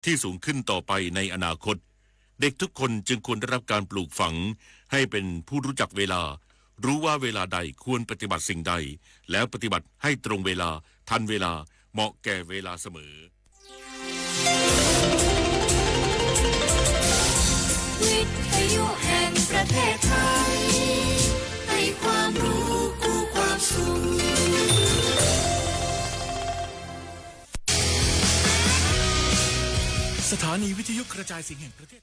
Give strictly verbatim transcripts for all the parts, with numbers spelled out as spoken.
ที่สูงขึ้นต่อไปในอนาคต เด็กทุกคนจึงควรได้รับการปลูกฝังให้เป็นผู้รู้จักเวลา รู้ว่าเวลาใดควรปฏิบัติสิ่งใด แล้วปฏิบัติให้ตรงเวลา ทันเวลา เหมาะแก่เวลาเสมอ วิทยุแห่งประเทศไทย ให้ความรู้กู้ความสุข สถานีวิทยุกระจายเสียงแห่งประเทศ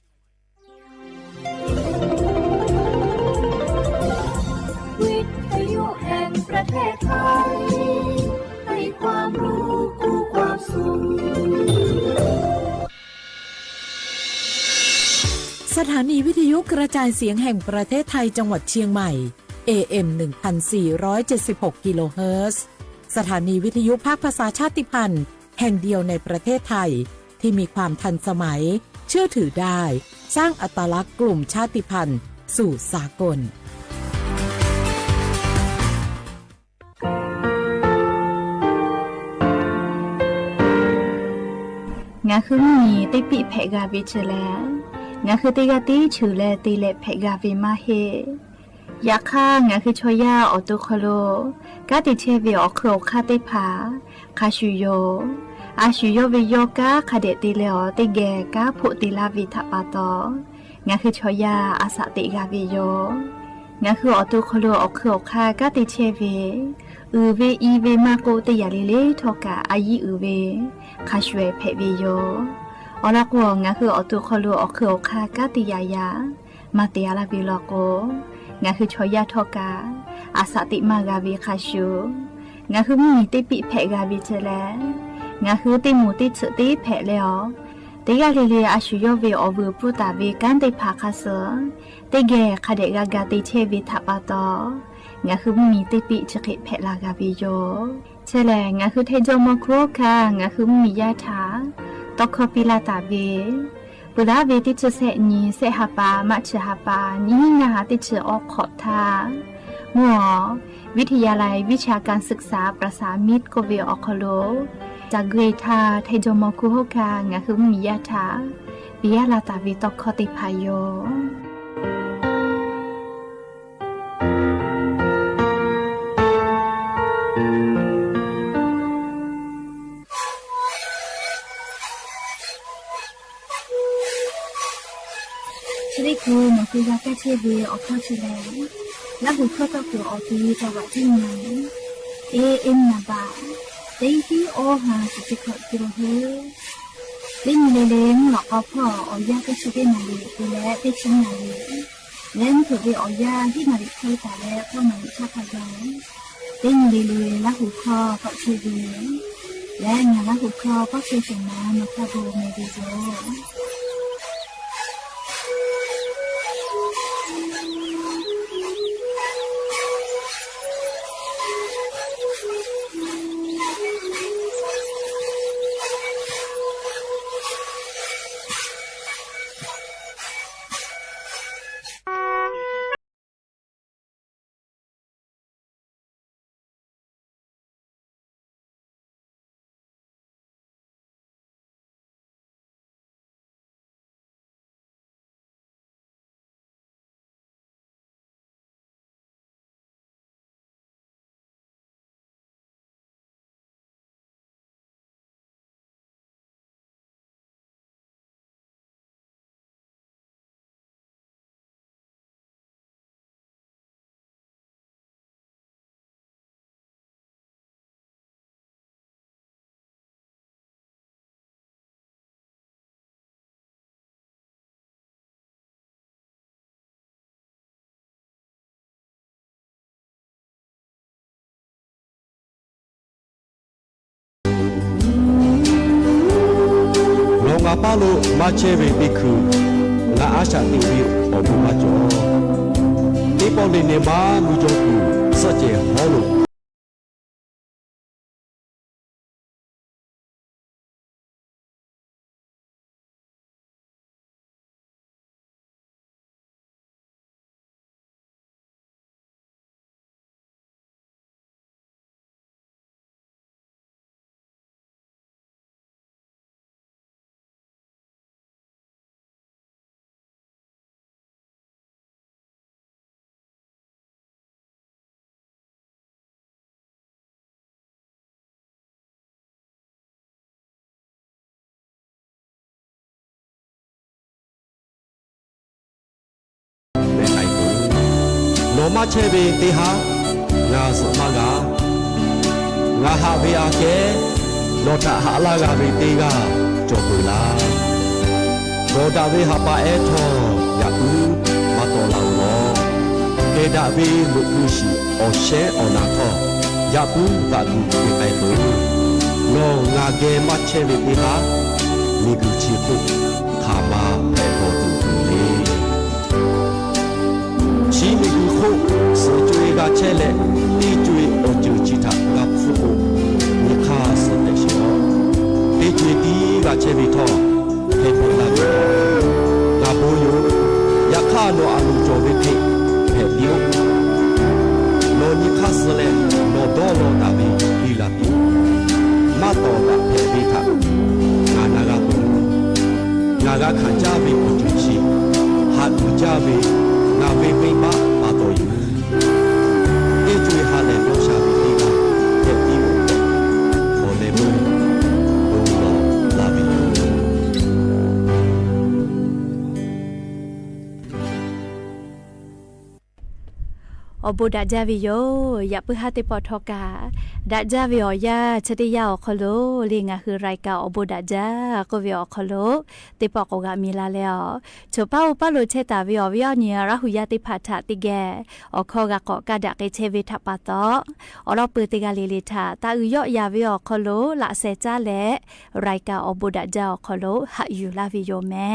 วิทยุแห่งประเทศไทย ให้ความรู้กู้ความสุข สถานีวิทยุกระจายเสียงแห่งประเทศไทยจังหวัดเชียงใหม่ เอ เอ็ม หนึ่งพันสี่ร้อยเจ็ดสิบหก กิโลเฮิรตซ์ สถานีวิทยุภาคภาษาชาติพันธุ์แห่งเดียวในประเทศไทย ที่มีความทันสมัย เชื่อถือได้ สร้างอัตลักษณ์กลุ่มชาติพันธุ์สู่สากล ငါဃုမီၢ်မံၤ တ့ပံၣ်ဖဲးဂၤဝ့ၤဆၢလဲၣ်, ငါဃုတ့ဂၤတ့ဆၢလဲၣ် တ့လဲၤဖဲးဂၤဝ့ၤ မၤဟ့ၣ် ယခါ ငါဃုဆီယၢ်အီၣ်တိၢ်ခီလိာ် ကါတ့ဆဲးဝ့ၤ အီၣ်ခုၣ်အီၣ်ခါသ့ၣ်တဖၣ် ခါဆူၣ်ယိာ်, အါဆူၣ်ယိာ်ဝ့ၤယီၤ ကါခးဒဲး တ့လဲၤအီၤ တ့ဂဲၤ ကါဖိးတ့လၢ်ဝ့ၤ ထးပာ်တီၤ, ငါဃုဆီယၢ် အသးသ့ၣ်ဂၤဝ့ၤယီၤ, ငါဃုအီၣ်တိၢ်ခီလိာ် အီၣ်ခုၣ်အီၣ်ခါ ကါတ့ဆဲးဝ့ၤ အုၣ်ဝ့ၤအံၤဝ့ၤ မၤကိးတ့ၢ်ယၤလံလံ ထီၣ်ကး အယံၤအုၣ်ဝ့ၤ ခါဆူၣ်ဖဲးဝ့ၤယီၤ, အီၣ်လီၤကိး ငါဃုအီၣ်တိၢ်ခီလိာ် အီၣ်ခုၣ်အီၣ်ခါ ကါတ့ၢ်ယၤယၤ မၤတ့ၢ်အါလၢ်ဝ့ၤ လီၤကိး, ငါဃုဆီယၢ်ထီၣ်ကး အသးသ့ၣ်မၤဂၤဝ့ၤ ခါဆူၣ်, ငါဃုမီၢ်မံၤ တ့ပံၣ်ဖဲးဂၤဝ့ၤဆၢလဲၣ်, ငါဃုတ့မူးတ့ဆၢးတ့ဖဲးလဲၣ်အီၤ, တ့ဂၤလံလံ အါဆူၣ်ယိာ်ဝ့ၤ အီၣ်ဝုၢ်ပူၤတၢ်ဝ့ၤ ကါသ့ၣ်တဖၣ်ခါဆၢ, တ့ဂဲၤ ခးဒဲးဂၤဂၤ တ့ဆဲးဝ့ၤ ထးပာ်တီၤ, ငါဃုမီၢ်မံၤ တ့ပံၣ်ဆၢဃ့ဖဲးလၢ်ဂၤဝ့ၤယီၤ, ဆၢလဲၣ် ငါဃုထဲးကၠီမီၤခူဟီၣ်ခါ ငါဃုမီၢ်မံၤယၢ်ထး တီခီပံလၢ်တၢ်ဝ့ၤ, ပှၤလၢဝ့ၤ တ့ဆၢးဆဲးနံၤ ဆဲးဟးပၢ် မးဆၢးဟးပၢ် နံၤဟံးနၤဟး တ့ဆၢးအီၣ်ခိးထါ, မုၢ်အီၤ วิทยาลัยวิชาการศึกษาประสามิตร ကိးဝ့ၤအီၣ်ခီလိာ်, တၢ်ဂ့ၤထါ ထဲးကၠီမီၤခူဟီၣ်ခါ ငါဃုမီၢ်မံၤယၢ်ထး ပံယၢ်လၢ်တၢ်ဝ့ၤ တီခီသ့ၣ်တဖၣ်ယီၤ သရ့ၣ်ခိၣ် မီၤကုဂၤ ကါဆဲးဝ့ၤ အီၣ်ခီဆၢလဲၣ်, လၢဟူၣ်ခီၣ်သီၣ်ခိၣ် အီၣ်ကံ တၢ်ဝးတံၢ်နၤ, เอ เอ็ม နံပါတ် သၢ အီၣ် ห้าสิบเจ็ด กิโลเฮิรตซ์, တ့မူးလ့လ့ မုၢ်လီၤကီဖီၣ် အီၣ်ယၢ် တဆံတ့နၣ်ရံၣ် တုၤလၢ တဆံနၣ်ရံၣ် လၢမုၢ်ထူၣ်ဝ့ၤ အီၣ်ယၢ် ဟံးနၣ်ရံၣ်ခွံသးလၢ ဃိးနၣ်ရံၣ်ဆၣ်ဖးယီၤ, တ့မူးလ့လ့ လၢဟူၣ်ခီၣ် ကီးဆဲးဝ့ၤ လၢနၤလၢဟူၣ်ခီၣ် ကီးဆဲးစိမး နီၢ်ဖးဘိၣ် မဲာ်ဘ့ၣ်ယိၤလီၤငါပၢ်လိာ် မၤဆဲးဝ့ၤသ့ခုၣ်, ငါအါစှၤသ့ဝ့ၤ အီၣ်ဘူၣ်ဘၣ်ကၠီ, သ့ပီၣ်လ့ၣ်န့ၣ် မၤမုၢ်ကၠီၤပူၤ သီၣ်စဲးဟီလိာ် ဆဲးဝ့ၢ်တ့ဟါ ငါစၢမါဂၤ ငါဟးဝ့ၢ်အကဲ လီၤတၢ်ဟးလၢဂၤဝ့ၢ်တ့ဂၤ ကၠီၣ်ပၢၢ်လၢ် ဒီးဒၣ်ဝ့ၢ်ဟးပာ်အဲထီၣ် ယပုၢ် မၤတီၢ်လၢ်လီၤ ကဲဒၣ်ဝ့ၢ်မိၢ်ကုၢ်ဆံး အီၣ်ဆဲအီၣ်နၢ်ထီၣ် ယပုၢ်သးဂုာ်က့ၤကဲပူၤ လီၤ ငါကဲမါဆဲးဝ့ၢ်တ့ဟါ မ့ၢ်ကုၢ်ဆံးခိၣ် ခးမၤဖဲးထီၣ်သူၣ်ပူၤလံ ဆံးမ့ၢ်ကုၢ်ခိၣ် စၢၤကွံာ်ဂၤဆဲးလဲၣ် တ့ကွံာ်အီၣ်စၢၤဆံးထး ဂၤဖုအိၣ် မ့ၢ်ခါစၢၤတဲးဆှီ တ့ကွံာ်တံၤဂၤဆဲးဝ့ၢ်ထီၣ် ဖဲးထီၣ်လၢ်က့ၤ ဂၤဘိယိၣ် ယခါနီၢ်အလိၤကၠီၣ်ဝ့ၢ်ဖဲး ဖဲးတံၤအိၣ် နီၢ်နံၤခါစၢၤလဲၣ် နီၢ်ဒီလီၤတၢ်ဝ့ၢ် ဘံလၢ်တံၤ မၤတီၢ်ဘၣ်ဖဲးဝ့ၢ်ထး ဂၤနၤဂၤပူၤ ဂၤဂၤခးကၢ်ဝ့ၢ်အီၣ်စၢၤဆံး ဟးဒုးကၢ်ဝ့ၢ် ဂၤဝ့ၢ်ဝ့ၢ်ဘၣ်ပာ်တီၢ်ယိာ် တ့ကွံာ်ဟးလဲၣ်ဒီးစၢ်ဝ့ၢ်တ့ဂၤ ဖဲးတံၤအိၣ် ခီလဲမုၢ် ဒိလီၤလၢ်ဝ့ၢ် အီၣ်ဘိးဒၣ်ကၢ်ဝ့ၢ်ယိာ် ယပုၢ်ဟါသ့ၣ်ပီၣ်ထီၣ်ကး ဒၣ်ကၢ်ဝ့ၢ်အီၣ်ယၢ် ဆၢတ့ၢ်ယၢ်အီၤခီလိာ် လၢငါဟ့ၣ်ရၤကၢ်အီၣ်ဘိးဒၣ်ကၢ် ကိးဝ့ၢ်အီၤခီလိာ် သ့ၣ်ပီၣ်ကိးဂၤမံၤလၢ်လၢ်အီၤ ဆိပာ်အိၣ်ပာ်လိာ်ဆဲးတၢ်ဝ့ၢ်အီၣ်ဝ့ၢ်အီၣ်နံၤ ရၤဟူယၢ်သ့ၣ်တဖၣ်ထးသ့ၣ်ဂဲၤ အီၣ်ခီဂၤကိးကးဒၣ်က့ၤဆဲးဝ့ၢ်ထးပာ်သီၣ် အီၣ်လီၤပှဲၤသ့ၣ်ဂၤလံၤလံၤထး တၢ်အုၣ်ယီၣ်ယၤဝ့ၢ်အီၣ်ခီလိာ် လၢအစဲးကၢ်လဲၣ် ရၤကၢ်အီၣ်ဘိးဒၣ်ကၢ်အီၣ်ခီလိာ် ဟးယူၢ်လၢ်ဝ့ၢ်ယိာ်မဲ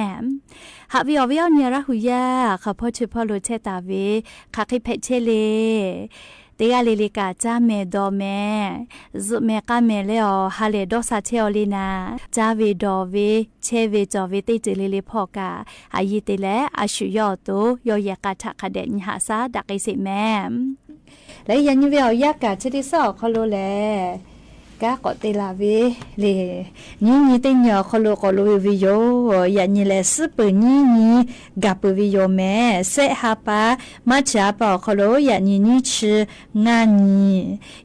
ဟးဝ့ၢ်အီၣ်ဝ့ၢ်အီၣ်နံၤ ရၤဟူယၢ် ခီဖီဆိပာ်လိာ်ဆဲးတၢ်ဝ့ၢ် ခးဃ့ဖဲးဆဲးလ့ၣ် သ့ၣ်ဂၤလံၤလံၤကး ကၢ်မဲာ်ဒီးမဲာ် စူးမဲာ်ကၢ်မဲာ်လၢအီၤ ဟးလဲၣ်ဒီးစၢ်ဆဲးအီၤလံနၤ ကၢ်ဝ့ၢ်ဒီးဝ့ၢ် ဆဲးဝ့ၢ်ကၠီၣ်ဝ့ၢ်သ့ၣ်တဖၣ်လံၤလံၤဖီၣ်ကး အယံၤသ့ၣ်လဲၣ် အဆူၣ်ယီၣ်အသိး ယီၣ်ယဲၢ်ကးထးခးဒဲး နံၤဟးဆါဒၣ်က့ၤစ့ၢ်မဲ လၢယၤနံၤဝ့ၢ်အီၣ်ယၢ်ကး ဆၢတ့ၢ်စၢ်အီၤခီလိာ်လဲၣ် ကါကိးတ့ၢ်လၢ်ဝ့ၢ်လံၤ နံၤနံၤသ့ၣ်ညါအီၤခီလိာ် ကိးလိာ်ဝ့ၢ်ဝ့ၢ်ယိာ် ယၤနံၤလဲၣ် စံးပၢၢ်နံၤနံၤ ကးပၢၢ်ဝ့ၢ်ယိာ်မဲ စဲးဟးပာ် မၤဆါပာ်အီၤခီလိာ် ယၤနံၤနံၣ်ဆံငါနံၤ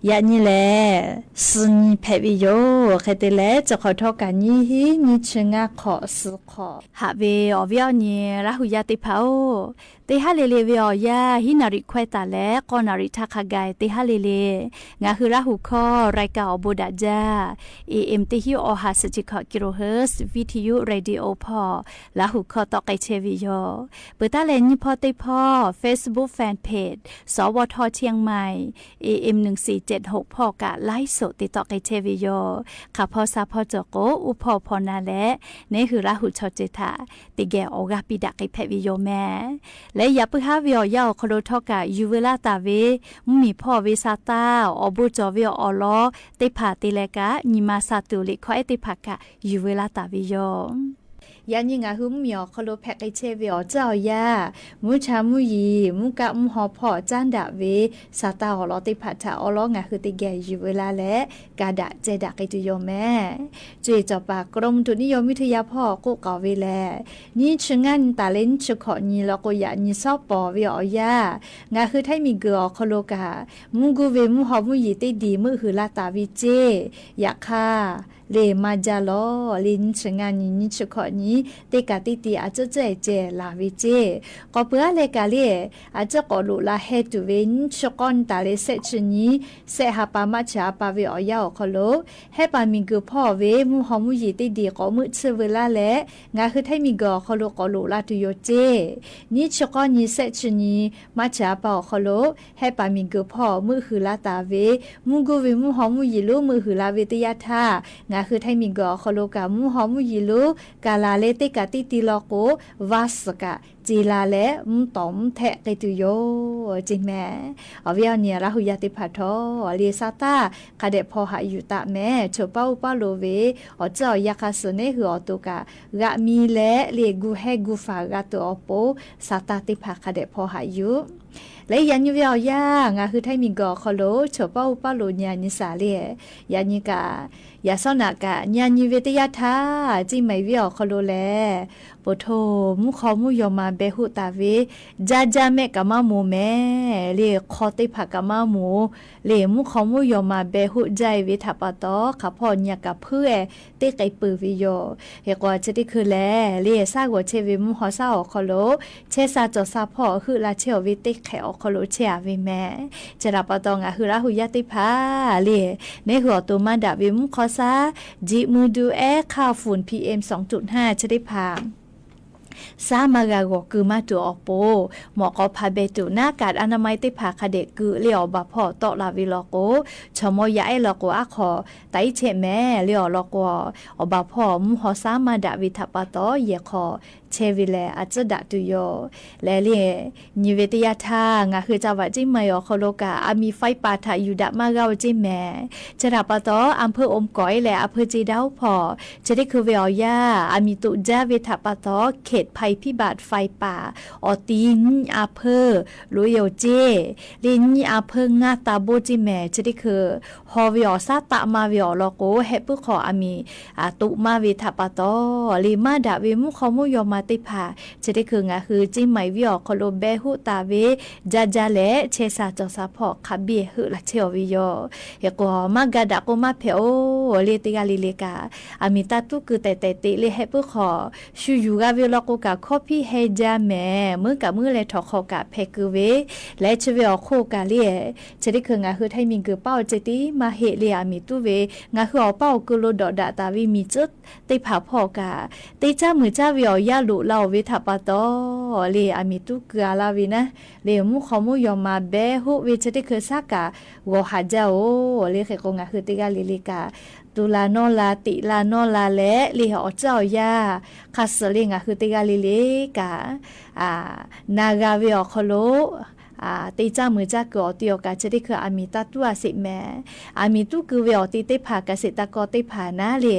ယၤနံၤလဲၣ် စံနံၤဖဲးဝ့ၢ်ယိာ် ခဲသ့ၣ်လဲၣ် စၢဃီၤထီၣ်ကးနံၤဟံး နံၣ်ဆံငါခီၣ်စံခီၣ် ဟးဝ့ၢ်အီၣ်ဝ့ၢ်အီၣ်နံၤ ရၤဟူယၢ်သ့ၣ်တဖၣ်အိၣ် သ့ၣ်ဟးလ့ၣ်လ့ၣ်ဝ့ၢ်အီၣ်ယၢ် ဟံးနၣ်ရံၣ်ခွဲးသးလဲၣ် ကီးနၣ်ရံၣ်ထးခးကဲ သ့ၣ်ဟးလ့ၣ်လ့ၣ် ငါဟ့ၣ်ရၤဟူခီ ရၤကၢ်အီၣ်ဘိးဒၣ်ကၢ် AM သၢဆံ ဟံၣ်အီၣ်ဟး သၢဆံခီၣ် kilohertz ဝံထယု ရေဒီယိုဖီၣ် လၢဟူခီသီၣ်ကဲဆဲးဝ့ၢ်ယိာ် ပၢၢ်တၢ်လဲၤနံၤဖီသ့ၣ်ဖီ Facebook Fan Page စဝထ เชียงใหม่ AM หนึ่งสี่เจ็ดหก ဖီၣ်ကး ไลฟ์สด သ့ၣ်သီၣ်ကဲဆဲးဝ့ၢ်ယိာ် ခးဖီဆါဖီကၠီကိး အူဖီၣ်ဖီနၤလဲၣ် န့ၣ်ဟ့ၣ်ရၤဟူဆီၣ်စၢၤထး သ့ၣ်ဂဲၤအီၣ်ဂၤပံးဒၣ်က့ၤဖဲးဝ့ၢ်ယိာ်မဲ လၢယပုၢ်ဟါဝ့ၢ်အီၣ်ယၢ်အီၤခီလိာ်ထီၣ်ကး ယူၢ်ဝဲလၢတၢ်ဝ့ၢ် မုၢ်မံၣ်ဖီၣ်ဝ့ၢ်စးသၢ အီၣ်ဘိကၠီၣ်ဝ့ၢ်အီၣ်လီၤ သ့ၣ်တဖၣ်သ့ၣ်လဲၣ်ကး နံၤမၤစၢ်သူးလံာ်ခီအဲၣ်သ့ၣ်တဖၣ်ကး ယူၢ်ဝဲလၢတၢ်ဝ့ၢ်ယိာ် ယၤနံၤငါဟ့ၣ်မုၢ်မံၣ်အီၤခီလိာ်ဖဲးကဲဆဲးဝ့ၢ်အီၣ်ကၢ်အီၣ်ယၢ် မူဆါမူယံၤ မူကးမူဟီဖီၣ် ကၢ်ဒၣ်ဝ့ၢ် စးသၢအီၣ်လီၤသ့ၣ်တဖၣ်ထးအီလီၤ ငါဟ့ၣ်သ့ၣ်ဂဲၤယူၢ်ဝဲလၢ်လဲၣ် ကးဒၣ်ကဲဒၣ်က့ၤတုၤယိာ်မဲ ကၠ့စီၤပၤ กรมอุตุนิยมวิทยา ဖီၣ်ကိးကီၢ်ဝ့ၢ်လဲၣ် နံၣ်ဆံငါနံၤတၢ်လၢနံၣ်ဆံခီၣ်နံၤလီၤကိးယၤနံၤဆီပီၢ်ဝ့ၢ်အီၣ်ယၢ် ငါဟ့ၣ်ထံမံၤဂၢၢ်အီၤခီလိာ်ကး မူကူဝ့ၢ်မူဟီမူယံၤသ့ၣ်ဒံး မုၢ်ဟုၣ်လၢတၢ်ဝံၤစ့ ယခါ လၢမၤယၢ်လီၤ လၢနံၣ်ဆံငါနံၤ နံၣ်ဆံခီၣ်နံၤ သ့ၣ်ကးသ့ၣ်တံၢ် အစၢၢ်စၢၢ်ကဲလၢ်ဝံၤစ့ ကီၢ်ပှၤလဲၣ်ကးလၢ အစၢၢ်ကိးလိာ်လၢဟဲတုၤဝ့ၢ် နံၣ်ဆံဃိးနံၤတၢ်လၢစဲးဆံနံၤ စဲးဟးပာ်မၤဆါပာ်ဝ့ၢ်အီၣ်ယၢ်အီၤခီလိာ် ဟဲပာ်မံၤဂၢၢ်ဖီၣ်ဝ့ၢ် မူဟီမူယံၤသ့ၣ်ဒံး ကိးမုၢ်ဆ့ၣ်ဝ့ၢ်လၢ်လဲၣ် ငါဟ့ၣ်ထံမံၤဂၢၢ်အီၤခီလိာ် ကိးလိာ်လၢတုၤယိာ်စ့ နံၣ်ဆံဃိးနံၤ စဲးဆံနံၤ မၤဆါပာ်အီၤခီလိာ် ဟဲပာ်မံၤဂၢၢ်ဖီၣ် မုၢ်ဟုၣ်လၢတၢ်ဝ့ၢ် မူကူဝ့ၢ်မူဟီမူယံၤလၢ မုၢ်ဟုၣ်လၢဝ့ၢ်သ့ၣ်ယါထါ ငါဟ့ၣ်ထံမံၤဂၢၢ်အီၤခီလိာ်ကး မူဟီမူယံၤလၢ ကလၤလၢသ့ၣ်ကးသ့ၣ်တံၢ်လီၤကိး ဝါစကး စ့လါလဲၣ် မူတီၢ်မူထဲးက့ၤတုၤယိာ် ကၠ့မဲ အီၣ်ဝ့ၢ်အီၣ်နံၤ ရၤဟူယၢ်သ့ၣ်တဖၣ်ထီၣ် လၢစးသၢ ခးဒဲးဖီၣ်ဟးယူၢ်သးမဲ ဆိပာ်အိၣ်ပာ်လိာ်ဝ့ၢ် အီၣ်ကၢ်အီၣ်ယၢ်ခါဆၢၣ်န့ၣ် ဟုၣ်အီၣ်သိးကး ဂၤမံၤလဲၣ် လၢဂုာ်ဟဲဂုာ်ဖးဂၤတုၤအီၤပိ စးသၢသ့ၣ်တဖၣ်ခးဒဲးဖီၣ်ဟးယူၢ် လၢယၤနံၤဝ့ၢ်အီၣ်ယၢ် ငါဟ့ၣ်ထံမံၤဂၢၢ်အီၤခီလိာ် ဆိပာ်အိၣ်ပာ်လိာ်ညါနံၤစၢ်လၢ ယၤနံၤကး ယၤစီနၤကး ညါနံၤဝ့ၢ်သ့ၣ်ယါထါ ကၠ့မံၤဝ့ၢ်အီၣ်ခီလိာ်လဲၣ် ပိာ်ထိၣ် မူခီမူယီၤမၤဘဲဟူးတၢ်ဝ့ၢ် ကၠါကၠါမဲာ်ကမါမိၢ်မဲာ် လၢခီသ့ၣ်တဖၣ်ကမါမိၢ် လၢမူခီမူယီၤမၤဘဲဟူးကၠါအံၤဝ့ၢ်ထးပာ်သီ ခးဖီၣ်ညါကးဖုအဲၣ် သ့ၣ်က့ၤပၢၢ်ဝ့ၢ်ယိာ် ဟ့ၣ်ကွၢ်ဆၢထံၣ်ခုလဲၣ် လၢစးဂီၤဆဲးဝ့ၢ်မူဟီၣ်စးအီၣ်ခီလိာ် ဆဲးစးကၠီၣ်စးဖီၣ်ဟုးလါဆဲးအီၣ်ဝ့ၢ်သ့ၣ် แขะๆ อ๋อ คอโลเชอะเวเม เจดาปะตอง งาฮือละหูยาเตภา เล่ เน่หื้อออโตมาดับเวมุขอซา จิมือดูแอค่าฝุ่น พีเอ็ม สองจุดห้า เชเตภา ซ้ำมาก่อกือมาตั๋วออกโป หมอก็ผ่าเบตุ หน้ากากอนามัยเตภา คะเดะกือ เล่ ออบาพ่อ เตาะลาเวลอโก ชมอยาแอลอโก อะขอ ไตเชะแม เล่ ออลอโก ออบาพ่อ มุขอซ้ำมาดับเวถะปะตอ เย่ขอ เชเวแล อาจจะดะตุยอ และเล่ ยีเวตยาธา งาฮือจังหวัดเจียงใหม่ ออคอโลกา อะมีไฟป่าถะอยู่ดะมาเก้าเจแม เจดาปะตอ อำเภออมก๋อยและอำเภอเจดาวผ่อ เจได้คือเวออย่า อะมีตุจ้าเวถะปะตอ เขตภัยพิบัติไฟป่า ออตีนอำเภอ ลุยโยเจ เล่นอำเภองาตาโบเจแม เจได้คือ ฮอเวออซ้าตะมาเวออลอโก แฮะปื้อขออะมี อา ตุมาเวถะปะตอ เล่มาดะเวมุขอมุยอมาเตภา เจได้คืองาฮือเจียงใหม่เวออคอโลแบฮู้ตาเว จาจาแล เชสาจอสาผ่อ คะเบียหื้อละเชอเวยอ เฮโกมากาดะโกมาแผะโอ เล่เตกาลิเลกา อะมีตาตุ๊กือแต๋แต๋เตะ เล่แฮะปื้อขอ ชูอยู่กาเวลอโกกา คอปี้แฮจาแม มื้อกามื้อแลถอคอกาแผะกือเว และเชเวออโคกาเล่ เจได้คืองาฮือไทยมีกือเป้าเจติมาเหตุ เล่ อะมีตุ๊เว งาฮือออเป้ากือโลดอดะตาเวมีเจิด เตภาผ่อกา เตจ้ามือจ้าเวออย่าลุลาวเวถะปะตอ เล่ อะมีตุ๊กืออาลาเวนะ เล่มุขอมุยอมาแบฮู้เว เจได้คือซ้ากา วอหาจาโอ เล่เฮโกงาฮือเตกาลิเลกา ตุลานอลา ติลานอลาแล เล่ออเจ้าอย่า คะเสเล่งาฮือเตกาลิเลกา อา นากาเวออคอโล อา เตจ้ามือจ้ากือออเตียวกา เจได้คืออะมีตาตุ๊อาเสะแม อะมีตุ๊กือเวออตีเตภา เกษตรกรเตภานะ เล่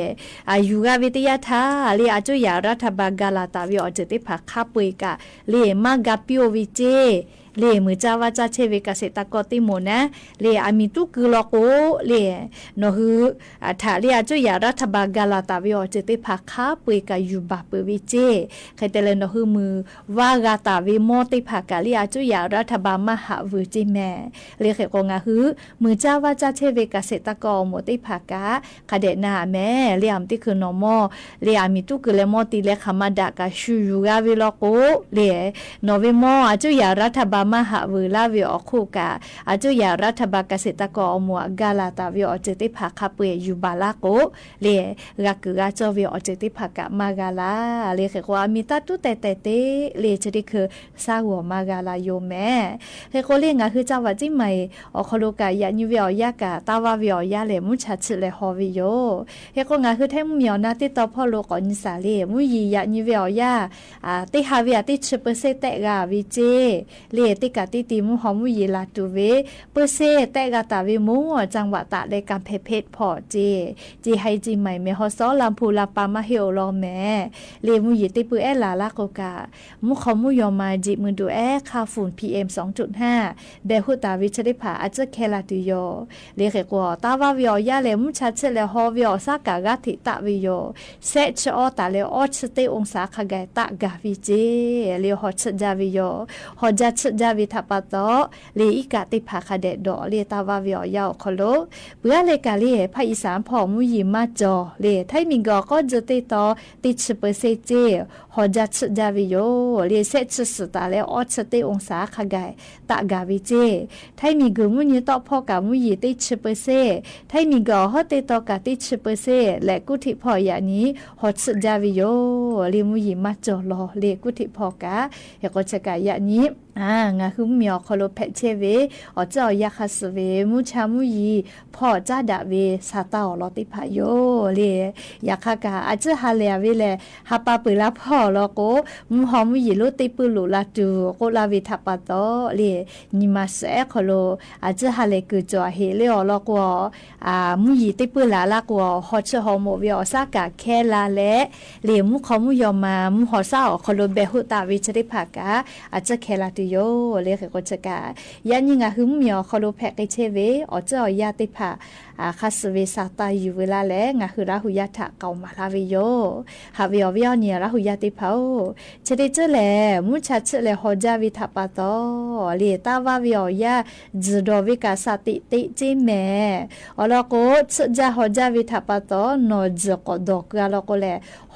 อา อยู่กาเวตยาธา เล่ อาจุยารัฐบาลกาลาตาเวออเจอเตภาคะเปยกา เล่มากาปิโอเวเจ เล่มือจ้าวาจ้าเชเวเกษตรกรเตหมดนะ เล่ อะมีตุ๊กือลอโก เล่ หนอฮือ อา ถะ เล่ อาจุยารัฐบาลกาลาตาเวออเจอเตภาคะเปยกาอยู่บ่าเปยเวเจ ใครแต่แลหนอฮือมือ วากาตาเวมอเตภากา เล่ อาจุยารัฐบาลมหาเวอเจแม เล่เฮโกงาฮือ มือจ้าวาจ้าเชเวเกษตรกรหมดเตภากา คะแดะนาแม เล่ อะมีตุ๊กือหนอมอ เล่ อะมีตุ๊กือแลมอตีแลคะมาดะกา ชูอยู่กาเวลอโก เล่ หนอเวมอ อาจุยารัฐบาลมหาเวอลาเวออโคกา อาจุยารัฐบาลเกษตรกรหมดกาลาตาเวออเจอเตภาคะเปยอยู่บ่าลาโก เล่ กากือกาจ้อเวออเจอเตภากะมากาลา เล่เฮโกอะมีตาตุ๊แต๋แต๋เตะ เล่เจได้คือ ซ้าหัวมากาลาโยแม เฮโกเล่งาฮือจังหวัดเจียงใหม่ ออคอโลกา ยะยีเวออย่ากา ตาวาเวออย่าแล มุชาชึแลฮอเวโย เฮโกงาฮือไทยมุ้งเหมียวนาเตต่อผ่อโลกออญิสาเล่ มุ้งหยียะยีเวออย่า อา เตหาเวอา เตชึเปอร์เซ็นต์แตะกาเวเจ เล่ เตกาเตตีมุ้งฮอมุ้งหยีลาตูเว เปอร์เซ็นต์แตะกาตาเวหมด จังหวัดตากแลกำแพงเพชรผ่อเจ เจียงไฮ้เจียงใหม่ แม่ฮ่องสอน ลำพูน ลำปาง มหิดล ลอแม เล่มุ้งหยีเตปือแอลาลาโกกา มุขอมุยอมา จิมือดูแอค่าฝุ่น พีเอ็ม สองจุดห้า แบฮู้ตาเวเจเตภา อาจจะแคลาตูยอ เล่เฮโกตาวาเวออย่าแล มุชาชึแลฮอเวอซ้ากากาเทตะเวยอ แสะชึออตาแล ออชึเตองศาคะไกตะกาเวเจ เล่ฮอชึจาเวยอ ฮอจาชึจาเวถะปะตอ เล่อีกาเตภาคะแดะดอ เล่ตาวาเวออย่าออคอโล เปื้อเล่กาเล่ ภาคอีสานผ่อมุ้งหยีมาจ่อ เล่ไทยมีกอก็เจอเตต่อ เตชึเปอร์เซ็นต์เจ ฮอจาชึจาเวโย เล่แสะชึสึตาแล ออชึเตองศาคะไกตะกาเวเจ ไทยมีกือมุ้งหยีเตาะผ่อกามุ้งหยีเตชึเปอร์เซ็นต์ ไทยมีกอฮอเตต่อกาเตชึเปอร์เซ็นต์ และกู้ถิผ่อยะนี้ ฮอชึจาเวโย เล่มุ้งหยีมาจ่อลอ เล่กู้ถิผ่อกา เฮโกชะกายะนี้ อา งาฮือมุ้งเหมียวคอโลแผะเชเว ออเจ้าออยาคะสเว มุชามุ้งหยี ผ่อจ้าดะเว สาตาออลอเตภาโย เล่ ยาคะกา อาจจะหาแลเวแล หาปาปือลาผ่อลอโก มุ้งฮอมุ้งหยีลุเตปือลุลาตู โกลาเวถะปะตอ เล่ ยีมาแสะคอโล อาจจะหาแลกือจ่อเหเล่ออลอโก อา มุ้งหยีเตปือลาลาโก ฮอชึฮอหมดเวออซ้ากาแคลาแล เล่มุขอมุยอมา มุฮอซ้าออคอโลแบฮู้ตาเวเจเตภากา อาจจะแคลาตูโย เล่เฮโกชะกา ยะนี้งาฮือมุ้งเหมียวคอโลแผะเกเชเว ออเจ้าออยาเตภา อา คะสเวสาตาอยู่เวลาแล งาฮือละหูยาถะเก่ามาลาเวโย หาเวออเวอเนี่ยละหูยาเตภาโอ เจเตเจอแล มุชาชึแลฮอจาเวถะปะตอ เล่ตาวาเวออย่า จือดอเวกาสาติเตเจแม ออลอโก ชึจาฮอจาเวถะปะตอ หนอจือก็ดอเกือลอโกแล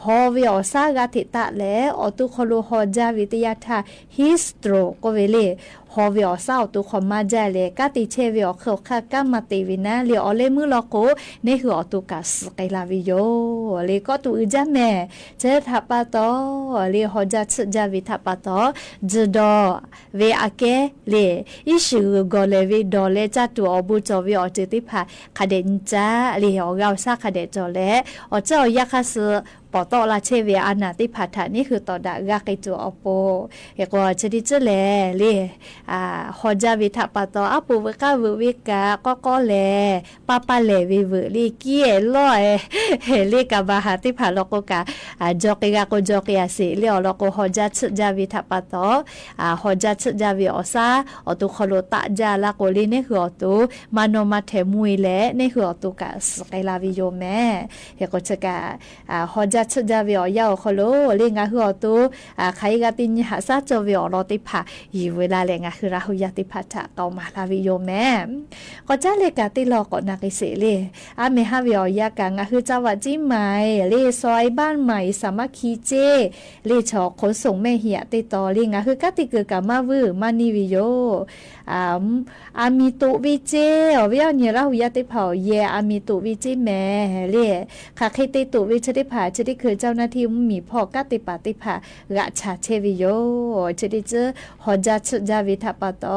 ฮอเวออซ้ากาเทตะแล ออตุคอโลฮอจาเวตยาธา ฮิสโตรโกเวเล่ ဟော်ဝဲအီၤ စၢ်အီၤတူၢ်ခီၣ်မါဒ်လဲၣ် ကးတ့ၢ်ဆဲဝဲအီၤ ခဲအီၤခါ ကးမၤတ့ၢ်ဝဲနၤ လၢအီၤလၢမုၢ်လီၤကိး န့ၣ်ဃုာ်အီၤတူၢ်ကးစူၢ်က့ၤလၢ်ဝဲယိၤ လၢကီၢ်တူၢ်အုးဒ်မဲာ် ဆၢထၢၣ်ပာ်တီ လၢဟီၣ်ဒၣ်ဆူၣ်ဒၣ်ဝဲထၢၣ်ပာ်တီ ဒုးဒီး ဝဲအကဲလၢ အံၣ်စရ့လးဂီၢ်လဲၤဝဲဒီး လၢကၠၢ်တူၢ်အီၤ ဘူးကီၤဝဲအီၤ တၢ်သ့ၣ်တဖၣ် ခးဒဲးနံၣ်ကၠၢ် လၢအီၤဂၤအီၤစၢ်ခးဒဲးကီၤလဲၣ် အီၤစၢ်အီၤယၢ်ခါဆူ ပိာ်တီၢ်လၢ်ဆဲဝဲအနၢ်သ့ၣ်တဖၣ်ထၢၣ် န့ၣ်ဃုာ်ဒီးဒၣ်ဂၤက့ၤတူၢ်အီၤပူၤ ဟဲကီး ဆၢဒ်တၢ်လဲၣ် လၢ ဟီၣ်ဒၣ်ဝဲထၢၣ်ပာ်တီ အပူၤဝဲကးဝဲဝဲကး ကီကီလဲၣ် ပာ်ပာ်လဲၣ်ဝဲဝဲ လၢကံအဲၣ်လီၢ်အဲၣ် လၢကဘၣ်ဟးသ့ၣ်တဖၣ်လီၤကိးကး ကီၤက့ၤဂၤကိးကီၤက့ၤအစ့ၢ် လၢအီၤလီၤကိး ဟီၣ်ဒၣ်ဆူၣ်ဒၣ်ဝဲထၢၣ်ပာ်တီ ဟီၣ်ဒၣ်ဆူၣ်ဒၣ်ဝဲအီၤစၢ် အီၤတူၢ်ခီၣ်လိာ်သးဒၣ်လၢ်ကိး လၢန့ၣ်ဃုာ်အီၤတူၢ် မၤနီၣ်မၤထဲးမူဝဲလဲၣ် န့ၣ်ဃုာ်အီၤတူၢ်ကးစူၢ်က့ၤလၢ်ဝဲယိၤမဲာ် ဟဲကီးဆၢကး ဟီၣ်ဒၣ်ဆူၣ်ဒၣ်ဝဲအီၤယၢ်အီၤခီၣ်လိာ် လၢနၢ်ဟူအီၤတူၢ် ခါအံၤဂၤတနံၤဟးစၢ်ကီၤဝဲအီၤလီၤသ့ၣ်တဖၣ် ယံာ်ဝဲလၢ်လၢ် နၢ်ဟူရၤဟူယၢ်သ့ၣ်တဖၣ်ထၢၣ် ကိးမၤလၢ်ဝဲယိၤမဲာ် ကီးကၠၢ်လဲၣ်ကးတ့ၢ်လီၤ ကိးနၢ်က့ၤစ့ၢ်လၢ အမ့ၢ်ဟးဝဲအီၤယၢ်ကး နၢ်ဟူ จังหวัดเชียงใหม่ လၢ ซอยบ้านใหม่สามัคคี เจ้ လၢ แถวขนส่งแม่เหียะ တ့ၢ်တီၤ လၢနၢ်ဟူကးတံာ်ကၢၢ်ကးမၢ်ဝဲ မၢ်န့ၢ်ဝဲယိၤ အမံၤတူးဝဲကၠ့ အီၤဝဲအီၤန့ၣ် လၢဟူယၢ်သ့ၣ်တဖၣ်အီၤ ယဲၢ်အမံၤတူးဝဲကၠ့မဲာ် လၢ ခးဃ့တ့တူးဝဲဆၢသ့ၣ်တဖၣ် ဆၢသ့ၣ်ခုး เจ้าหน้าที่ မုၢ်မံၤဖီၣ် ကးတ့ၢ်ပာ်သ့ၣ်တဖၣ် ဂၤဆါဆဲဝဲယိၤ ဆၢသ့ၣ်တၢ် ဟီၣ်ဒၣ်ဆူၣ်ဒၣ်ဝဲထၢၣ်ပာ်တီ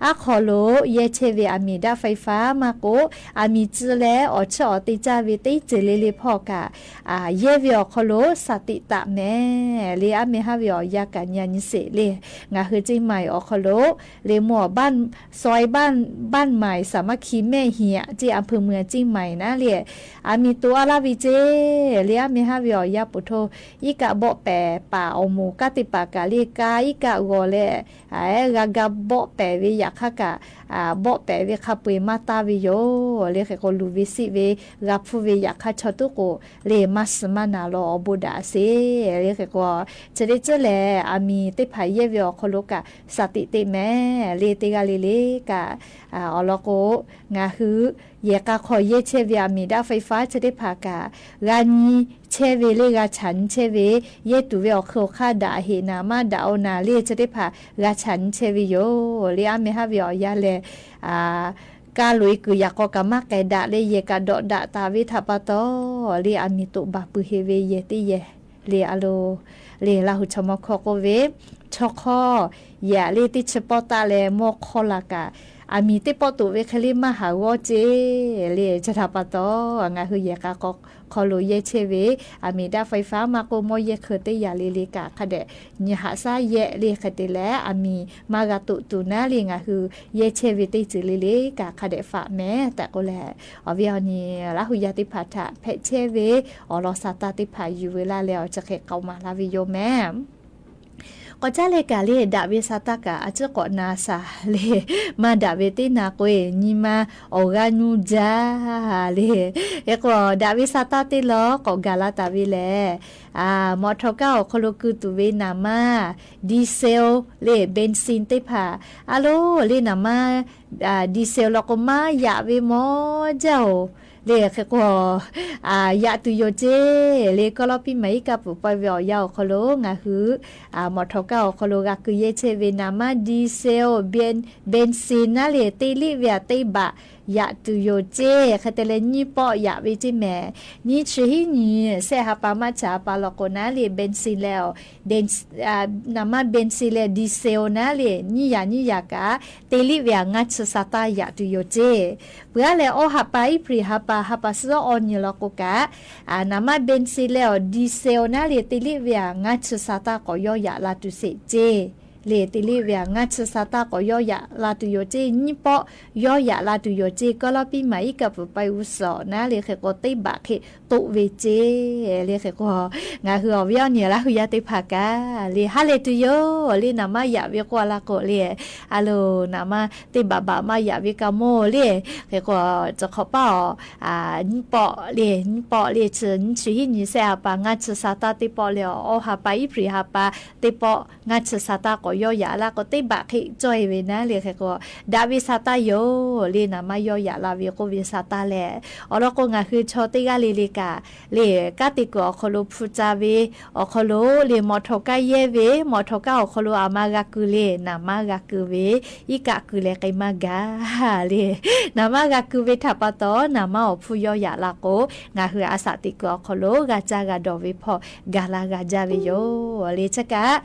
အါခီၣ်လိာ် ယဲၢ်ဆဲဝဲအမံၤဒၣ် ไฟฟ้า မးကိး အမံၤစ့ၢ်လၢ အီၤဆၢအီၤတ့ၢ်ကၠၢ်ဝဲတ့ၢ်စ့ၢ်လၢလၢဖီၣ်ကး ယဲၢ်ဝဲအီၤခီၣ်လိာ် စးတံာ်သးမဲာ် လၢအမ့ၢ်ဟးဝဲအီၤယၢ်ကးညါနံၤစ့ၢ်လၢ နၢ်ဟူ เชียงใหม่ အီၤခီၣ်လိာ် လၢမိၢ် บ้าน ซอยบ้าน บ้านใหม่สามัคคีแม่เหียะ เจ้ อำเภอเมืองเชียงใหม่ နၤလၢ အမံၤတူးအါလၢ်ဝဲကၠ့ လၢအမ့ၢ်ဟးဝဲအီၤယၢ်ပိာ်ထိၣ် အံၤကးဘိးပဲာ်ပာ်အီၤမိၢ် ကးတ့ၢ်ပာ်ကးလၢကါ အံၤကးဂီၤလဲၣ် ဂၤဂၤဘိးပဲာ်ဝဲယၢ်ခါကး ဘိးပဲာ်ဝဲခါပှ့ၤမၤတၢ်ဝဲယိၤ လၢဃဲးကိးလူၤဝဲစံးဝဲ ဂၤဖှူဝဲယၢ်ခါဆီတူၢ်ကိး လၢမၤစၢၤမၤနၢ်လီၤအီၤဘိးဒၣ်စ့ၢ် လၢဃဲးကိး ဆၢသ့ၣ်တၢ်လဲၣ် အမံၤသ့ၣ်တဖၣ်ယဲၢ်ဝဲအီၤခီၣ်လိာ်ကး စးတံာ်သ့မဲာ် လၢတဂၤလၢ်လၢ်ကး အီၤလီၤကိး နၢ်ဟူ ယဲၢ်ကးခီၣ် ယဲၢ်ဆဲဝဲအမံၤဒၣ် ไฟฟ้า ဆၢသ့ၣ်တဖၣ်ကး ဂၤနံၤဆဲဝဲလၢဂၤဆါနံၤဆဲဝဲ ယဲၢ်တူးဝဲအီၤခီၣ်ခါဒၣ်အဟ့ၣ်နၤမး ဒၣ်အီၤနၤလၢဆၢသ့ၣ်တဖၣ် ဂၤဆါနံၤဆဲဝဲယိၤ လၢအမ့ၢ်ဟးဝဲအီၤယၢ်လဲၣ် ကါလိာ်အံၤကုာ်ယၢ်ကီးကးမၤကဲဒၣ်လၢယဲၢ်ကးဒီးဒၣ်တၢ်ဝဲထၢၣ်ပာ်တီ လၢအမံၤတူးဘၣ်ပုၢ်ဟ့ၣ်ဝဲယဲၢ်တ့ၢ်ယဲၢ် လၢအလိၤ လၢလၢ်ဟူဆီမီၤခီကိးဝဲ ဆီခီ ယဲၢ်လၢတ့ၢ်ဆၢပီၣ်တၢ်လဲၣ် မီၢ်ခီလၢ်ကး အမံၤတ့ၢ်ပီၣ်တူးဝဲခဲလၢာ်မၤဟးဂီၤကၠ့ လၢဆၢထၢၣ်ပာ်တီ နၢ်ဟူယဲၢ်ကးခီၣ် ခီၣ်လိာ်ယဲၢ်ဆဲဝဲ အမံၤဒၣ် ไฟฟ้า မးကိး မီၢ်ယဲၢ်ခုးတ့ၢ်ယၤလၢ်လၢ်ကး ခါဒဲး နံၤဟးစၢ်ယဲၢ်လၢ်ဃဲးတ့ၢ်လဲၣ် အမံၤမၤဂၤတူးတူးနၤလၢ် နၢ်ဟူယဲၢ်ဆဲဝဲတ့ၢ်စ့ၢ်လၢ်လၢ်ကး ခါဒဲး ฝาก မဲာ် တၢ်ကိးလဲၣ် အီၤဝဲအီၤန့ၣ် လၢဟူယၢ်သ့ၣ်တဖၣ်ထၢၣ် ဖဲးဆဲဝဲ အီၤလီၤစၢ်တၢ်သ့ၣ်တဖၣ် ယံာ်ဝဲလၢ်လၢ် အီၤစ့ၢ်ကီးကိးမၤလၢ်ဝဲယိၤမဲာ် ကီးကၠၢ်လဲၣ်ကးလၢ် ဒၣ်ဝဲစၢ်တၢ်ကး အစ့ၢ်ကီးနၤစၢ်လၢ် မၤဒၣ်ဝဲတ့ၢ်နၤကွ့ၢ် နံၤမါ အီၣ်ဂၤနူၤဒၣ်လၢ် ဟဲကီးဒၣ်ဝဲစၢ်တၢ်တ့ၢ်လီၤ ကိးဂၤလၢ်တၢ်ဝဲလဲၣ် မီၣ်ထီၣ်ကါအီၤခီၣ်လိာ်ကုာ်တူးဝဲနၤမး diesel လၢ် ဘၣ်စံၣ် သ့ၣ်တဖၣ် အလိၤလၢ်နၤမး diesel လီၤကိးမၤယၣ်ဝဲမီၢ်ဒ်အိၣ် လၢ်ဃဲးကီး ယၣ်တုၤယိာ်ကၠ့ လၢ်ကီၢ်လီၤပံမၤအံၤကး ပူၤပှဲၤဝဲအီၤယၢ်အီၤခီၣ်လိာ် နၢ်ဟူ မီၣ်ထီၣ်ကါအီၤခီၣ်လိာ် ဂၤကုာ်ယဲၢ်ဆဲဝဲနၤမး diesel ဘၣ်စံၣ် နၤလၢ် တ့ၢ်လံဝဲအတ့ၢ်ဘၣ် ယၣ်တုၤယိာ်ကၠ့ ဃဲးတ့ၢ်လဲၣ် နံၣ်ပီၣ်ယၣ်ဝဲကၠ့မဲာ် နံၣ်ဆံဟံၣ်နံၣ် စဲးဟးပာ်မးဆါပာ်လီၤကိးနၤလၢ် ဘၣ်စံၣ်လဲၣ် နၤမး ဘၣ်စံၣ်လဲၣ် diesel နၤလၢ် နံၣ်ယၤနံၣ်ယၤကး တ့ၢ်လံဝဲအငါဆံစၢ်တၢ်ယၣ်တုၤယိာ်ကၠ့ ပှၤလဲၣ် အီၣ်ဟးပာ်အ့ဖြံၣ်ဟးပာ် ဟးပာ်ဆူအီၤနံၣ်လီၤကိးကး နၤမး ဘၣ်စံၣ်လဲၣ် diesel နၤလၢ် တ့ၢ်လံဝဲအငါဆံစၢ်တၢ်ကိးယီၢ်ယၣ်လၢ်တုၤစ့ၢ်ကၠ့ လၢ် တ့ၢ်လံဝဲအငါဆံစၢ်တၢ်ကိးယီၢ်ယၣ်လၢ်တုၤယိာ်ကၠ့ နံၣ်ပီၣ်ယီၢ်ယၣ်လၢ်တုၤယိာ်ကၠ့ ကီၢ်လီၤပံမၤအံၤကး ပူၤပှဲၤဝဲစ့ၢ် နၤလၢ်ဃဲးကီးတ့ၢ်ဘၣ်ဃ့ၢ် တူးဝဲကၠ့ လၢ်ဃဲးကီး နၢ်ဟူအီၤဝဲအီၤန့ၣ် လၢဟူယၢ်သ့ၣ်တဖၣ်ကး လၢ် ဟါလၢ်တုၤယိာ် လၢ်နၤမးယၣ်ဝဲကွၢ်လၢ်ကိးလၢ် အလိၤ နၤမး တ့ၢ်ဘၣ်ဘၣ်မးယၣ်ဝဲကးမိၢ်လၢ် ဃဲးကီး တခီပာ်အီၤ နံၣ်ပီၣ်လၢ် နံၣ်ပီၣ်လၢ် ဆံ နံၣ်ဆံဟံၣ်နံၣ် စဲးဟးပာ် ငါဆံစၢ်တၢ် တ့ၢ်ပီၣ်လၢ် အီၣ်ဟးပာ်အ့ဖြံၣ်ဟးပာ် တ့ၢ်ပီၣ် ငါဆံစၢ်တၢ်ကိး ယော်ယၣ်လၢ် ကီးတဘၣ်ဃ့ၢ်ကွံာ်ဝဲနၤ လၢခဲကီး ဒၣ်ဝဲဆၣ်တၢ်ယိာ် လၢနမါယီၢ်ယၣ်လၢ်ဝဲ ကိးဝဲဆၣ်တၢ်လဲၣ်. အီၤလီၤ ကိးဂၤဟု ဆီတဂၤလၢ်လၢ်က လၢ် ကးတံာ်ကွံာ်အီၤခီလိာ် ဖုစၢ်ဝဲ အီၤခီလိာ် လၢ် မော်တော်ကားယဲၢ်ဝဲ မော်တော်ကားအီၤခီလိာ် အမါဂၤကုၢ်လၢ် နမါဂၤကုၢ်ဝဲ အံၤကးကုၢ်လဲၣ် ကမါဂၤ လၢ် နမါဂၤကုၢ်ဝဲထၣ်ပၢ်တီ နမါအီၤဖုယီၢ်ယၣ်လၢ်ကိး ဂၤဟုအသးတံာ်ကွံာ်အီၤခီလိာ် ဂၤစၢ်ဂၤဒီးဝဲဖီၣ် ဂၤလၢ်ဂၤစၢ်ဝဲယိာ် လၢ် ဆၢကး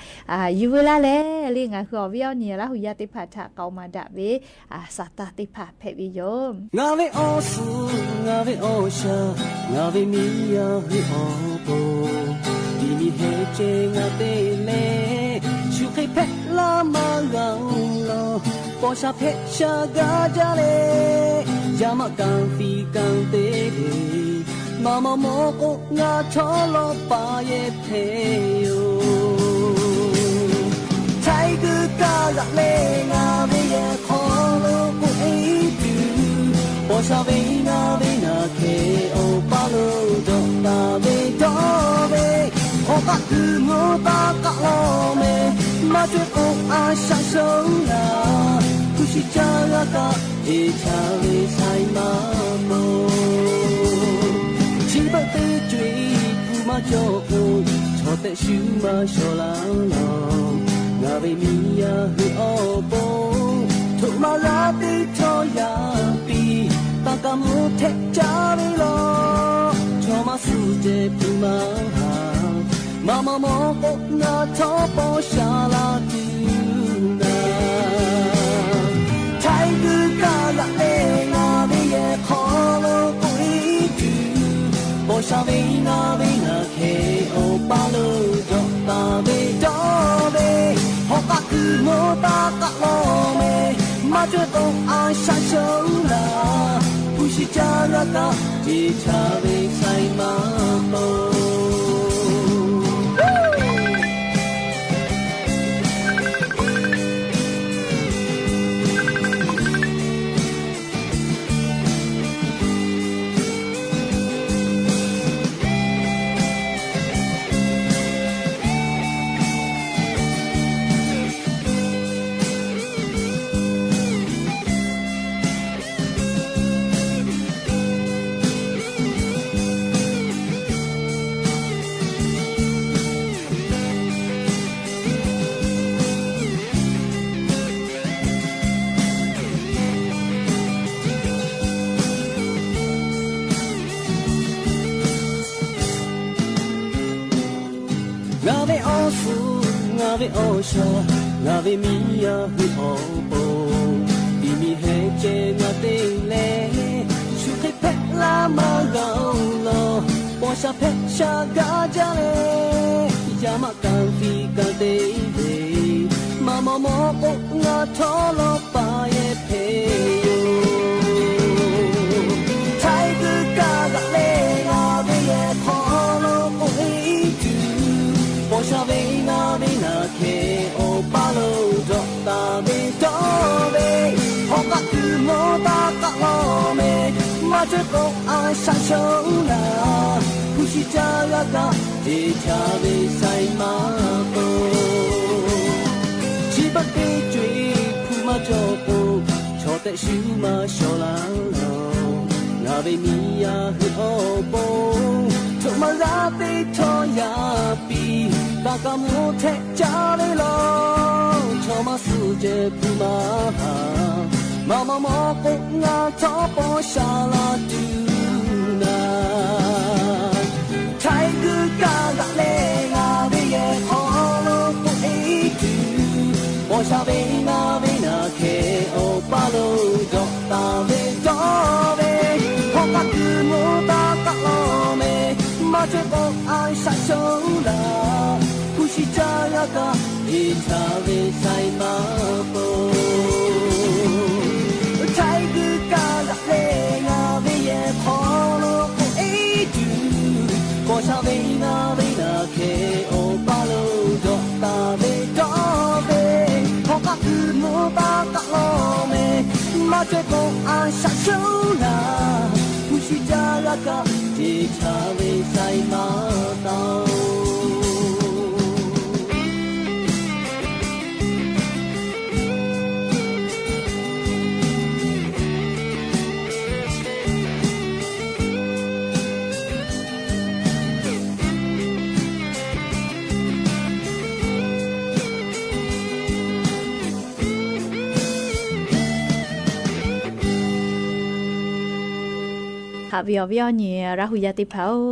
ယုၢ်ဝဲလၢ်လဲၣ် လၢ် ဂၤဟုအီၤဝဲအီၤနံၤ လၢ်ဟူယါသ့ၣ်တဖၣ်ထၣ် ကအိၣ်မၤဒၣ်ဝဲ အသၣ်တၢ်သ့ၣ်တဖၣ်ဖဲဝဲယိာ်. ငါဝဲအီၣ်ဆူၣ် ငါဝဲအီၣ်ဆၣ် ငါဝဲမံယၤဟုအီၣ်ပိၢ် ဒ်မံၤဟဲကဲငါသ့လဲၣ် ဆူၣ်ဃ့ဖဲလၢ်မၤဂၤလီၤ ပီၢ်ဆၣ်ဖဲဆၣ်ဂၤဒ်လဲၣ် ယမးကၣ်သံကၣ်သ့ မၤမၤမီၢ်ကိး ငါထီၣ်လီၤပာ်ယဲၢ်ဖဲယိာ် ထဲးဂုၤကၤဂၤလဲၣ် ငါဝဲယဲၢ်ခီလိာ်ကိးအ့ၣ်တုၤ ပီၢ်ဆၣ်ဝဲ ငါဝဲနၤခဲအိၣ်ပာ်လိာ်ဒီး တၢ်ဝဲဒီးဝဲ ဟီၣ်ကးကုၢ်မိၢ်ပၢ်ကးလီၤမဲာ် မၤထွဲကိးအါဆၣ်ဆိလၢ် ဖုၣ်ဆံၣ်ကၢ်ဂၤကး တ့ထါဝဲဆဲးမၤပိၢ် ထံဘၢၣ်သ့ကွံာ် ဖုမၤကၠီၣ်အိၣ် ထီၣ်တဲာ်ဆူမၤဆှီလၢ်လီၤ ငါဝဲမံယၤဟုအီၣ်ပိၢ် ထိၣ်မၤလၢ်သ့ထီၣ်ယၤပံၤ တၢ်ကမိၣ်ထဲးကၢ်ဝဲလီၤ ထီၣ်မၤဆူၣ်တဲာ်ဖုမၤဟၣ် မၤမၤမီၢ်ကိး ငါထီၣ်ပီၢ်ဆၣ်လၢ်တုၤနၤ ထဲးဂုၤကၤဂၤလဲၣ် ငါဝဲယဲၢ်ခီလိာ်ကိးအ့ၣ်တုၤ ပီၢ်ဆၣ်ဝဲ ငါဝဲနၤခဲအိၣ်ပာ်လိာ်ဒီး တၢ်ဝဲဒီးဝဲ ဟီၣ်ကးကုၢ်မိၢ်ပၢ်ကးလီၤမဲာ် မၤထွဲကိးအါဆၣ်ဆိလၢ် ဖုၣ်ဆံၣ်ကၢ်ဂၤကး တ့ထါဝဲဆဲးမၤပိၢ် ငါဝဲအီၣ်ဆူၣ် ငါဝဲအီၣ်ဆၣ် ငါဝဲမံယၤဟုအီၣ်ပိၢ် ဒ်မံၤဟဲကဲငါသ့လဲၣ် ဆူၣ်ဃ့ဖဲလၢ်မၤဂၤလီၤ ပီၢ်ဆၣ်ဖဲဆၣ်ဂၤဒ်လဲၣ် ယမးကၣ်သံကၣ်သ့ မၤမၤမီၢ်ကိး ငါထီၣ်လီၤပာ်ယဲၢ်ဖဲယိာ် ထဲးဂုၤကၤဂၤလဲၣ် ငါဝဲယဲၢ်ခီလိာ်ကိးအ့ၣ်တုၤ ပီၢ်ဆၣ်ဝဲ ငါဝဲနၤခဲအိၣ်ပာ်လိာ်ဒီး တၢ်ဝဲဒီးဝဲ ဟီၣ်ကးကုၢ်မိၢ်ပၢ်ကးလီၤမဲာ် မၤထွဲကိးအါဆၣ်ဆိလၢ် ဖုၣ်ဆံၣ်ကၢ်ဂၤကး တ့ထါဝဲဆဲးမၤပိၢ် ထံဘၢၣ်သ့ကွံာ် ဖုမၤကၠီၣ်အိၣ် ထီၣ်တဲာ်ဆူမၤဆှီလၢ်လီၤ ငါဝဲမံယၤဟုအီၣ်ပိၢ် ထိၣ်မၤလၢ်သ့ထီၣ်ယၤပံၤ တၢ်ကမိၣ်ထဲးကၢ်ဝဲလီၤ ထီၣ်မၤဆူၣ်တဲာ်ဖုမၤဟၣ် မၤမၤမီၢ်ကိး ငါထီၣ်ပီၢ်ဆၣ်လၢ်တုၤနၤ ထဲးဂုၤကၤဂၤလဲၣ် ငါဝဲယဲၢ်ခီလိာ်ကိးအ့ၣ်တုၤ ပီၢ်ဆၣ်ဝဲ ငါဝဲနၤခဲအိၣ်ပာ်လိာ်ဒီး တၢ်ဝဲဒီးဝဲ ဟီၣ်ကးကုၢ်မိၢ်ပၢ်ကးလီၤမဲာ် မၤထွဲကိးအါဆၣ်ဆိလၢ် ဖုၣ်ဆံၣ်ကၢ်ဂၤကး တ့ထါဝဲဆဲးမၤပိၢ် ထဲးဂုၤကၤဂၤလဲၣ် ငါဝဲယဲၢ်ခီလိာ်ကိးအ့ၣ်တုၤ ပီၢ်ဆၣ်ဝဲ ငါဝဲနၤခဲအိၣ်ပာ်လိာ်ဒီး တၢ်ဝဲဒီးဝဲ ဟီၣ်ကးကုၢ်မိၢ်ပၢ်ကးလီၤမဲာ် မၤထွဲကိးအါဆၣ်ဆိလၢ် ဖုၣ်ဆံၣ်ကၢ်ဂၤကး တ့ထါဝဲဆဲးမၤပိၢ် ပီႈဢေႃႈ ပီႈဢေႃႈ ညီ ရႃႇႁူႇယႃႇ တိတ်းၽၢဝ်ႇ ၸိူဝ်းၼႆႉၶိုဝ်း ဢၸူးယႃႇ ရတ်ႉထပၢၼ်ႇထေႃးၵႃႇ ဢေႃႈ ၶႃႈ ၵႃႈထႅင်ႈၵူၺ်းလႄႈ သူးလီႇၾႆးၾႃႉ ၵူၺ်းဝႃႈ ထႃႈလီႇ ၵႃႈထႅင်ႈတေႃႇ တၵ်းၵႄႈၸႂ်ဝႆႉယူႇ။ ဢေႃႈ လႄႈၵေႃႈ သူးလီႇၾႆးၾႃႉ ဢေႃႈ ၶေႃႈလူဝ်ႇၸေႃႇတႃႇဝႆႉ လႄႈ ႁေႃႈဝႆႉ ဢေႃႈ သႃႇ ၸိူဝ်းၼႆႉၽႃႇလႄႈ ငၢႆးႁိုဝ် ၸေႃႇယႃႇ ဢေႃႈ တူဝ်ၶေႃႈလူဝ်ႇ ရူဝ်ႇ ဢဵၼ်ႇသီႇတီႇ ဢေႃႈ မူဝ်ႇ ၵူၺ်းဝႆႉလႄႈ ဢဵၼ်ႇသီႇတီႇ ဢေႃႈ မူဝ်ႇ ၵူၺ်းဝႆႉ ဢႃႇၼႃႇလႄႈ ဢမႃႇ ဢမႃႇလႄႈ ၵူၺ်းၵူၺ်းလႄႈ ဢႃႇ ဢေႃႈ သိုပ်ႇမူဝ်းဝႆႉ ဢႃႇၼႃႇလႄႈ ဢေႃႈ သိုပ်ႇၸႃႉ ၶေႃႈလူဝ်ႇ ဢေႃႈ သူႇၸေႃႇဝႆႉ ပႃႇဝႃႉ ဢႃႇၼႃႇ ၺိမႃႉသိူဝ်ႇ ဢႃႇၼႃႇ ၸိူဝ်းၼႆႉၽႃႇ ၶႃႈပႆႇၵႃႈလႄႈ မႃးပႅင်းတႃႇ ပႃႇဝႃႉ ဢႃႇၼႃႇ ဢဵၼ်ႇသီႇတီႇ ဢေႃႈ မူဝ်ႇ ၶေႃႈလူဝ်ႇ ၸႃႉဝႆႉ ဢႃႇၼႃႇယူႇ။ ႁႄႉ ၵူၺ်းၸႃႉဝႆႉ ၽႅတ်ႇလၢၵ်ႈၵိူဝ်လႄႈ ၸႃႉဝႆႉ တေႃႇဝႆႉ ထႄႉဝႆႉ ၸေႃႇဝႆႉ ဢႃႇသႃႇ တိၵ်ႉၶႃႈ တိၵ်ႉၽႃႇထႃႇ လႃႇဝႆႉယူႇ။ ႁႄႉ ၵူၺ်းလႄႈ သူးလီႇၾႆးၾႃႉ ၸႃႉဝႆႉ ဢေႃႈ ၶေႃႈလူဝ်ႇလႄႈ ႁေႃႈဝႆႉ ဢေႃႈ သႃႇ ၸိူဝ်းၼႆႉလႄႈ တေႃႇဝႆႉ ၸေႃႇ တိၵ်ႉၽႃႇ ဢေႃႈ ပူဝ်ႇလႄႈ ဢႃႇ ရူဝ်ႇ ဢဵၼ်ႇသီႇတီႇ ၵူၺ်းဝႆႉ ဢႃႇၼႃႇ ယႃႇသေႇထႃႇ ငႃႇၵူဝ်ႇလႃႇ တႃႇဝႆႉ တီႈမူဝ်ႇလူဝ်ႇဝႆႉ ဢႃႇၼႃႇ ၸိူဝ်းၼႆႉၽႃႇ ၵႃႈၽႅတ်ႇငၢႆႈဝႆႉၸေႉ လႄႈ သူးလီႇၾႆးၾႃႉလႄႈ ဢေႃႈ ပူဝ်ႇၸေႃႇဝႆႉ ဢေႃႈ ၸိူဝ်း တေယႂ်ႇၵႃႈယွၼ်ႉ တူဝ်ၶေႃႈလူဝ်ႇ မႃးၸေႃႇလေႃးမႄႈ လႄႈ ၺိဝ်ႉဝႆႉ တႄႉယႃႉထႃႉ ၵေႃႉတူႈ လူႇတူႈ သီႇတူႈ တေပီႈလႃႈဝႆႉ ငၢႆးႁိုဝ် ၽူႈၸႃႇၵႃႈဝႆႉ လႄႈ ၽူႈၸႃႇဝႆႉ ၸႃႇႁႃၸႃႇမႄႈ လႄႈ ၵႃႈထႃႉၵေႃႈ ယႃႇၶႃႈ ငၢႆးႁိုဝ် ဢႃႇ ၸႃႇၵႃႈဝႆႉ ႁႃၸႃႇဝႆႉ ၽူႈၸႃႇ တေၽႃႇၵေႃႈယူႇလႄႈ သူးလီႇၾႆးၾႃႉ ဝိုဝ်ႈတေႃႇလႄႈ လႄႈ ဢေႃႈ ပူဝ်ႇမႃးၸေႃႇဝႆႉ ဢေႃႈ ၶူဝ်းၵၢၼ်ၼႆႉ ၶိုဝ်းထႃႈ လူႇတူႈ သီႇတူႈ ၵေႃႈတေပီႈလႃႈဝႆႉ ဢေႃႈ ၸိူဝ်း လႄႈ ဢႃႇ ၼႆႉၶိုဝ်း ၵႃႈတေၵႃႈဝႆႉ ၽူႈယူႇလႄႈ ၼႆႉၶိုဝ်း ဢေႃႈ တူဝ်လူႇတူႈ တေပေႃးၵေႃႈတေဝႆႉ ၸေႃႇ ၸေႃႇႁႄႉလႄႈ ၸေႃႇႁႄႉလႄႈ ငၢဝ်းပူဝ်ႇလႃႈၵေႃႈလႄႈ လႄႈ မႃးၸေႃႇႁႄႉမႄႈလႄႈ ဢေႃႈ လႃႈၵေႃႈ ၵႃႈတေၵႃႈဝႆႉ ၽူႈၸႃႇ တေၽႃႇလႄႈ လႄႈ ၼႆႉၶိုဝ်း ၶိုဝ်းၸႃႇဝႆႉ ထႃႈပႃႈတေႃႇ ၶႂ်ႈတေလႄႈ ၼႆႉၶိုဝ်း ဢေႃႈ တူဝ် ဢေႃႈ ပူဝ်ႇ ဢေႃႈ ပူဝ်ႇၸေႃႇလႄႈ တႃႇလၢတ်ႈတူဝ်ဝႆႉ ဢေႃႈ ၸိူဝ်းတေၽႃႇ ၵႃႈတူဝ်ဝႆႉ လႄႈ တေႃႇလေႃးဝႆႉ ဢႃႇ ႁႄႉလႄႈ လႄႈ ၸေႃႇယႃႉ တေၵႃႈလႄႈလႄႈ ၵႃႈ ၵႃႈတေၵေႃႈ ၽူႈၵႃႈတူႈ ဢေႃႈ ပူဝ်ႇ တေႃႇလေႃးဝႆႉယူႇ ၽူႈၵႃႈဝႆႉ တႄႉယႃႉထႃႉ တႃႇဝႆႉ ဢေႃႈ ၸိူဝ်းၼႆႉ မႃးသႃႇဝႆႉ လႄႈ ပျေႃႇဝႆႉ ဢေႃႈ ၸိူဝ်းထႃႈ ၽူႈၵႃႈတူႈ ဢေႃႈ ပူဝ်ႇ တေႃႇလေႃးဝႆႉမႄႈ လႄႈ ယႃႇပေႁႃ တေပေႃႈထေႃးၵႃႈ သိုဝ်ႇလႃႉၵလႃႉတူဝ်ဝႆႉ ဢေႃႈ လေႃးသႃႇတႃႇ တေၽႃႇ ၸႂ်ၶႂ်ႈမႆႈ ၸႂ်တီႈယူႇမႄႈ လူဝ်ႇလႃႈလႄႈ ၵႃႈၵႃႈၽေႃႇၼႃႈလႄႈ ဢေႃႈ ဢေႃႈ ၵႃႈပီႈလႃႈ ၸႂ်ဝႆႉ တေၵႃႈလႄႈလႄႈ ၵႃႈ ဢေႃႈ ပူဝ်ႇၸႃႉမႄႈ တေၵႃႈလႄႈလႄႈ ၸိုဝ်ႈမႄႈၵႃႈမႄႈ ၸႂ်သႃႇၸေႃႇသႃႇ ႁႃလႄႈ တေႃႇသႃႇပီႈ ဢေႃႈ ပူဝ်ႇၸႃႉ ၶေႃႈပီႈ ဢႃႈ ၶေႃႈထႃႈ ၶေႃႈသူႇ ဢႃႈ ၶေႃႈပေႃႈ လႃႈ ပေႃႈမႄႈ ဢႃႈ ထီႈ ဢိုမ်း ဢိုမ်း ပီႈပီႈ ဢႃႈ လႃႈႁူႉ ဢႃႈ ၶျေႃးၸိူဝ်း ပေႃးဝႄႈ ဢႃႈ တႄႉယၢမ်း ဢႃႈ ဢေႃႈ ၼီႈ ဢေႃႈ ႁႃႈ ဢႃႈ ၵေႃႈ ၸိူဝ်း ဢႃႈ လႃႈ ဢူဝ်း မႄႈ ဢႃႈ တူႈ ဢိုမ်း ဢိုမ်း မေႃး ဢႃႈ ဢႃႈ ႁႄႉ ဢိုမ်း ဢိုမ်း ၸႃႉ ဢိုမ်း ဢႃႈ ၸႃႉ ၸေႃႇ ပိူဝ်ႈတႃႇ ဢႃႈ ဢိုမ်း ပိူဝ်ႈလႃႈလႄႈ ဢိုမ်း ဢိုမ်း ယၢမ်း ဢႃႈ ဢႃႈ ပီႈ ၵေႃႈ တႃႇ ၵေႃႈ ဢေႃႈ သူ ဢႃႈ ၵေႃႈ မိူဝ်ႈ ဢႃႈ လႃႈ ဢူဝ်း မႄႈ ဢႃႈ ထီႈ ဢိုမ်း ဢိုမ်း တေႃႇၽူႈ ဢႃႈ ၵႃႈမႄႈ ၶႃႈလႄႈ ၸေႃႇ ဢႃႈ ၸဵမ်မိူဝ်ႈမႃး ဢႃႈ ၸီႉပေႃး ၸေႃႇလႃႈ လေႃႈ ဢိုမ်း ဢိုမ်း ဢိုမ်း ပီႈပီႈ ဢႃႈ ဢႃႈ သီႇယႃႈ ၶေႃႈပူႇ ဢႃႈ ပေႃး ၵေႃႈ ၸိူဝ်းလႃႈ ဢူဝ်း မႄႈ ဢိုမ်း ဢိုမ်း မီးၵိူဝ်ႇ ဢႃႈ ပူႇယႃႈ ဢႃႈ သီႇယႃႈ ဢေႃႈလီႈ ဢႃႈ ဢေႃႈၶႃႈ ဢႃႈ ၵေႃႈ ၸိူဝ်း ဢႃႈ လႃႈ ပူႇ မႄႈ ဢႃႈ ၸီႉ ဢိုမ်း ဢိုမ်း မိူဝ်ႈၽူႈ ဢႃႈ လႃႈ ဢူဝ်း ဢႃႈ ၵေႃႈ ပႃႈ ဢႃႈ လႃႈ မႄႈ သေႃး ၸိူဝ်း ဢႃႈ ၸိူ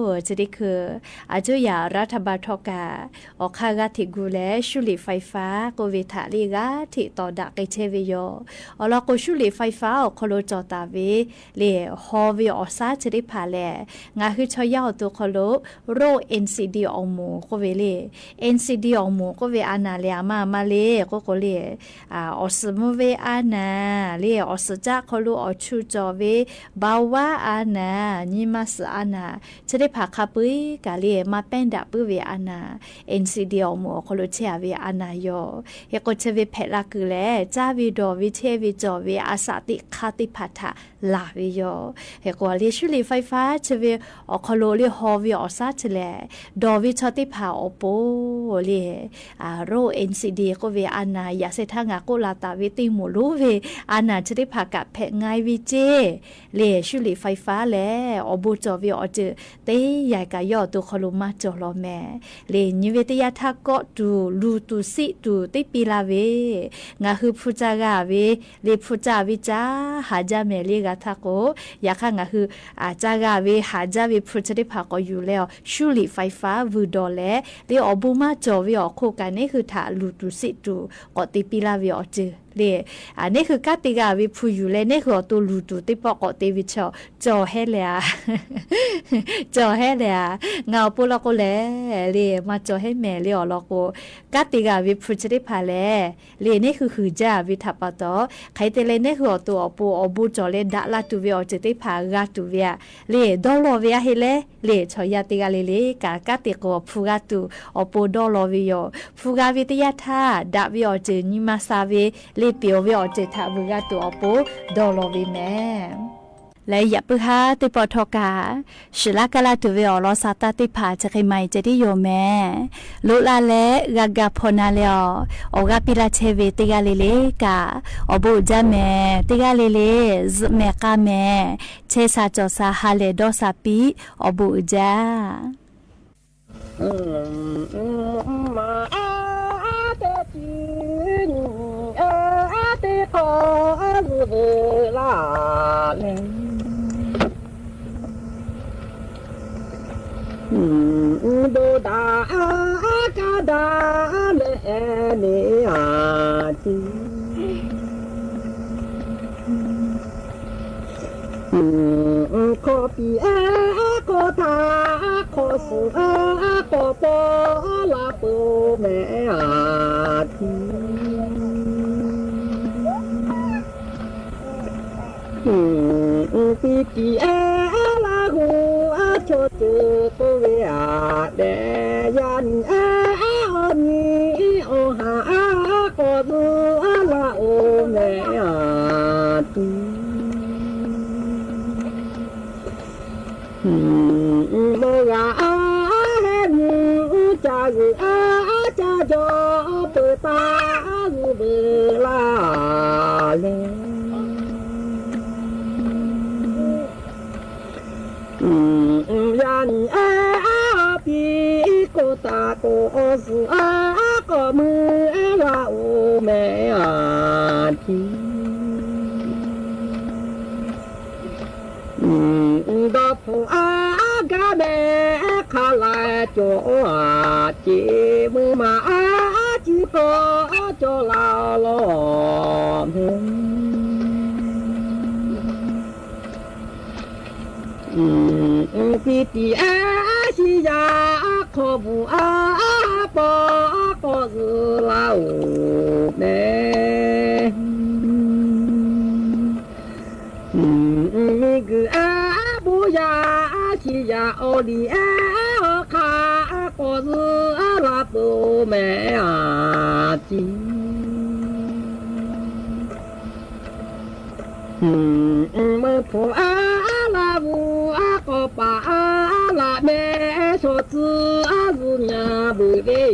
ဝ်း ၺႃး ပိူဝ်ႈ တေ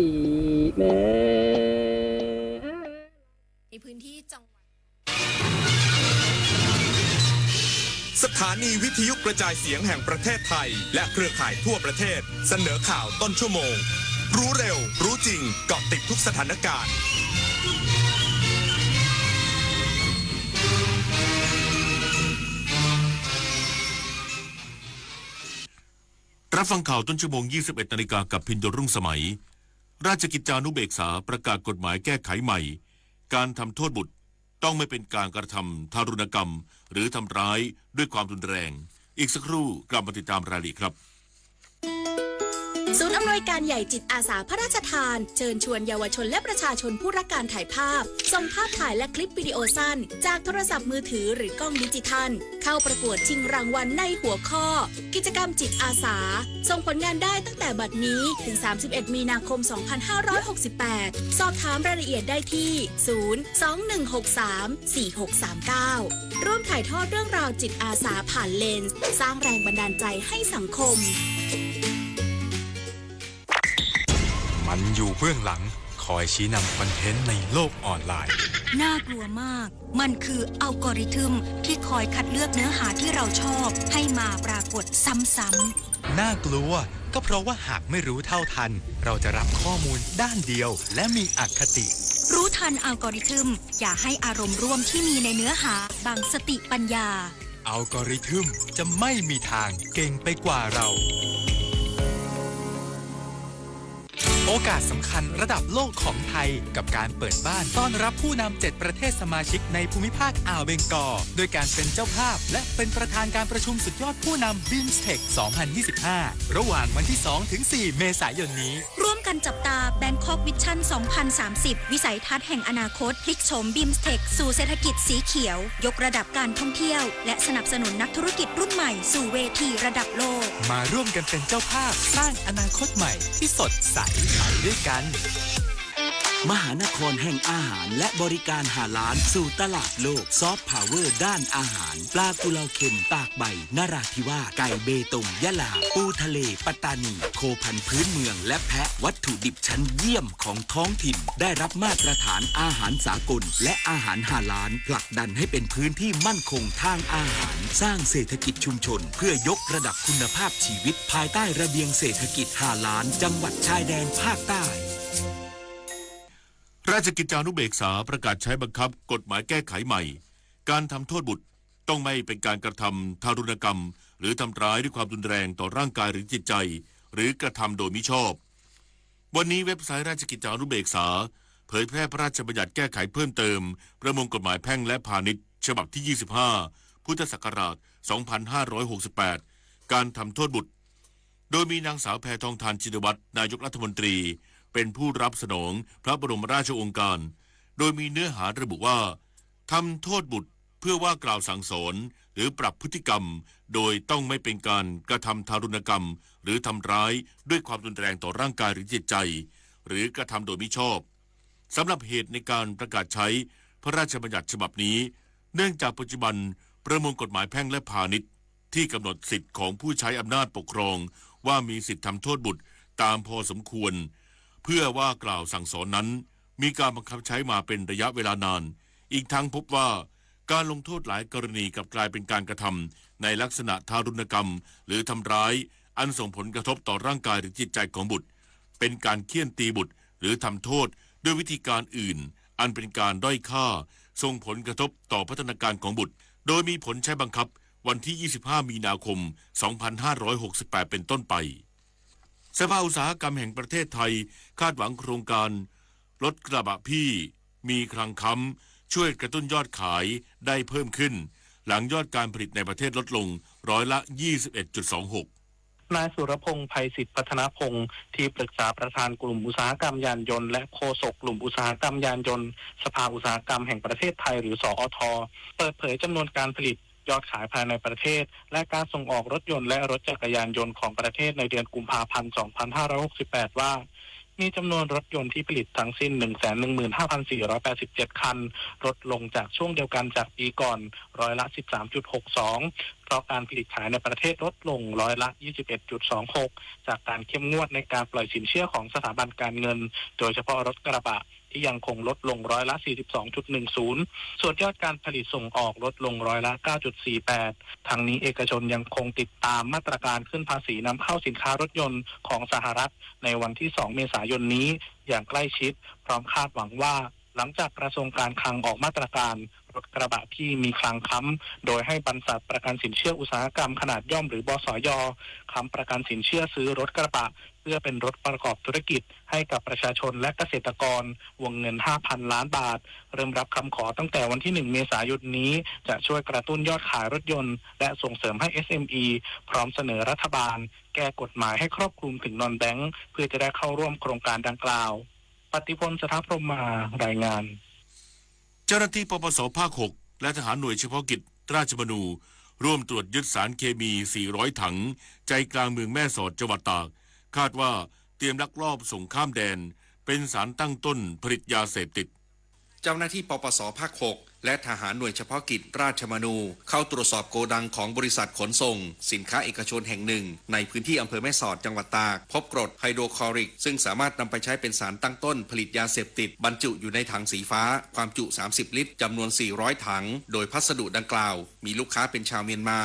မႄႈ ในพื้นที่จังหวัด สถานีวิทยุกระจายเสียงแห่งประเทศไทย และเครือข่ายทั่วประเทศ เสนอข่าวต้นชั่วโมง รู้เร็ว รู้จริง เกาะติดทุกสถานการณ์ ฟังข่าวต้นชั่วโมง ยี่สิบเอ็ดนาฬิกา กับพินโยรุ่งสมัย ราชกิจจานุเบกษาประกาศกฎหมายแก้ไขใหม่ การทำโทษบุตรต้องไม่เป็นการกระทำทารุณกรรม หรือทำร้ายด้วยความรุนแรง อีกสักครู่กลับมาติดตามรายละเอียดครับ ศูนย์อำนวยการใหญ่จิตอาสาพระราชทาน เชิญชวนเยาวชนและประชาชนผู้รักการถ่ายภาพ ส่งภาพถ่ายและคลิปวิดีโอสั้น จากโทรศัพท์มือถือหรือกล้องดิจิทัล เข้าประกวดชิงรางวัลในหัวข้อ กิจกรรมจิตอาสา ส่งผลงานได้ตั้งแต่บัดนี้ถึง สามสิบเอ็ดมีนาคม สองพันห้าร้อยหกสิบแปด สอบถามรายละเอียดได้ที่ ศูนย์ สองหนึ่งหกสาม สี่หกสามเก้า ร่วมถ่ายทอดเรื่องราวจิตอาสาผ่านเลนส์ สร้างแรงบันดาลใจให้สังคม มันอยู่เบื้องหลัง คอยชี้นำคอนเทนต์ในโลกออนไลน์ น่ากลัวมาก มันคืออัลกอริทึมที่คอยคัดเลือกเนื้อหาที่เราชอบให้มาปรากฏซ้ำๆ น่ากลัว ก็เพราะว่าหากไม่รู้เท่าทัน เราจะรับข้อมูลด้านเดียวและมีอคติ รู้ทันอัลกอริทึม อย่าให้อารมณ์ร่วมที่มีในเนื้อหาบังสติปัญญา อัลกอริทึมจะไม่มีทางเก่งไปกว่าเรา โอกาสสำคัญระดับโลกของไทย กับการเปิดบ้านต้อนรับผู้นำเจ็ดประเทศสมาชิกในภูมิภาคอ่าวเบงกอล ด้วยการเป็นเจ้าภาพ และเป็นประธานการประชุมสุดยอดผู้นำ BIMSTEC สองพันยี่สิบห้า ระหว่างวันที่สองถึงสี่เมษายนนี้ ร่วมกันจับตา Bangkok Vision สองพันสามสิบ วิสัยทัศน์แห่งอนาคต พลิกโฉม BIMSTEC สู่เศรษฐกิจสีเขียว ยกระดับการท่องเที่ยว และสนับสนุนนักธุรกิจรุ่นใหม่สู่เวทีระดับโลก มาร่วมกันเป็นเจ้าภาพสร้างอนาคตใหม่ที่สดใสไปด้วยกัน มหานครแห่งอาหารและบริการฮาลาลสู่ตลาดโลก ซอฟต์พาวเวอร์ด้านอาหาร ปลากุเลาเค็มตากใบนราธิวาส ไก่เบตงยะลา ปูทะเลปัตตานี โคพันธุ์พื้นเมือง และแพะ วัตถุดิบชั้นเยี่ยมของท้องถิ่น ได้รับมาตรฐานอาหารสากล และอาหารฮาลาล ผลักดันให้เป็นพื้นที่มั่นคงทางอาหาร สร้างเศรษฐกิจชุมชน เพื่อยกระดับคุณภาพชีวิต ภายใต้ระเบียงเศรษฐกิจฮาลาล จังหวัดชายแดนภาคใต้ ราชกิจจานุเบกษาประกาศใช้บังคับกฎหมายแก้ไขใหม่ การทำโทษบุตรต้องไม่เป็นการกระทำทารุณกรรม หรือทำร้ายด้วยความรุนแรงต่อร่างกายหรือจิตใจ หรือกระทำโดยมิชอบ วันนี้เว็บไซต์ราชกิจจานุเบกษาเผยแพร่พระราชบัญญัติแก้ไขเพิ่มเติมประมวลกฎหมายแพ่งและพาณิชย์ฉบับที่ ยี่สิบห้า พุทธศักราช สองพันห้าร้อยหกสิบแปด การทำโทษบุตร โดยมีนางสาวแพทองธาร ชินวัตร นายกรัฐมนตรี เป็นผู้รับสนองพระบรมราชโองการ โดยมีเนื้อหาระบุว่า ทำโทษบุตรเพื่อว่ากล่าวสั่งสอน หรือปรับพฤติกรรม โดยต้องไม่เป็นการกระทำทารุณกรรม หรือทำร้ายด้วยความรุนแรงต่อร่างกายหรือจิตใจ หรือกระทำโดยมิชอบ สำหรับเหตุในการประกาศใช้พระราชบัญญัติฉบับนี้ เนื่องจากปัจจุบันประมวลกฎหมายแพ่งและพาณิชย์ ที่กำหนดสิทธิ์ของผู้ใช้อำนาจปกครองว่ามีสิทธิ์ทำโทษบุตรตามพอสมควร เพื่อว่ากล่าวสั่งสอนนั้น มีการบังคับใช้มาเป็นระยะเวลานาน อีกทั้งพบว่าการลงโทษหลายกรณีกลับกลายเป็นการกระทำในลักษณะทารุณกรรม หรือทำร้าย อันส่งผลกระทบต่อร่างกายหรือจิตใจของบุตร เป็นการเฆี่ยนตีบุตร หรือทำโทษด้วยวิธีการอื่น อันเป็นการด้อยค่า ส่งผลกระทบต่อพัฒนาการของบุตร โดยมีผลใช้บังคับวันที่ ยี่สิบห้า มีนาคม สองพันห้าร้อยหกสิบแปด เป็นต้นไป สภาอุตสาหกรรมแห่งประเทศไทยคาดหวังโครงการรถกระบะพี่มีคลังค้ำ ช่วยกระตุ้นยอดขายได้เพิ่มขึ้น หลังยอดการผลิตในประเทศลดลงร้อยละ ยี่สิบเอ็ดจุดสองหก นายสุรพงษ์ ไพศิษฐพัฒนพงษ์ ที่ปรึกษาประธานกลุ่มอุตสาหกรรมยานยนต์และโฆษกกลุ่มอุตสาหกรรมยานยนต์ สภาอุตสาหกรรมแห่งประเทศไทย หรือ สอท เปิดเผยจำนวนการผลิต ยอดขายภายในประเทศ และการส่งออกรถยนต์และรถจักรยานยนต์ของประเทศในเดือนกุมภาพันธ์ สองพันห้าร้อยหกสิบแปด ว่า มีจำนวนรถยนต์ที่ผลิตทั้งสิ้น หนึ่งแสนหนึ่งหมื่นห้าพันสี่ร้อยแปดสิบเจ็ด คัน ลดลงจากช่วงเดียวกันจากปีก่อน ร้อยละ สิบสามจุดหกสอง เพราะการผลิตขายในประเทศลดลงร้อยละ ยี่สิบเอ็ดจุดสองหก จากการเข้มงวดในการปล่อยสินเชื่อของสถาบันการเงิน โดยเฉพาะรถกระบะ ที่ยังคงลดลงร้อยละ สี่สิบสองจุดหนึ่งศูนย์ ส่วนยอดการผลิตส่งออกลดลงร้อยละ เก้าจุดสี่แปด ทั้งนี้เอกชนยังคงติดตามมาตรการขึ้นภาษีนำเข้าสินค้ารถยนต์ของสหรัฐในวันที่ สอง เมษายนนี้อย่างใกล้ชิด พร้อมคาดหวังว่า หลังจากกระทรวงการคลังออกมาตรการรถกระบะที่มีคลังค้ำ โดยให้บรรษัทประกันสินเชื่ออุตสาหกรรมขนาดย่อม หรือ บสย ค้ำประกันสินเชื่อซื้อรถกระบะ เพื่อเป็นรถประกอบธุรกิจให้กับประชาชนและเกษตรกร วงเงิน ห้าพันล้านบาท เริ่มรับคำขอตั้งแต่วันที่ หนึ่ง เมษายนนี้ จะช่วยกระตุ้นยอดขายรถยนต์ และส่งเสริมให้ เอสเอ็มอี พร้อมเสนอรัฐบาล แก้กฎหมายให้ครอบคลุมถึงนอนแบงก์ เพื่อจะได้เข้าร่วมโครงการดังกล่าว ปฏิพล สถาพรหมมา รายงาน เจ้าหน้าที่ ปปส ภาค หก และทหารหน่วยเฉพาะกิจราชมนู ร่วมตรวจยึดสารเคมี สี่ร้อย ถัง ใจกลางเมืองแม่สอด จังหวัดตาก คาดว่าเตรียมลักลอบส่งข้ามแดน เป็นสารตั้งต้นผลิตยาเสพติด เจ้าหน้าที่ ปปส ภาค หก และทหารหน่วยเฉพาะกิจราชมนู เข้าตรวจสอบโกดังของบริษัทขนส่งสินค้าเอกชนแห่งหนึ่ง ในพื้นที่อำเภอแม่สอด จังหวัดตาก พบกรดไฮโดรคลอริก ซึ่งสามารถนำไปใช้เป็นสารตั้งต้นผลิตยาเสพติด บรรจุอยู่ในถังสีฟ้า ความจุ สามสิบลิตร จำนวน สี่ร้อย ถัง โดยพัสดุดังกล่าว มีลูกค้าเป็นชาวเมียนมา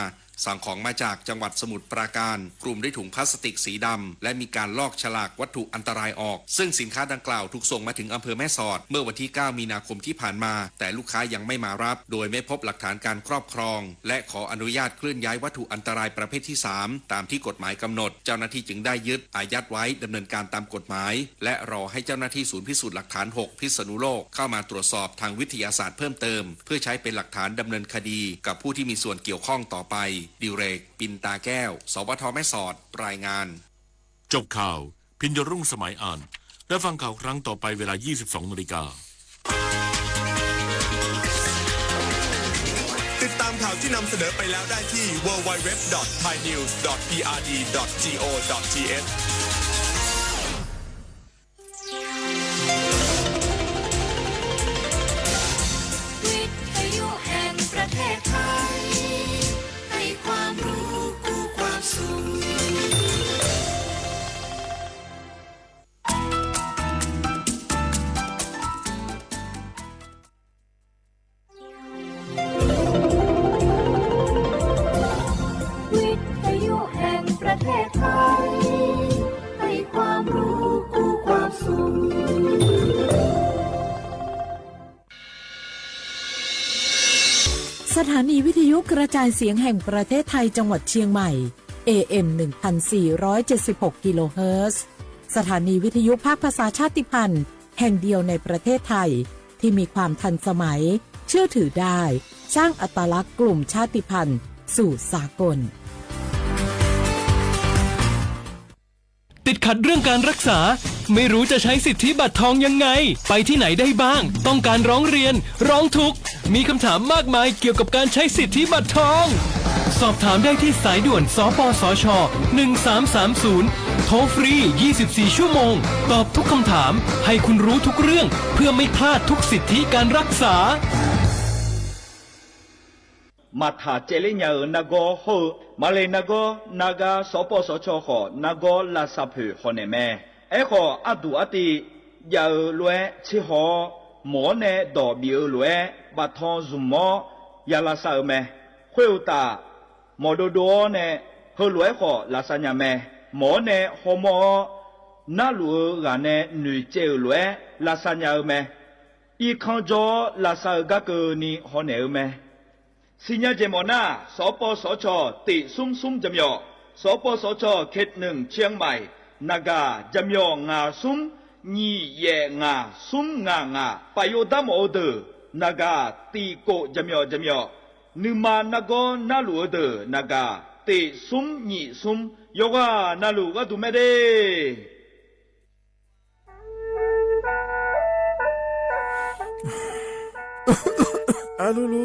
สั่งของมาจากจังหวัดสมุทรปราการ คลุมด้วยถุงพลาสติกสีดำ และมีการลอกฉลากวัตถุอันตรายออก ซึ่งสินค้าดังกล่าวถูกส่งมาถึงอำเภอแม่สอด เมื่อวันที่ เก้า มีนาคมที่ผ่านมา แต่ลูกค้ายังไม่มารับ โดยไม่พบหลักฐานการครอบครอง และขออนุญาตเคลื่อนย้ายวัตถุอันตรายประเภทที่ สาม ตามที่กฎหมายกำหนด เจ้าหน้าที่จึงได้ยึดอายัดไว้ดำเนินการตามกฎหมาย และรอให้เจ้าหน้าที่ศูนย์พิสูจน์หลักฐาน หก พิษณุโลก เข้ามาตรวจสอบทางวิทยาศาสตร์เพิ่มเติม เพื่อใช้เป็นหลักฐานดำเนินคดีกับผู้ที่มีส่วนเกี่ยวข้องต่อไป ดิเรก ปินตาแก้ว สวท แม่สอด รายงาน จบข่าว พิญญรุ่งสมัยอ่าน และฟังข่าวครั้งต่อไปเวลา ยี่สิบสองนาฬิกา ติดตามข่าวที่นำเสนอไปแล้วได้ที่ ดับเบิลยู ดับเบิลยู ดับเบิลยู ดอท ไทยนิวส์ ดอท พีอาร์ดี ดอท จี โอ ดอท ที เอช วิทยุแห่งประเทศไทย ให้ความรู้คู่ความสุข วิทยุแห่งประเทศไทย ให้ความรู้คู่ความสุข สถานีวิทยุกระจายเสียงแห่งประเทศไทยจังหวัดเชียงใหม่ เอ เอ็ม หนึ่งพันสี่ร้อยเจ็ดสิบหก กิโลเฮิรตซ์ สถานีวิทยุภาคภาษาชาติพันธุ์แห่งเดียวในประเทศไทย ที่มีความทันสมัย เชื่อถือได้ สร้างอัตลักษณ์กลุ่มชาติพันธุ์สู่สากล ติดขัดเรื่องการรักษา ไม่รู้จะใช้สิทธิบัตรทองยังไง ไปที่ไหนได้บ้าง ต้องการร้องเรียน ร้องทุกข์ มีคำถามมากมายเกี่ยวกับการใช้สิทธิบัตรทอง สอบถามได้ที่สายด่วน สปสช หนึ่งสามสามศูนย์ โทรฟรี ยี่สิบสี่ ชั่วโมง ตอบทุกคำถาม ให้คุณรู้ทุกเรื่อง เพื่อไม่พลาดทุกสิทธิการรักษา မၤထႃႇကႄႈလၢညါအၢ နဂီၢ်ဟီၣ် မၤလၢနဂီၢ် နဂါ စပစၢ် ဃိး နဂီၢ်လၢသးဖၢၣ် ဃိး န့ၣ်မ့ၢ် အဲၣ်ဃိး အဒူၣ်အတံၢ် ယၢ်အၢ လွဲ ဆ့ဟီၣ် မီၣ်န့ၣ် ဒီးဘံၣ်အၢ လွဲ ဘၣ်ထီၣ် Zoom မီၣ် ယၤလၢသးအၢ မ့ၢ် ဃ့ၢ်အုၣ်တၢ် မီၣ်ဒိၣ်ဒိၣ်န့ၣ် ဟၢလွဲ ဃိး လၢသးညါ မ့ၢ် မီၣ်န့ၣ် ဟီၣ်မီၣ် နၢ်လူၢ်အၢ ဂၤန့ၣ် နွံၸဲးအၢ လွဲ လၢသးညါ အၢ မ့ၢ် အံၣ်ခီၣ်ကၠီ လၢသးအၢ ဂၤကၢၢ်နံၤ ဃိး န့ၣ် အၢ မ့ၢ် စံးညါ ကဲ မီၣ်နၢ် စပစၢ် တ့ၢ်သုမ်းသုမ်း ကၠၢမ်းယီၣ် စပစၢ် เขตหนึ่ง เชียงใหม่ နဂါ ကၠၢမ်းယီၣ် ငါးသုမ်း နံၣ်ယဲၢ်ငါး သုမ်းငါးငါး ပၢ်ယိၣ်တၢ်မီၣ်အၢဒၢး နဂါ တံၢ်ကိး ကၠၢမ်းယီၣ် ကၠၢမ်းယီၣ် နုာ်မၤနဂီၢ်နၢ်လူၢ်အၢဒၢး နဂါ တ့ၢ်သုမ်းနံၣ်သုမ်း ယိၤဂၤနၢ်လူၢ် ဂၤဒုးမဲဒၣ် အလူလူ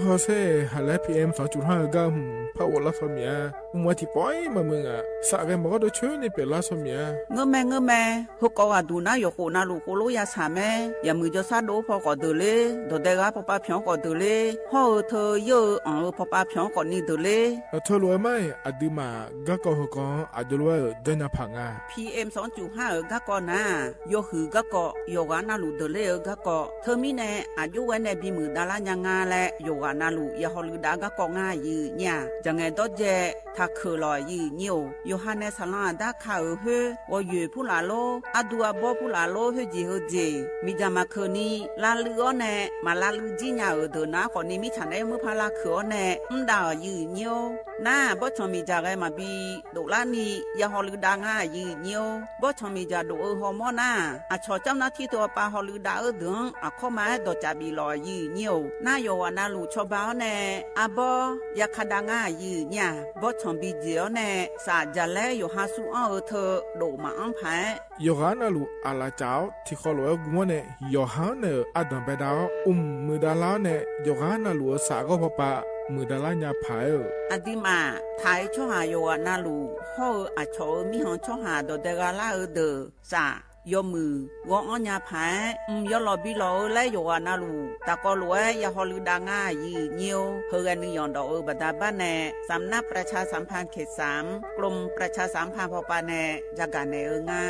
ဟီၣ်စဲ ဟးလၢ PM สองจุดห้า အၢ ဂၤ ဟွမ် ဖးဝီၤလါဆီမံၤဧါ မွဲထံၣ်ပီမးမုၢ်ဂၤ စးဂဲၤမီၢ်ကီၢ်ဒီးဆၢန့ၣ်ပဲာ်လါဆီမံၤဧါ ငၢၢ်မဲ ငၢၢ်မဲ ဟိၣ်ကီးဂၤဒုးနၢ်ယိၤဃိးနၢ်လူၢ်ဃိးလိယၤဆၣ်မဲ ယမုၢ်ကၠီဆၣ်ဒိၣ်ဖီၣ်ကီးဒၢးလ့ ဒီးဒဲဂၤဖီၣ်ပၢ်ဖျီၣ်ကီးဒၢးလ့ ဟီၣ်အၢထၢယၢၢ်အၢ အီၣ်အၢဖီၣ်ပၢ်ဖျီၣ်ကီးနံၤဒၢးလ့ အထၢလိာ်ဝဲမး အဒုးမး ဂၤကီၢ်ဟီၣ်ကီၢ် အဒိးလိာ်ဝဲ ဒၢညါဖးငါ PM สองจุดห้า အၢ ဂၤကီၢ်နၤ ယိၤဟုၣ်ဂၤကီၢ် ယိၤဂၤနၢ်လူၢ်ဒၢးလ့ အၢ ဂၤကီၢ် ထၢမံၤန့ၣ် အယိၣ်ဝဲန့ၣ် ဘံမုၢ်ဒါလၢညါ ငါလႄၣ် ယိၤဟၣ်နၢလူၣ် ယဟော်လုၢ်ဒၣ်ဂ့ၢ်ကီၢ်ငါယုၢ်ညါ ယငဲၣ်ဒီးကဲ ထးခိၣ်လီၤယုၢ်ညိၣ် ယိၤဟၣ်နဲ ဆၣ်လီၤအၤဒၣ်ခးဧိၤဟို ဂီၤယွဲၢ်ဖုလၢ်လိ အဒူအဘီဖုလၢ်လိ ဟိုကၠ့ၣ်ဟိုကၠ့ၣ် မ့ၢ်ယၤမၤခုၣ်နံၤ လါလုၢ်အီၤနဲ မၤလါလုၢ်ကၠံညါဧိၤဒၢးနၤဃီၣ်နံၤ မ့ၢ်ဆၣ်နဲမုၢ်ဖးလၢ်ခုၣ်အီၤနဲ မ့ၢ်ဒၣ်အီၤယုၢ်ညိၣ် နၤ ဘီၣ်ဆီၣ်မ့ၢ်ယၤဂဲၤမၤဘံ ဒိၣ်လၢနံၤ ယဟော်လုၢ်ဒၣ်ငါယုၢ်ညိၣ် ဘီၣ်ဆီၣ်မ့ၢ်ယၤဒိၣ်ဧိၤဟီၣ်မီၢ်နၤ အဆီၣ်ကၠီၣ်နၢ်ထံတိၤအပၢ်ဟော်လုၢ်ဒၣ်ဧိၤဒုး အခီမၤဟဲဒီးကၠၣ်ဘံၣ်လီၤယုၢ်ညိၣ် နၤ ယိၤဟၣ်နၢလူၣ်ဆီၣ်ဘၣ်အီၤနဲ အဘီ ယခးဒၣ်ငါယုၢ်ညါ ဘီၣ်ဆီၣ်ဘံၣ်ကၠ့ၣ်အီၤနဲ စၣ်ယၤလဲၣ် ယိၤဟၣ်ဆူအီၣ်ဧိၤထၢ ဒိၣ်မးအီၣ်ဖး ယိၤဟၣ်နၢလူၣ်အလၣ်ကၠးအီၤ ထံၣ်ဃီလိာ်ဝဲဂုၢ်မီၢ်နဲ ယိၤဟၣ်အီၤနဲ အဒၣ်ဘဲဒၣ်အီၤ အိၣ်မုာ်ဒၣ်လၢအီၤနဲ ယိၤဟၣ်နၢလူၣ်အစးဂီၢ်ဖီပာ် မုာ်ဒၣ်လၢညါဖးဧၢ အဒုးမး ထးအံၤဆီၣ်ဟၣ်ယိၤဟၣ်နၢလူၣ် ဟီၣ်ဧိၤအဆီၣ်ဧိၤမံဟီၣ်ဆီၣ်ဟၣ်ဒီးဒဲဂၤလၢအဧိၤဒၢး စၣ် ယီၤမုၢ် ဂီၤအီၣ်ညါဖး အံၤ ယီၤလီၤဘံလီၤဧိၤလၢယိၤဟၣ်နၢလူၣ် တၢ်ကီလိာ်ဝဲ ယဟော်လုၢ်ဒၣ်ငါယုၢ်ညိၣ် ဟၢဂဲၤနုာ်ယီၢ်ဒီးဧိၤဘၣ်ဒါဘၣ်နဲ สำนักประชาสัมพันธ์เขตสาม กรมประชาสัมพันธ์ဖီပာ်နဲ ယကၣ်နဲၣ်ဧိၤငါ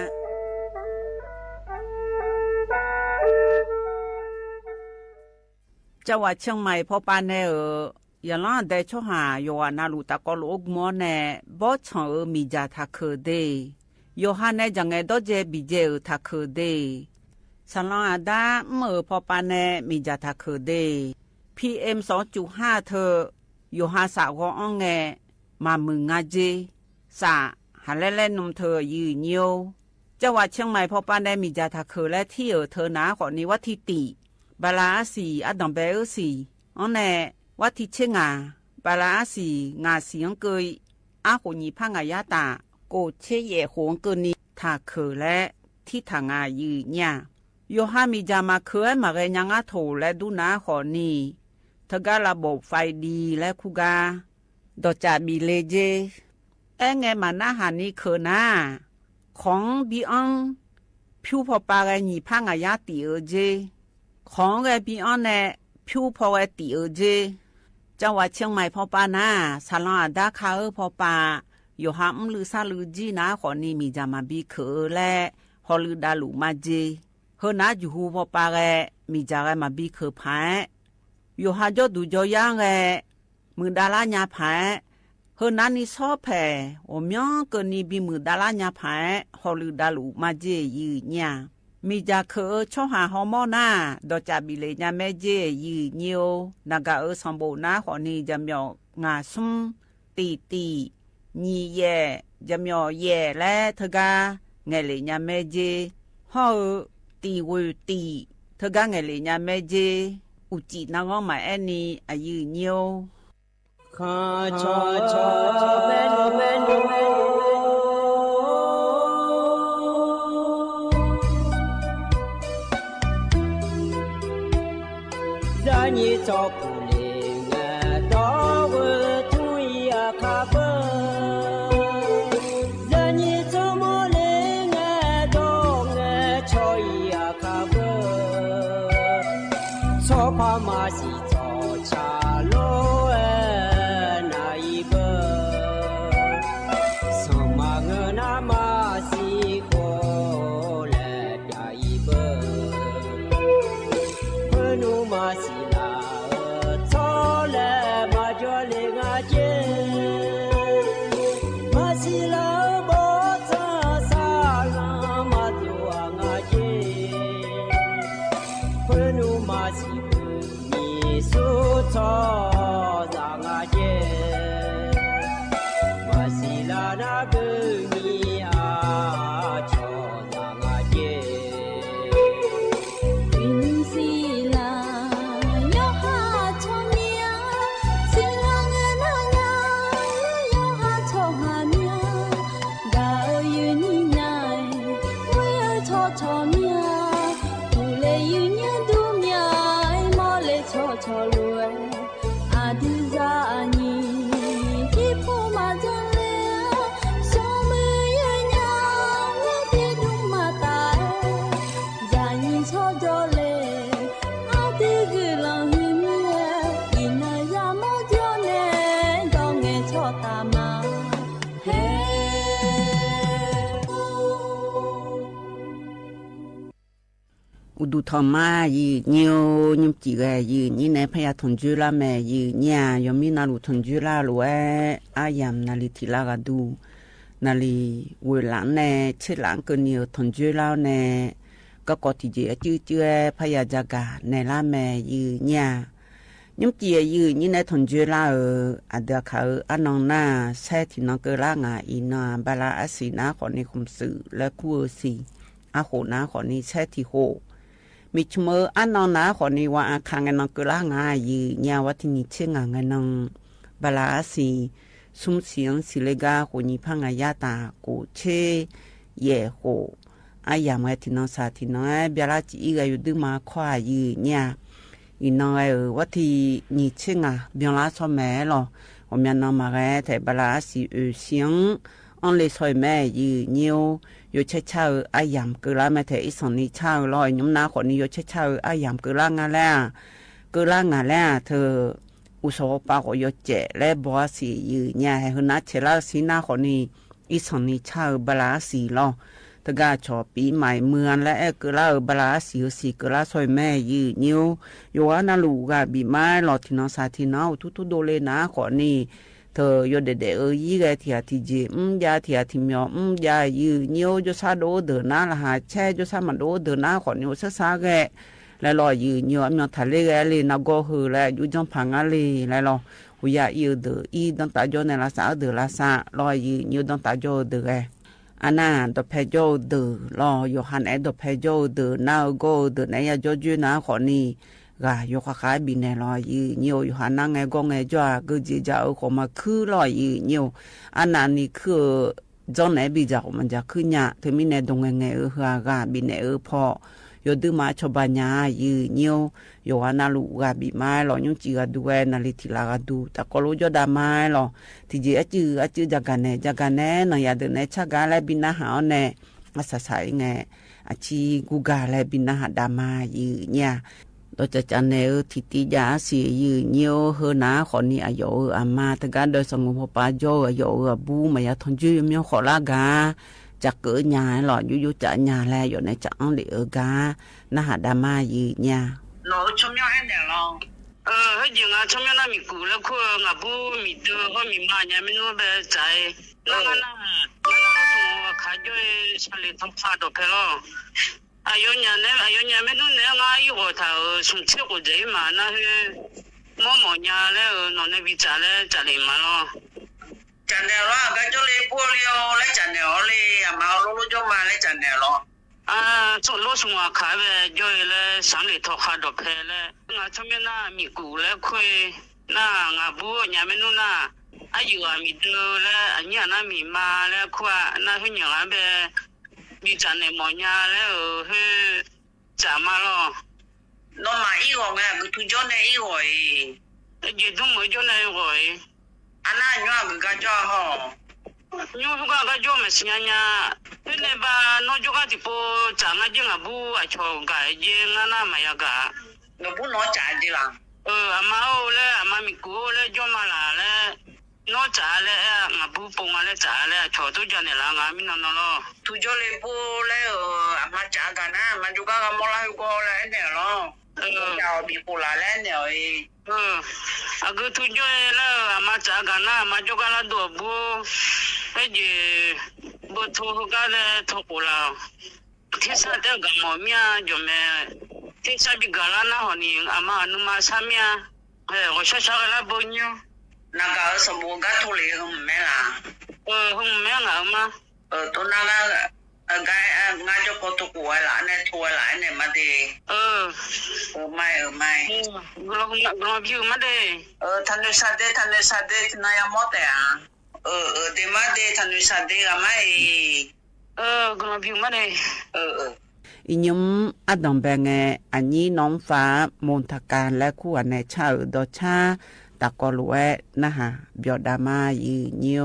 ကၠၢဝ်းဝၣ်းเชียงใหม่ဖီပာ်နဲဧိၤ ယလီၤဒဲးဆီၣ်ဟၣ် ယိၤဟၣ်နၢလူၣ်တၢ်ကီလိာ်အိၣ်ဂုၢ်မီၢ်နဲ ဘီၣ်ဆီၣ်ဧိၤမ့ၢ်ယၤထးခိၣ်ဒ့ ယိၤဟၣ်နဲ ယငဲၣ်ဒီးကဲ ဘံၣ်ကၠ့ၣ်ဧိၤထးခိၣ်ဒ့ ဆၣ်လီၤအၤဒၣ်မုၢ်ဧိၤဖီပာ်နဲ မ့ၢ်ယၤထးခိၣ်ဒ့ PM สองจุดห้าထၢ ယိၤဟၣ်စးဂီၤအီၣ်ငဲ မၤမုာ်ငါကၠ့ စး ဟးလဲလဲနုာ်ထၢယုၢ်ညိၣ် ကၠၢဝ်းဝၣးเชียงใหม่ ဖီပာ်နဲ မ့ၢ်ယၤထးခိၣ်လၢထံၣ်ဧိၤထၢနၤဃီၣ်နံၤ ဝါထံတံၣ် ဘၤလးအါစံၣ် အဒိၣ်ဘဲဧိၤစံၣ် အီၤနဲ ဝါထံဆ့ငါၤ ဘၤလးအါစံၣ် ငါစံၣ်အီၤကၢၢ် အါဃိၣ်ညံၣ်ဖးငါယါတၢ် ကိၣ်ဆ့ယဲၢ်ဃိၣ်အီၤကၢၢ်နံၤ ထးခိၣ်လၢ ထံထးငါယုၢ်ညါ ယိၤဟၣ်မ့ၢ်ယၤမၤခုၣ်ဝဲ မၤဂဲၤညါငါထိၣ်လဲၤဒူနၤဃီၣ်နံၤ တဂၤလၢဘိၣ် ไฟดี လၢခုဂၤ ဒီးကၠၣ်ဘံၣ်လ့ကၠ့ အဲၣ်ငဲမၤနၢ်ဟးနံၤခုၣ်နၤ ของ ဘံအီ ဖၠူဖီပာ်ဂဲၤညံၣ်ဖးငါယါတံၣ်ဧိၤကၠ့ ของ ဂဲၤဘံအီနဲ ဖၠူဖီဝဲတံၣ်ဧိၤကၠ့ ကၠၢဝ်းဝၣးเชียงใหม่ ဖီပာ်နၤ ဆၣ်လီၤအၤဒၣ်ခးဧိၤ ဖီပာ် ယိၤဟၣ်အီလုၢ်ဆါလုၢ်ကၠံနၤဃီၣ်နံၤ မ့ၢ်ယၤမၤဘံခုၣ်ဧိၤလၢ ဟီၣ်လုၢ်ဒၣ်လူၣ်မၤကၠ့ ဟၢနၤယူၢ်ဟူဖီပာ်ဂဲၤ မ့ၢ်ယၤဂဲၤမၤဘံခုၣ်ဖး ယိၤဟၣ်ကၠီဒူၣ်ကၠီယါဂဲၤ မုာ်ဒၣ်လၢညါဖး ဟၢနၤနံၤဆီဖဲ အိၣ်မညီကၢၢ်နံၤဘံမုာ်ဒၣ်လၢညါဖး ဟီၣ်လုၢ်ဒၣ်လူၣ်မၤကၠ့ယုၢ်ညါ မ့ၢ်ယၤခုၣ်ဧိၤဆီၣ်ဟၣ်ဟီၣ်မီၢ်နၤ ဒီးကၠၣ်ဘံၣ်လ့ညါမဲကၠ့ယုၢ်ညိၣ် နဂၤဧိၤ စီၤဘိၣ်နၤဃီၣ်နံၤ ယၤမၠီၣ် ငါးဆူ တံၣ်တံၣ် ညံၣ်ယဲၢ် ယၤမၠီၣ်ယဲၢ်လၢထၢဂၤ ငဲၤလ့ညါမဲကၠ့ ဟီၣ်ဧိၤ တံၣ်ဝ့ၢ်တံၣ် ထၢဂၤငဲၤလ့ညါမဲကၠ့ အူၣ်ကံၣ်နၢ်ဂီၢ်မးအဲၣ်နံၤ အယုၢ်ညိၣ် အိုတ်တူၺ်းထီၣ်မး ယိုဝ်းညိုဝ်း ညိုမၢ်ကံၣ်ဂဲၤ ယိုဝ်းညိုဝ်း နဲ ဖယာ်ထွန်ကၠိလၢ်မဲာ် ယိုဝ်းညိုဝ်း ယွၤမီးနၢ်လူၢ်ထွန်ကၠိလၢ်လိာ်ဝဲ အါယၢမ်ၣ် နၢ်လီၤထံၣ်လၢ်ဂၤဒူ နၢ်လီၤဝဲလၢ်နဲ ဆ့လၢ်ကၢၢ်နံၤဧိၤ ထွန်ကၠိလၢ်နဲ ကကိးထံၣ်က့ၤအစုစုဝဲ ဖယာ်ကၠီၣ်ကၣ် နဲလၢ်မဲာ် ယိုဝ်းညိုဝ်း ညိုမၢ်ကံၣ်ဂဲၤ ယိုဝ်းညိုဝ်း နဲထွန်ကၠိလၢ်ဧိၤ အဒုးအခါဧိၤ အနီၢ်နၢ် ဆဲထံၣ်နီၢ်ကၢၢ်လၢ်ငါ အံၤနီၢ် ဘၣ်လၢအစံးနၢ်ဃိးနံၣ် ခုၣ်စုးလၢခူၣ်ဧိၤစံး အဃိးနၢ်ဃိးနံၣ် ဆဲထံၣ်ဃိး မ့ၢ်ဆူၣ်မၢအနီၢ်နၢ်ဃိးနံၣ် ဝဲအခါငဲၢ်နီၢ်ကၢၢ်လၢ်ငါ ယိုဝ်းညိုဝ်း ဝဲထံၣ်နံၣ်ဆ့ငါငဲၢ်နီၢ် ဘၣ်လၢအစံး ဆူၣ်စံး ဆံးလၢဂၤ ဃိးနံၣ်ဖးငါ ယါတၢ်ကိၣ်ဆ့ ယဲၢ်ဃိး အါယၢမ်ၣ်ဝဲ ထံၣ်နီၢ်စၢ်ထံၣ်နီၢ် ဘျါလၢ်ကံၣ်အံၤဂဲၤ ယိုဝ်းဒုးမၤခီ ယိုဝ်းညိုဝ်း အံၤနီၢ်ဂဲၤဧိၤ ဝဲထံၣ်နံၣ်ဆ့ငါ ဘျီလၢ်ဆီမဲာ်လီၤ အိၣ်မၠၢနီၢ်မၤဂဲၤထဲ ဘၣ်လၢအစံး အၢ ဆံ အီၣ်လ့ၣ်ဆီမဲာ် ယိုဝ်းညိုဝ်း ယိၤဆဲဆါဧိၤ အါယၢမ်ၣ်ကၢၢ်လၢ်မဲာ်ထဲ အံၣ်စီၣ်နံၣ်ဆါဧိၤလီၤ ညိုမၢ်နၢ်ဃိးနံၣ် ယိၤဆဲဆါဧိၤ အါယၢမ်ၣ်ကၢၢ်လၢ်ငါလဲၣ် ကၢၢ်လၢ်ငါလဲၣ် ထဲ အိၣ်စီၤပၤဃိး ယိၤစဲးလၢဘီစံး ယိုဝ်းညိုဝ်း ဟဲဟၢနၢ်ဆဲးလၢ်စံးနၢ်ဃိးနံၣ် အံၣ်စီၣ်နံၣ်ဆါဧိၤ ဘၣ်လၢအစံးလီၤ တဂၤဆီၣ်ပံးမၤမုၢ်အါလၢအဲၣ်ကၢၢ်လၢ်ဧိၤ ဘၣ်လၢအစံးဧိၤစံး ကၢၢ်လၢ်ဆီမဲာ် ယိုဝ်းညိုဝ်း ယွၤနၢ်လူၢ်ဂၤဘံၣ်မးလီၤ ထံၣ်နီၢ်စၢ်ထံၣ်နီၢ် အိၣ်ထူၣ်ထူၣ်ဒိၣ်လ့နၢ်ဃိးနံၣ် ထဲယိၤဒဲးဒဲးဧိၤ ယံၤဂဲၤထံၣ်ဧါထံၣ်က့ မၢ်ယါထံၣ်ဧါထံၣ်မၠီ မၢ်ယါ ယိုဝ်းညိုဝ်း ယိၤဆါဒိၣ်ဒၢးနၢ်လၢဟးဆဲ ယိၤဆါမၤဒိၣ်ဒၢးနၢ်ဃိးနံၣ် အိၣ်ဆဲဆါဂဲၤ လဲၤလီၤ ယိုဝ်းညိုဝ်း အမၠီထၣ်လ့ဂဲၤလံ နၢ်ဂီၢ်ဟုးလၢ ယူၢ်ကၠီၣ်ဖးငါလံ လဲၤလီၤ ဟူးယါအံၣ်ဧိၤဒၢးအံၣ် ဒီတၢ်ကၠီၣ်နဲလၢစး အၢဒၢးလၢစး လီၤ ယိုဝ်းညိုဝ်း ဒီတၢ်ကၠီၣ်ဧိၤဒၢးဂဲၤ အနၢ် ဒီးဖဲကၠီၣ်ဧိၤဒၢးလီၤ ယိၤဟၣ်နဲဒီးဖဲကၠီၣ်ဧိၤဒၢး နၢ်ဧိၤဂီၢ်ဧိၤဒၢး နဲယါကၠီၣ်ကၠိၣ်နၢ်ဃိးနံၣ် ဂၤယိၤဃၣ်ဃၣ်ဘံၣ်နဲလီၤ ယိုဝ်းညိုဝ်း ယိၤဟၣ်နၢ်ငဲၤဂီၢ်ငဲၤကၠီၣ် ဂုာ်စ့ၢ်ကီးဧိၤ ဃိးမၤခုလီၤ ယိုဝ်းညိုဝ်း အနၢ်နံၤခုဧိၤ ကၠီၣ်နဲဘံၣ်စၢ် ဃိးမၤစၢ်ခုညါ ထဲမံနဲဒိၣ်ငဲၤငဲၤဧိၤ ဟၢဂၤဘံၣ်နဲဧိၤဖီ ယိၤဒုးမၤဆီၣ်ဘၣ်ညါ ယိုဝ်းညိုဝ်း ယွၤနၢ်လူၢ်ဂၤဘံၣ်မးလီၤ ညိၣ်စံးဂၤဒူဝဲ နၢ်လီၤထံၣ်လၢ်ဂၤဒူ တၢ်ကီလိကၠီၣ်ဒၣ်မးလီၤ ထံၣ်က့အစု အစုကၠီၣ်ကၣ်နဲ ကၠီၣ်ကၣ်နဲ နီၢ်ယၤဒၢးနဲဆၣ်ဂၤလၢဘံၣ်နၢ်ဟးအီၤနဲ အစၢ်စၢ်အံၤငဲၤ အဆံကူဂၤလၢဘံၣ်နၢ်ဟးဒၣ်မး ယိုဝ်းညိုဝ်း ဒီးကၠီၣ်ကၠီၣ်နဲဧိၤ ထံၣ်တံၢ်ယါအစံး ယိုဝ်းညိုဝ်း ဟၢနၢ်ဃိးနံၣ် အယီၢ်ဧိၤအမါ တဂၤဒီးစီၤငိုဖီပၤကၠီၣ်ဧိၤ အယီၢ်ဧိၤအဘူ မၤယါထွန်ကၠိၣ်ယိၤမၠီဃိးလၢ်ဂၤ ကၠီၣ်ကၢၣ်ညါလီၤ ယူယူကၠီၣ်ညါလဲၣ် ယီၢ်နဲကၠီၣ်အီၣ်လ့ၣ်ဧိၤဂၤ နၢ်ဟးဒၣ်မး ယိုဝ်းညိုဝ်း နီၢ်ဧိၤ ဆီၣ်မၠီၣ်အဲၣ်နဲလီၤ ဟဲယံၤ ငါဆီၣ်မၠီၣ်နၢ်မံၤကူၣ်လၢခိၣ် ငါဘူမံၤဒၢဟီၣ်မံၤမါ ညါမ့ၢ်နုၤဘဲကၠီၣ် နၢ်နၢ် နၢ်နၢ် ဆီၣ်မၠီၣ်အခါကၠီၣ် ဆၣ်လ့ၣ်ထီၣ်ဖးဒီးဖဲလီၤ အယီၢ်ညါနဲ အယီၢ်ညါမ့ၢ်နုၤနဲ ငါအံၣ်ဂီၤထၣ်ဧိၤ ဆူၣ်ဆ့ၣ်ကိၣ်ဒဲးအံၤမး နၢ်ဟဲ မီၢ်မီၢ်ညါလၢဧိၤ နီၢ်နဲဘံၣ်စၢ်လၢကၠီၣ်လ့ၣ်မးလီၤ ကၠီၣ်နဲလီၤ အကၠီၣ်လ့ၣ်ပိၢ်လံဧိၤ လၢကၠီၣ်နဲလီၤလံ အမါအီၤလိၤလိၤကၠီၣ်မးလၢကၠီၣ်နဲလီၤ အဆိၣ်လိၤဆိၣ်မးအခါဘဲ ကၠီၣ်အံၤလၢ ဆၣ်လ့ၣ်ထီၣ်ဃးဒီးဖဲလၢ နၢ်ဆီၣ်မၠီၣ်နၢ်မံၤကူၣ်လၢခိၣ် နၢ် ငါဘူညါမ့ၢ်နုၤနၢ် အယုၢ်အမံၤဒၢလၢ အညံၣ်အနၢ်မံၤမါလၢခိၣ် နၢ်ဟဲညါဂၤဘဲ ဘံၣ်ကၠီၣ်နဲမီၢ်ညါလၢဧိၤ ဟဲ ကၠီၣ်မးလီၤ နီၢ်မၤအံၣ်ဂီၤဝဲ အကထုကၠီၣ်နဲအံၣ်ဂီၤအံၤ ယဲၢ်ဒူၣ်မုၣ်ကၠီၣ်နဲအံၣ်ဂီၤအံၤ အနၢ်ညိအကကၠီၣ်ဟီၣ် ညိဟူကၠီၣ်မးဆံညါညါ ဖဲန့ၣ်ဘၣ်နီၢ်ကၠီၣ်ကၠီၣ်တံၤပိ ကၠီၣ်ငါကၠီၣ်ငါဘူအဆီၣ်ဂၤယဲၢ်ငါနၢ်မၤယၤဂၤ နဘူနီၢ်ကၠီၣ်ဒ်လီၤ အမါအိၣ်လၢအမါမံၤကူၣ်အိၣ်လၢကၠီၣ်မးလၢ်လၢ နီၢ်ကၠီၣ်လၢ ငါဘူပိာ်ငါလၢကၠီၣ်လၢအဆီၣ်တိၢ်ကၠီၣ်နဲလီၤ ငါမ့ၢ်နီၢ်နီၢ်လီၤ ထုကၠီၣ်လ့ၣ်ပိၢ်လၢ အမါကၠီၣ်ဂၤနၢ် မါကၠီၣ်ဂၤဂၤမီၢ်လၢဟဲကီၢ်လၢအဲၣ်နဲၣ်လီၤ ကၠီၣ်အီၤဘံၣ်ပိာ်လၢအဲၣ်နဲၣ်အံၤ အကထုကၠီၣ်လၢ အမါကၠီၣ်ဂၤနၢ် အမါကၠီၣ်ဂၤလၢဒိၣ်အဘူ ဟဲယဲၢ် ဘၢၣ်ထိဟူကၣ်လၢထိၣ်ကိၣ်လၢ် ထံဆၣ်တဲဂၤမီၢ်မ့ၢ်အါယီၢ်မဲာ် ထံဆၣ်ဘံၣ်ဂၤလၢနၢ်ဟီၣ်န့ၣ် အမါအနုမါဆၣ်မ့ၢ်အါ ဂီၤဆၣ်ဆၣ်ဂၤလၢဘိညိ နဂၤဧၢ စီၤဘိးဂၤထိၣ်လံ ဟဲမုၢ်မဲလၢ် ဟဲမုၢ်မဲငါဧၢမါ တိၢ်နၢ်ဂၤ အဂၤ ငါကၠီၣ်ဖိထိၣ်ကိၣ်ဝဲလၢ် အနဲထိၣ်ဝဲလၢ် အနဲမးဒ့ မးဧၢ မး ကလီၤဘျုးမးဒ့ ထးနုၤဆါဒ့ ထးနုၤဆါဒ့ နၤယၤမီၢ်တဲဧါ ဒ့မးဒ့ ထးနုၤဆါဒ့ဂၤမးအံၤ ကလီၤဘျုးမးဒ့ အံၤညိမ်အဒိၣ်ဘဲငဲ အညိနီၢ်ဖး မိၢ်ထးကၢ်လၢခူၣ်အနဲၣ်ဆၣ်ဧိၤဒီးဆၣ် တၢ်ကီလိာ်ဝဲ နၢ်ဟး ဘျီၣ်ဒၣ်မး ယံာ်ညိ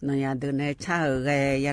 ၼင်ႇယၢမ်းဒိူဝ်ၼႆႉ ဆႃႉဢိူဝ်ႈ ၵႃႈယၢမ်းၼႆႉ ႁႃပျေႃႇဢိူဝ်ႈ တူၺ်းလီၤ ယိုဝ်းၺိဝ်း ဢိၼ်ႇၺုမ်ႇၶၢင်ႈၼႃႈလီၤ ယိုဝ်းၺိဝ်း တိူဝ်းမီႇၸႃႇၽူႈလႃႉ ပိုတ်ႇဢိူဝ်ႈ ယူႇၶႃႈ ယၢမ်းမွင်းဢႃႈ တေယိုဝ်းၺိဝ်းတေ မီးၵႆႉၸဵမ်မႃး မိူဝ်ႈၸိုင်ႈထူပ်းၽွင်းဝႆႉ တၵ်းၵႃႈ မႄႈႁဵတ်းၽူႈပႃးလီၤ ယိုဝ်းၺိဝ်း ၸင်ႇဝႃႈ ၶျဵင်းမႆႇ လႃႈႁိုဝ် ယူႇတိုဝ်းမႃး ပိုတ်ႇသေဢႃႈ ယိုဝ်းၺႃႇ တိူဝ်းမီႇၸႃႇပိုတ်ႇဢိူဝ်ႈ တိူဝ်းၶျွႆႉယႃႈဢိူဝ်ႈ ၸေႃးတူၸေႃးယႃႈ ပိုတ်ႇဢိူဝ်ႈလီၤ ယိုဝ်းၺိဝ်း တိူဝ်းမီးၼႆႉ ဢိူဝ်ႈ မီႇၸႃႇၽူႈလႃႉ ပိုတ်ႇဢိူဝ်ႈ တိူဝ်းၼႃႈၶွင်ၼႆႉ ယူႇႁႃႉ ဢိူဝ်ႈ ႁူဝ်ၵေႃႉတူဝ်လႃႉ ဢိူဝ်ႈ ယွၼ်းတႄႉ တိူဝ်းလႄႈၼႃႇ ၼွၼ်းမႃးၵႃႈငၢၼ်းၼႆႉ ၶျွပ်ႈပႃး ဢိူဝ်ႈ တၢင်းၼႃႈလီၤ ယိုဝ်းၺိဝ်း ဢၼ်ၶွင်ၼႆႉ ယူႇႁႃႉ ဢၢႆႈၶွင်ၸူဝ်ႈထႃႈ ဢိူဝ်ႈ တိူဝ်းယွၼ်းယွၼ်းယႃႈလႄႈ ဢိူဝ်ႈ လူဝ်ႇ မီႇၸႃႇတူဝ်လႄႈ ယွၼ်း ဢိူဝ်ႈ ယွၼ်းၶေႃးတိူဝ်းယႃႈလႄႈၼႃႇ ၶွင်ၼႆႉ ယွၼ်းမႅၼ်ႈယုမ်ႇ ပိုတ်ႇၵႂႃႇငၢႆႈ ယိုဝ်းၺႃႇ ၸဵမ်မႃး မိူဝ်ႈၵႆႈ မီးၵႆႉ ယူႇတိုဝ်းမႃး ဢိူဝ်ႈ ပႄႇလႃႉၵိူဝ်းလႄႈ ငၢမ်ႇမႃး ၸွင်ႇၵႃႈၵိူဝ်းၼႆႉလီၤ မီႇၸႃႇပိုတ်ႇဢိူဝ်ႈလႄႈ ယိုဝ်းၺိဝ်း တိူဝ်းဢုပ်ႇႁိူဝ်ႇလီၤ ယိုဝ်းၺိဝ်း တိူဝ်းမီးၼႆႉ ဢိူဝ်ႈ လႃႈမီးငၢႆႈ ဢႃႇယၢမ်းယွမ်းယွမ်းယူႇၼႆႉ လႃႈမီးဢွၼ်ၼႆႉ ၶျွႆႉယႃႈ ဢိူဝ်ႈ ဢိူဝ်ႈ ယူႇႁႃႉ တိူဝ်းဢီႈသင်ၼႆႉ ၽိုၼ်းပႃႇပႃႇၼႆႉ မႅၼ်ႈမႅၼ်ႈၸိူဝ်းလႄႈ တိူဝ်းလႄႈလီၤ ယိုဝ်းၺိဝ်း တိူဝ်းမီးၼႆႉ ယူႇႁႃႉ ၼႃႈလူႇဢႃႇယုၵၼ်ၼႆႉ ယင်းၺႃးၺႃးလႄႈ ယူႇႁႃႉၶႃႈ ဢိူဝ်ႈ ယင်းလီၤ ယိုဝ်းၺိဝ်း ဢၼ်ၼႃႇ ယၢႆးထီႇတီႈဢႃႇ တူၺ်းၼႃႇ ၶွင်ၼႆႉ တၵ်းၵႃႈယုမ်ႇသေႃး ၵေႃႈၵေႃႈ ၸၢၵ်ႈၵၼ်ၼႆႉ ၵႃႈႁူဝ်တိူဝ်းၼႃႇ ၶွင်ၼႆႉလီၤ မီးသေႃးယူဝ်းယႃႈ တိူဝ်း ၶျူဝ်းၶူဝ်းၶေႃးလႃႉ ငၢႆႈယိုဝ်းၺႃႇ ငၢႆႈၶျေႇၵူဝ်ႇၶျေႇပဵင်းလႃႉ ငၢႆႈလီၤ ၼႃႇ ၶွင်ၼႆႉ မီးသႃႇၽႄႈၶျွင်းယႃႈ ငၢႆႈယိုဝ်းၺႃႇ မီး မီးသႃႇၽႄႈၶျွင်းယႃႈ ယႃႈၼႃႇ ၶွင်ၼႆႉ မီးသႃႇ ဢွင်ႇမေႃၺႃႇလႄႈ ဢိူဝ်ႈ ဢွင်ႇမႃႇလႄႈ ဢိူဝ်ႈ တိူဝ်းဢႃႇ ပူႇပူႇၼႆႉ တေမဵဝ်းထႃႈ ဢိူဝ်ႈ ၶွင်ၼႆႉ ၶျွႆႉယႃႈ ယိူဝ်းလႃႉ ဢိူဝ်ႈ မဵဝ်းၼႆႉမႃးၸွမ်း ဢိူဝ်ႈ မဵဝ်းၼႆႉ ဢိူဝ်ႈ တိူဝ်းတေမဵဝ်းထႃႈ ပီႈၸၢႆး ၶွင်ၼႆႉ ယိူဝ်းလႃႉမႃးၸွမ်းလႄႈ လီၤယိုဝ်းၺိဝ်း ၼႃႇ ၵေႃႈၼႆႉၼႃႇ ၶွင်ၼႆႉ တႄႉ တိူဝ်း ဢႃႇယုမႃႇၼႃႇ ၶွင်ၼႆႉ ဢႃႇ တိူဝ်းဢၶႃႇယႃႇၼႃႇ သမ်ႉမႃးၸႂ်လႄႈ မၼ်းသဵင်ႈၸွင်ႇမႅၼ်ႈၼႆႉ ယိုဝ်းၺိဝ်းၸွင်ႇၼႃႇ ၶွင်ၼႆႉ သမ်ႉမႃး ၽူႈလႃႉ ပီႈၶေႃးဢိူဝ်ႈ ၼႃႇ ၼႃႇ ၵေႃႈၼႆႉၼႃႇ ၶွင်ၼႆႉ တၵ်းၵႃႈႁေႃးၺႃး ဢိူဝ်ႈ တိူဝ်းၼႆႉလီၤ တိူဝ်း ယူႇႁူဝ်ပႃႇ ၵႃႈၵေႃႈ ႁေႃးၺႃး ဢိူဝ်ႈ တိူဝ်းၼႆႉ ဢၼ်ၼႆႉ ဢိူဝ်ႈ တိူဝ်းၼႃႇ ၶွင်ၼႆႉ မီးသႃႇၽႄႈၶျွင်း သွၼ်ႉယူႇ ၵူဝ်ႇၵႃႇလႄႈ တႃႇဢၼ်ၼႆႉ ဢိူဝ်ႈ ႁိုဝ်ၵေႃႈ ဢိူဝ်ႈ မီးသႃႇ မီးႁူဝ်လႃႇလဵဝ်ၼႆႉ ယူႇထႃႈလႄႈၼႃႇ ယၢင်ႇဢၢင်ႇငႃႇလႄႈ တူၺ်းလူး ဢၼ်ၼႆႉ ဢိူဝ်ႈ တိူဝ်းၼႃႇ ၶွင်ၼႆႉ ဢိူဝ်ႈ မီးသေႃးယူဝ်းယႃႈ ႁိုဝ်ၵႃႈ ဝိပ်ႉပၸ်ႉၸဝႃႇ ပူႇရီႇရမ်ႇ ၸိူဝ်း ၶျွင်ႈႁႃႈ ၸင်ႇလႄႈၼႆႉ လႄႈငၢႆႈ ယိုဝ်းၺႃႇ ၸင်ႇလႄႈၼႆႉ တူၺ်းလူး ၸင်ႇမႃးလႄႈ လႄႈၼႃႇ ၶွင်ၼႆႉ ၶျွင်ႈ ၶျွင်ႈၵေႃႈ ၸွင်ႇ ၶျွင်ႈ ၶျွင်ႈလႄႈ တႃႇၼႃႇ ၶွင်ၼႆႉ ဢႃႇလီႇၵႃႇၼႃႇ ၶျွင်ႈႁူႉလႄႈၼႃႇ ဢႃႇပူႇဢႃႇၼႃႇ မႃးၶျွင်ႈၶျူဝ်းၺႃးလႄႈ ၼေႃႇလီႇထေႃႇ ၼေႃႇလီႇထေႃႇ ဢႅပ်ႉပီႇလီႇထေႃႇ ဢၼ်ၼႃႇ ဢႃႇ ဢႃႇလီႇၵႃႇ ဢႃႇၸိူဝ်းလႄႈ တႃႇၼႃႇ ၵႃႈလႃႈၵိူဝ်မႃးလႄႈ လႄႈၼႃႇ ၼေႃႇလီႇထေႃႇလႄႈ လႃႈၸေႃးၸေႃးၼႆႉ ၸေႃးၼႆႉ ဢႅပ်ႉပီႇလီႇထေႃႇ ၵေႃႈၼႆႉၼႃႇ ၶွင်ၼႆႉ ထီႇဢႃႇ ထီႇဢႃႇ လႄႈ လႄႈၼႆႉၼႃႇ ၵႃႈမႃးထွမ်ႇပွင်ၼႆႉလႄႈ ယိုဝ်းၺိဝ်း ထွမ်ႇပွင်ထွမ်ႇလွင်းၼႆႉ မႃး မႃးထွမ်ႇၸွႆႈၺႃး ဢႃႇ ဢႃႇပူႇဢႃႇၼႃႇ ဢူႇတူဝ်ႇလႄႈ ဢႃႇပူႇဢႃႇၼႃႇ ဢူႇတူဝ်ႇလႄႈၼႃႇ ဢႃႇလီႇၵႃႇၼႃႇ ထိူဝ်ႈၼႃႇၵႃႈငႄႈငႃႈ ယွၼ်ႉ ဢိူဝ်ႈ ႁႃႉၸီႉဢႃႇၼႆႉလေႃႈ ၼႃႇၵႃႈငႄႈၼႃႇ ၶွင်ၼႆႉ ဢႃႇ တွင်းပႅတ်ႈငႄႈ ငႄႈၶျေႃး ငႄႈၶျေႃး ငႄႈၶျေႃးၺႃးလႄႈ ၸင်ႇၼေႃႈ ပႃႈၼမ်ႉငႄႈၶျေႃးၺႃးၼႆႉ ၵေႃႈၼႆႉၼႃႇ ၶွင်ၼႆႉ ယူႇႁႃႉ ဢိူဝ်ႈ ၽူႈလႃႈႁိူဝ်း ၽူႈယႂ်ႇပၢၼ်ႈ ၵေႃႈ ဢိူဝ်ႈ တိူင်းလူးလႄႈ ႁူႉလူးၸၼ်ႉၼႄလႄႈၼႆႉ ပေႃးလႆႈငၢႆႈယိုဝ်းၺႃႇ ႁႄႉ ယုင်ႈငႃးၵႃႈငႄႈၵႃႈငႄႈၼုင်ႈဝႃႈ ပေႃးမေႃႈဢိူဝ်ႈမသီႇ မႃးပေႃးမေႃႈဢိူဝ်ႈမသီႇ ယိုဝ်းၺိဝ်းငႃးငႄႈၵႃႈ ဢိူဝ်ႈ လႃႈႁိူဝ်းၵေႃႈၼႆႉ တိူင်းငႃးၼႃႇ ၵေႃႈၼႆႉ ၼႃႇလီႇ ၶျေႇၼီႇမူဝ်း လႃႈႁိူဝ်းလေႃႈ တိူင်းငႄႈဢၢင်းထႃႇ ဢိူဝ်ႈ ဝီႇတီႇဢူဝ်ႇ ဢိူဝ်ႈ ယုင်ႈၸီႇၵႃႈတူၺ်းၼႃႇ ၵေႃႈၼႆႉ ၵႃႈမႃး ပေႃးမေႃႈဢိူဝ်ႈမသီႇလႄႈ တူဝ်မႄႈယိုဝ်းၺႃႇ တိူင်းမီးၼႆႉ ၵေႃႈၵႃႈဢီးဢိူဝ်ႈ ၵေႃႈၼႆႉ ယူႇႁႃႉ ၵမ်ႈမွင်းဢီးဢေႃႈၼႆႉ ဢိူဝ်ႈ သွင်ႇၶႃႇ ၽူႈလၢႆးၶျွင်ႈ ဢိူဝ်ႈ လူဝ်ႇမီးၸႃႉထိူဝ်ႈ ယူႇႁႃႉ ၸေႃႈ ဢီးဢိူဝ်ႈ ၶျွင်ႈထိူဝ်ႈ ၶျွင်ႈပွင်ႇ ၶျွင်ႈလွင်းလႃးၽႃး ငႃးထူဝ်ႇလႄႈ တူၺ်းၼႃႇ ၵေႃႈၼႆႉ ထီႇဢႃႇ ထီႇဢႃႇ မႃးပျႄးၸႄႈၼႆႉ ၶျွင်ႈလေႃႈ ယိုဝ်းၺိဝ်း ဢမႃႇမူႇမူႇၼႆႉ ဢီႈၼႃႇ ၵေႃႈၼႆႉ ဢႃႇ တိူင်းဢၶႃႇယႃႇ ၵေႃႈယႃႇၵႃႈမႄႈၼႆႉ ယိုဝ်းၺိဝ်း မီးပွင်ႇပွင်ႇလႄႈ ငႃးၸေးလႄႈလေႃႈ ယိုဝ်းၺိဝ်း ဢႃႇ တိူင်းဢၶႃႇယႃႇၼႃႇ ၵေႃႈၼႆႉ မီးပွင်ႇၽူႈလႃႉ ပွင်ႇလႄႈ ငႃးၸေးလႄႈ ဢိူဝ်ႈ တူၺ်းလူဝ်ႇမႃး ၶျွင်ႈတူဝ်ၺႃႇၼႃႇ ၵေႃႈၼႆႉ ၽီႇတီႇၽီႇႁေႃး လႄႈ ဢိူဝ်ႈ ပႃႈၸေးလႄႈ တူၺ်းၼႃႇ ဢူႈတူဝ်လႄႈ ၺႃႇမႄႈၸေးလႄႈ ယႃႇယူႇလီၼႃႇ ၵေႃႈၼႆႉ လႃႇတီႇၽႃႉႁေႃး ထိူဝ်ႈၵိူဝ်ႈပႃႈၼႃႇ တူဝ်လႄႈ ၺႃႇမႄႈၸေးလႄႈ ယူႇႁႃႉ ၵႃႈမႃး ထွမ်ႇပေႃႇထွမ်ႇၼေႃႈ ဢိူဝ်ႈ မီးပွင်ႇပွင်ႇလႄႈ ဢိူဝ်ႈ ထိူဝ်ႈပီႈဢူၺ်း တူဝ်လႄႈ ၺႃႇမႄႈၸေးလႄႈ တူၺ်းလူဝ်ႇ ဢႄႇမႄႈၼႆႉ ယိုဝ်းၺိဝ်း ထိူဝ်ႈၵႃႈ ဢိူဝ်ႈ ၸွင်ႇႁေႃးၼႆႉ ဢူၺ်း တူဝ်လႄႈ ဢိူဝ်ႈ တိူဝ်ႈၼႃႇ မႃးမႃးၼႆႉ ယုမ်ႇၺႃႇမႄႈလႄႈ ၼိူဝ်ဢိူဝ်ႈ ပိူဝ်ႈဢႄႇၵေႃႈၼႆႉ ၼႃႇ ယႃႇတိူဝ်ႈၶေႃႈမိုဝ်း ယုမ်ႇဢႃႇသီႇၺႃႇ ဢိူဝ်ႈ တိူဝ်ႈၶေႃႈမိုဝ်း ၶျွင်ႈပွင်ႇၶျွင်ႈလွင်းလႄႈၼႃႇ ၵေႃႈၼႆႉ ၵူႈဢိူဝ်ႈ ပေႃးပႃးမၢင်ၵေႃႉၼႃႇ လႃႇတီႇၽႃႉႁေႃး ၽီႇတီႇၽီႇႁေႃး ဢိူဝ်ႈ ပႃးဢဝ်ၶွင်မၼ်းၼႆႉ ဢိူဝ်ႈ ပိူဝ်ႈလေႃႈ ယိုဝ်းၺိဝ်း ထိူဝ်ႈမီးၼႆႉ ပေႃးၶျွင်ႈၽူႈလၢႆး ၶျွင်ႈလႄႈၼႃႇ ၵေႃႈၼႆႉ ထီႇဢႃႇ ထီႇဢႃႇ မႃးပျႄးၸႄႈၼႆႉ ၶျွင်ႈလႄႈလေႃႈ ယိုဝ်းၺိဝ်း ႁိူဝ်ႈၵႃႈ ၺႃးဢၢင်းတၢင်းပႅတ်ႈငႄႈ ယိုဝ်းၺိဝ်း ၸႃႉၵၼ်ၼႆႉ ဢိူဝ်ႈ လေႃႈ ယိုဝ်းၺိဝ်း ဢၼ်ၼႃႇ ၸၢႆးထီႇၵေႃႈ ႁႃတူၺ်းၼႃႇ လေႃႈ ယိုဝ်းၺိဝ်း ဢိၼ်းယုမ်ႇၶၢင်ႈၼႃႇ ၵေႃႈၼႆႉ ထႅင်ႈၵႃႈ သမႃႇၸႃႇၶျုမ်းၶျူၼ်း ၵူၼ်းယူႇၵႃႈပႃႇ ၽၵ်းၶီႈၶိူဝ်းၶၢႆႇ လႄႈ ဢၼ်ၼႆႉ ယိုဝ်းၺႃး ႁိူဝ်ႈမႃး ဢိူဝ်ႈ မူႇၼႃႇ ၵေႃႈၼႆႉ ထႅင်ႈၵႃႈ ၸင်ႇဝႃႈ ၶျဵင်းမႆႇ လႃႈႁိူဝ်း သႃႇရၵၢင် လေႃႈ ယိုဝ်းၺိဝ်း ထိူဝ်ႈ ရတ်ႉထပၢၼ်ႇ ဢိူဝ်ႈ ၶျွင်ႈႁၢင်ႈ ဢိူဝ်ႈ ယွၼ်းၼႃႇ ၶျေႃးၵႄႈ ၵူတ်းမၢႆ ပၢၼ်ႇ ဢၼုရၵ်ႉ လႄႈ ဢၼ်ၼႆႉ ယိုဝ်းၺႃး ႁိူဝ်ႈၼႃႇ ၵေႃႈၼႆႉ ထိူဝ်ႈ ပေႃးၶျွင်ႈ ယွၼ်းႁူႉလူဝ်ႇလူဝ်ႇ ၸွင်ႇတူဝ် ထိူဝ်ႈၼႃႇ ၵေႃႈၼႆႉ ဢႃႇ တိုဝ်ႉတွင်းတႃႇ ဢိူဝ်ႈ ၶျွင်ႈႁႃႈယႃႈ ၸေႃးဢိူဝ်ႈ ၸႃႇဢိူ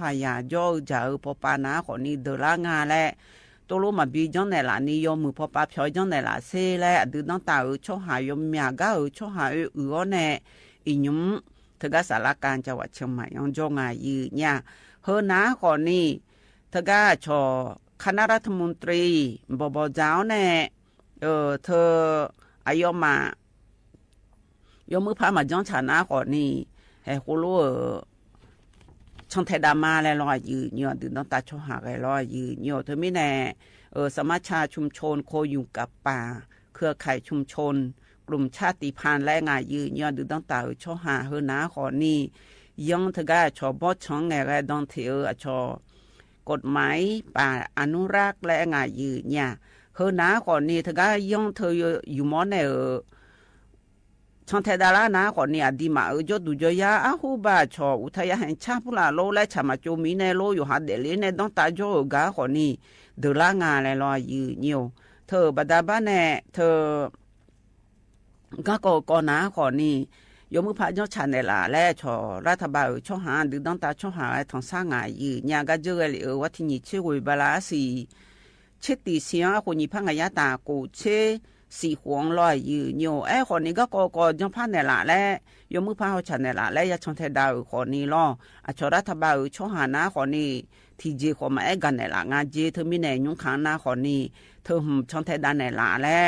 ဝ်ႈ ပေႃးပႃးၼႃႇ ၵေႃႈၼႆႉ တိူဝ်ႈလႃႉငႃႈလႄႈ တိလီမၤဘံၣ်ကၠီနဲၣ်လးနံၤ ယိၤမုၢ်ဖီပာ်ဖျီၣ်ကၠီနဲၣ်လးစ့လၢ အဒုးဒီတၢ်အုးဆီဟၣ် ယိၤမၠၣ်ကၠီအုးဆီဟၣ်အုးအုးအီၤနဲၣ် အံၤညုမ် တဂၤစၢ်လၢကၣ် ကၠၣ်ဝးဆၢၣ်မဲၣ် ယီၤကၠီ ငါယုၢ်ညါ ဟၢနၤဃီၣ်နံၤ တဂၤဆီၣ် ခါနၢရၢထမူၣ်တြံ ဘီၣ်ဘီၣ်စၢ်အီၤနဲၣ် အၢ ထၢ အယီၤမး ယိၤမုၢ်ဖးမၤကၠီဆၣ်နၤဃီၣ်နံၤ ဟဲဃိလီ ဆီၣ်ထဲဒၣ်မါလဲၣ်လီၤ ယုၢ်ညါ ဒုးဒီတၢ်ဆီဟၣ်ဂဲၤလီၤ ယုၢ်ညါ တမံၤန့ၣ် အၢ สมัชชาชุมชนคนอยู่กับป่า เครือข่ายชุมชน กลุ่มชาติพันธุ์ လၢ ငါယုၢ်ညါ ဒုးဒီတၢ်အုးဆီဟၣ် ဟၢနၤဃီၣ်နံၤ ယီၤတဂၤဆီၣ် ဘီၣ်ဆီၣ် ငဲၢ်ဂဲၤဒီတံၢ်အဢၢ် အဆီၣ် กฎหมายป่าอนุรักษ์ လၢ ငါယုၢ်ညါ ဟၢနၤဃီၣ်နံၤ တဂၤယီၤထၢ ယူၢ်မီန့ၣ်အၢ ဆီၣ်ထဲဒၣ်လၢနၤဃီၣ်နံၤ အဒံးမးအၢ ကၠီတူၢ်ကၠီယါ အဟူဘၣ်ဆီၣ် อุทยานแห่งชาติ ဖုလၢ်လိ လၢဆၣ်မၤကၠိမံၤန့ၣ်လီၤ ယိၤဟၣ်ဒဲးလံန့ၣ် ဒီတၢ်ကၠီအုးဂၤဃီၣ်နံၤ ဒုးလၢ ငါလဲၣ်လီၤ ယုၢ်ညါ ထၢ ဘၣ်ဒၣ်ဘၣ်နဲၣ် ထၢ ကၢ်ကီၢ်ကီၢ်နၤဃီၣ်နံၤ ယိၤမုၢ်ဖးကၠီဆၣ်နဲၣ်လးလၢ ဆီၣ် รัฐบาลအုးဆီဟၣ် ဒုးဒီတၢ်ဆီဟၣ် ထီၣ်ဆၣ် ငါယုၢ်ညါ ကၠီဂဲၤလံအၢ ဝါထံၣ်ညံၣ်ဆ့ဝ့ၢ်ဘၣ်လၢအစံၣ် ဆ့တံၢ်ဆံအီ အဃိၣ်ညံၣ်ဖး ငါယါတၢ်ကိၣ်ဆ့ စံၣ်ဃိၣ်လီၤ ယုၢ်ညါ အဲဃီၣ်နံၤ ကၢ်ကီၢ်ကီၢ် ကၠီဖးနဲၣ်လးလၢ ယိၤမုၢ်ဖးဟီၣ်ဆၣ်နဲၣ်လးလၢ ယဆီၣ်ထဲဒၣ်အုးဃီၣ်နံၤလီၤ အဆီၣ် รัฐบาลအုးဆီဟၣ်နၤဃီၣ်နံၤ ထံၣ်ကၠ့ဃီၣ် မၤအဲၣ်ကၣ်နဲၣ်လး ငါကၠ့ တမံၤန့ၣ် ညိခၣ်နၤဃီၣ်နံၤ ထၢ ဆီၣ်ထဲဒၣ်နဲၣ်လးလၢ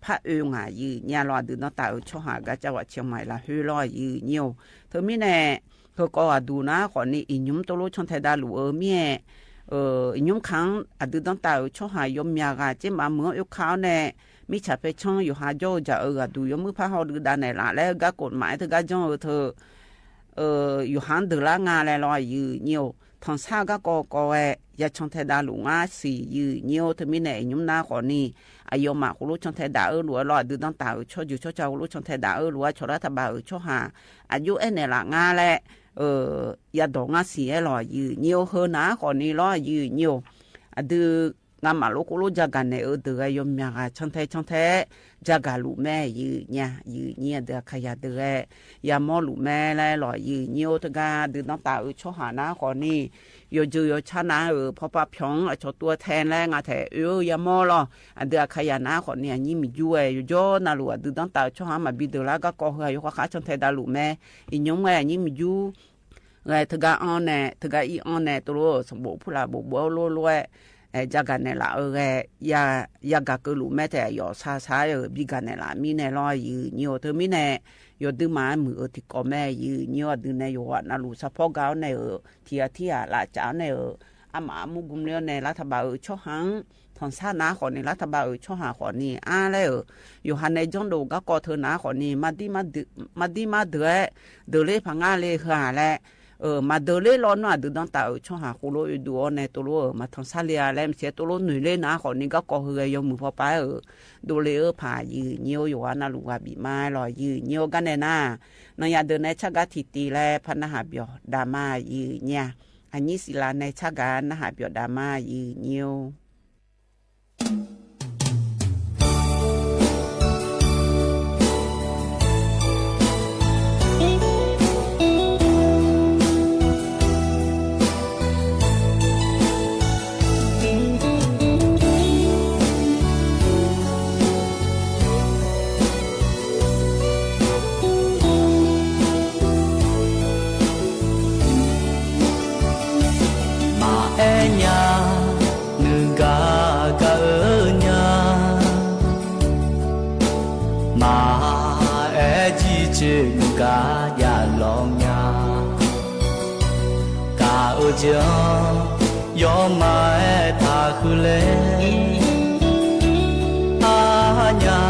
ဖးအၢ ငါယုၢ်ညါလီၤ ဒုးဒီတၢ်အုးဆီဟၣ် ကၠီဝးဆၢၣ်မဲၣ် လၢဟၢလီၤ ယုၢ်ညါ တမံၤန့ၣ် ဟၢကီၢ်အဒူၣ်နၤဃီၣ်နံၤ အံၤညုမ်တိလီဆီၣ်ထဲဒၣ်လူၢ်အၢ မ့ၢ် အံၤညုမ်ခၣ် အဒုးဒီတၢ်အုးဆီဟၣ် ယီၤမၠၣ်ဂၤ ကၠ့မးမုၢ်အုးခါအီၤနဲၣ် မ့ၢ်ဆၣ်ဖဲဆီ ယိၤဟၣ်ကၠီအုး ကၠၣ်အုးဂၤဒူၣ် ယိၤမုၢ်ဖးဟီၣ်ဒုးဒၣ်နဲၣ်လးလၢ ကၢ်ကိၣ်မး တဂၤကၠီအုးထၢ ယိၤဟၣ်ဒုးလၢ ငါလဲၣ်လီၤ ယုၢ်ညါ ထီၣ်ဆၣ် ကၢ်ကီၢ်ကီၢ်ဝဲ ယဆီၣ်ထဲဒၣ်လူၢ် ငါစံၣ် ယုၢ်ညါ တမံၤန့ၣ် အံၤညုမ်နၤဃီၣ်နံၤ အယီၤမးဃိလီဆီၣ်ထဲဒၣ်အၢလူၢ်အၢလီၤ အဒုးဒီတၢ်အုးဆီၣ်ယုၢ်ဆီၣ်ဆၣ်ဃိလီဆီၣ်ထဲဒၣ်အၢလူၢ်အၢ ဆီၣ်ရၢထဘၣ်အုးဆီဟၣ် အယိၤအဲၣ်နဲၣ်လး ငါလဲၣ် ယၤဒီးငါစံၣ်အဲၣ်လီၤ ယုၢ်ညါ ဟၢနၤဃီၣ်နံၤလီၤ ယုၢ်ညါ အဒုး ငါမၤလိဃိလီ ယကၣ်နဲၣ်အၢ ဒုးဂဲၤယီၤမၠၣ်ဂၤ ဆီၣ်ထဲဆီၣ်ထဲ ယကၣ်လူၢ်မဲ ယုၢ်ညါ ယုၢ်ညါ အဒုးအခါယၤဒုးဂဲၤ ယၤမီလူၢ်မဲလဲၣ်လီၤ ယုၢ်ညါ တဂၤ ဒုးဒီတၢ်အုးဆီဟၣ်နၤဃီၣ်နံၤ ယိၤယုၢ်ယီၤဆါနၤအၢ ဖီပာ်ဖျီၣ် အဆီၣ်တွဲထဲလဲၣ် ငါထဲအၢ ယၤမီလီၤ အဒုးအခါယၤနၤဃီၣ်နံၤ အညံမံၤယူဝဲ ယိၤယီၤနၤလူၢ် အဒုးဒီတၢ်အုးဆီဟၣ် မၤဘံဒုးလၢ ကၢ်ကီၢ်ဟၢ ယိၤဃါဃါဆီၣ်ထဲဒၣ်လူၢ်မဲ အံၤညုမ်ဝဲ အညံမံၤယူ ဂဲၤ တဂၤအီၤနဲၣ် တဂၤအံၤအီၤနဲၣ် တလိၣ် စဘိးဖုလၢ်ဘိးဘိးလိလိဝဲ ယကၣ်နဲၣ်လးအၢဂဲၤ ယကၣ်ကၢလူၢ်မဲထဲ ယီၤဆါဆါအၢ ဘံကၣ်နဲၣ်လးမံန့ၣ်လီၤ ယုၢ်ညါ တမံၤန့ၣ် ယီၤဒုးမၤမုာ်အၢ ထံကီၢ်မဲ ယုၢ်ညါ အဒုးနဲၣ် ယိၤဝဲနၤလူၢ် ဆၣ်ဖီကၤအီၤနဲၣ်အၢ ထံအထံအလၢ်ကၠးအီၤနဲၣ်အၢ အမၤအမူကမျၢၢ်န့ၣ် လၢထဘၣ်အုးဆီဟၣ် ထီၣ်ဆၣ်နၤဃီၣ်နံၤ လၢထဘၣ်အုးဆီဟၣ်ဃီၣ်နံၤ အါလဲၣ်အၢ ယိၤဟၣ်နဲၣ် ကၠီဒိၣ် ကၢ်ကီၢ်ထၢနၤဃီၣ်နံၤ မၤဒ်မၤဒုး မၤဒ်မၤဒုး ဒုးလၢဖးငါလၢဟၢလဲၣ် မၤဒုးလၢလီၤနွဲၣ် ဒုးဒီတၢ်အုးဆီဟၣ်ဃိလီ ယဒုးအီၤနဲၣ် တလိၣ် မၤထီၣ်ဆၣ်လံဧါလဲၣ် မ့ၢ်ဆဲးတလိၣ်နုာ်လၢနၤဃီၣ်နံၤ ကၢ်ကီၢ်ဟၢဂဲၤ ယီၤမုၢ်ဖီပာ်အၢ ဒိးလၢအၢဖး ယုၢ်ညါ ယိၤဝဲနၤလူၢ် ဂၤဘံးမါလီၤ ယုၢ်ညါ ကါနဲၣ်နၤ နယၤဒုးနဲၣ်ဆၣ်ဂၤထံၣ်တံၢ်လဲၣ် ဖးနၢ်ဟးပၠီၤဒၣ်မါ ယုၢ်ညါ အညံစံလၤနဲၣ်ဆၣ်ဂၤ နၢ်ဟးပၠီၤဒၣ်မါ ယုၢ်ညါ မၤအဲၣ်ညါ နုာ်ကါကါအၢညါ မၤအဲၣ်ကံကၢ နုာ်ကါယၤလီၤညါ ကါအၢကၢ ယီၤမၤအဲၣ်တၢ်ဃုလဲၣ် အါညါ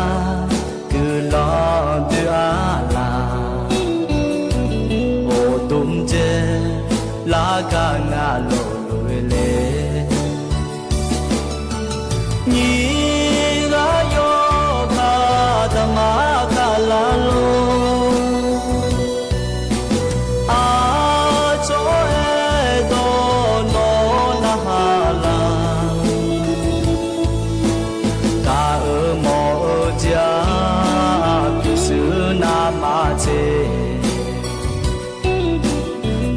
ကုၢ်လီၤဒုးအါလၢ် အိၣ်ဒိၣ်မးကဲ လၢကါငါလိၤလိၤလဲၣ် နံၤဂၤယီၤခါ တမၤခါလၢ်လိၤ အါကၠီအဲၣ်ဒိးနီၢ်နဟါလၢ် ကါအၢမီၤအၢကၠၢ ပျူၤစုနါမၤဆဲး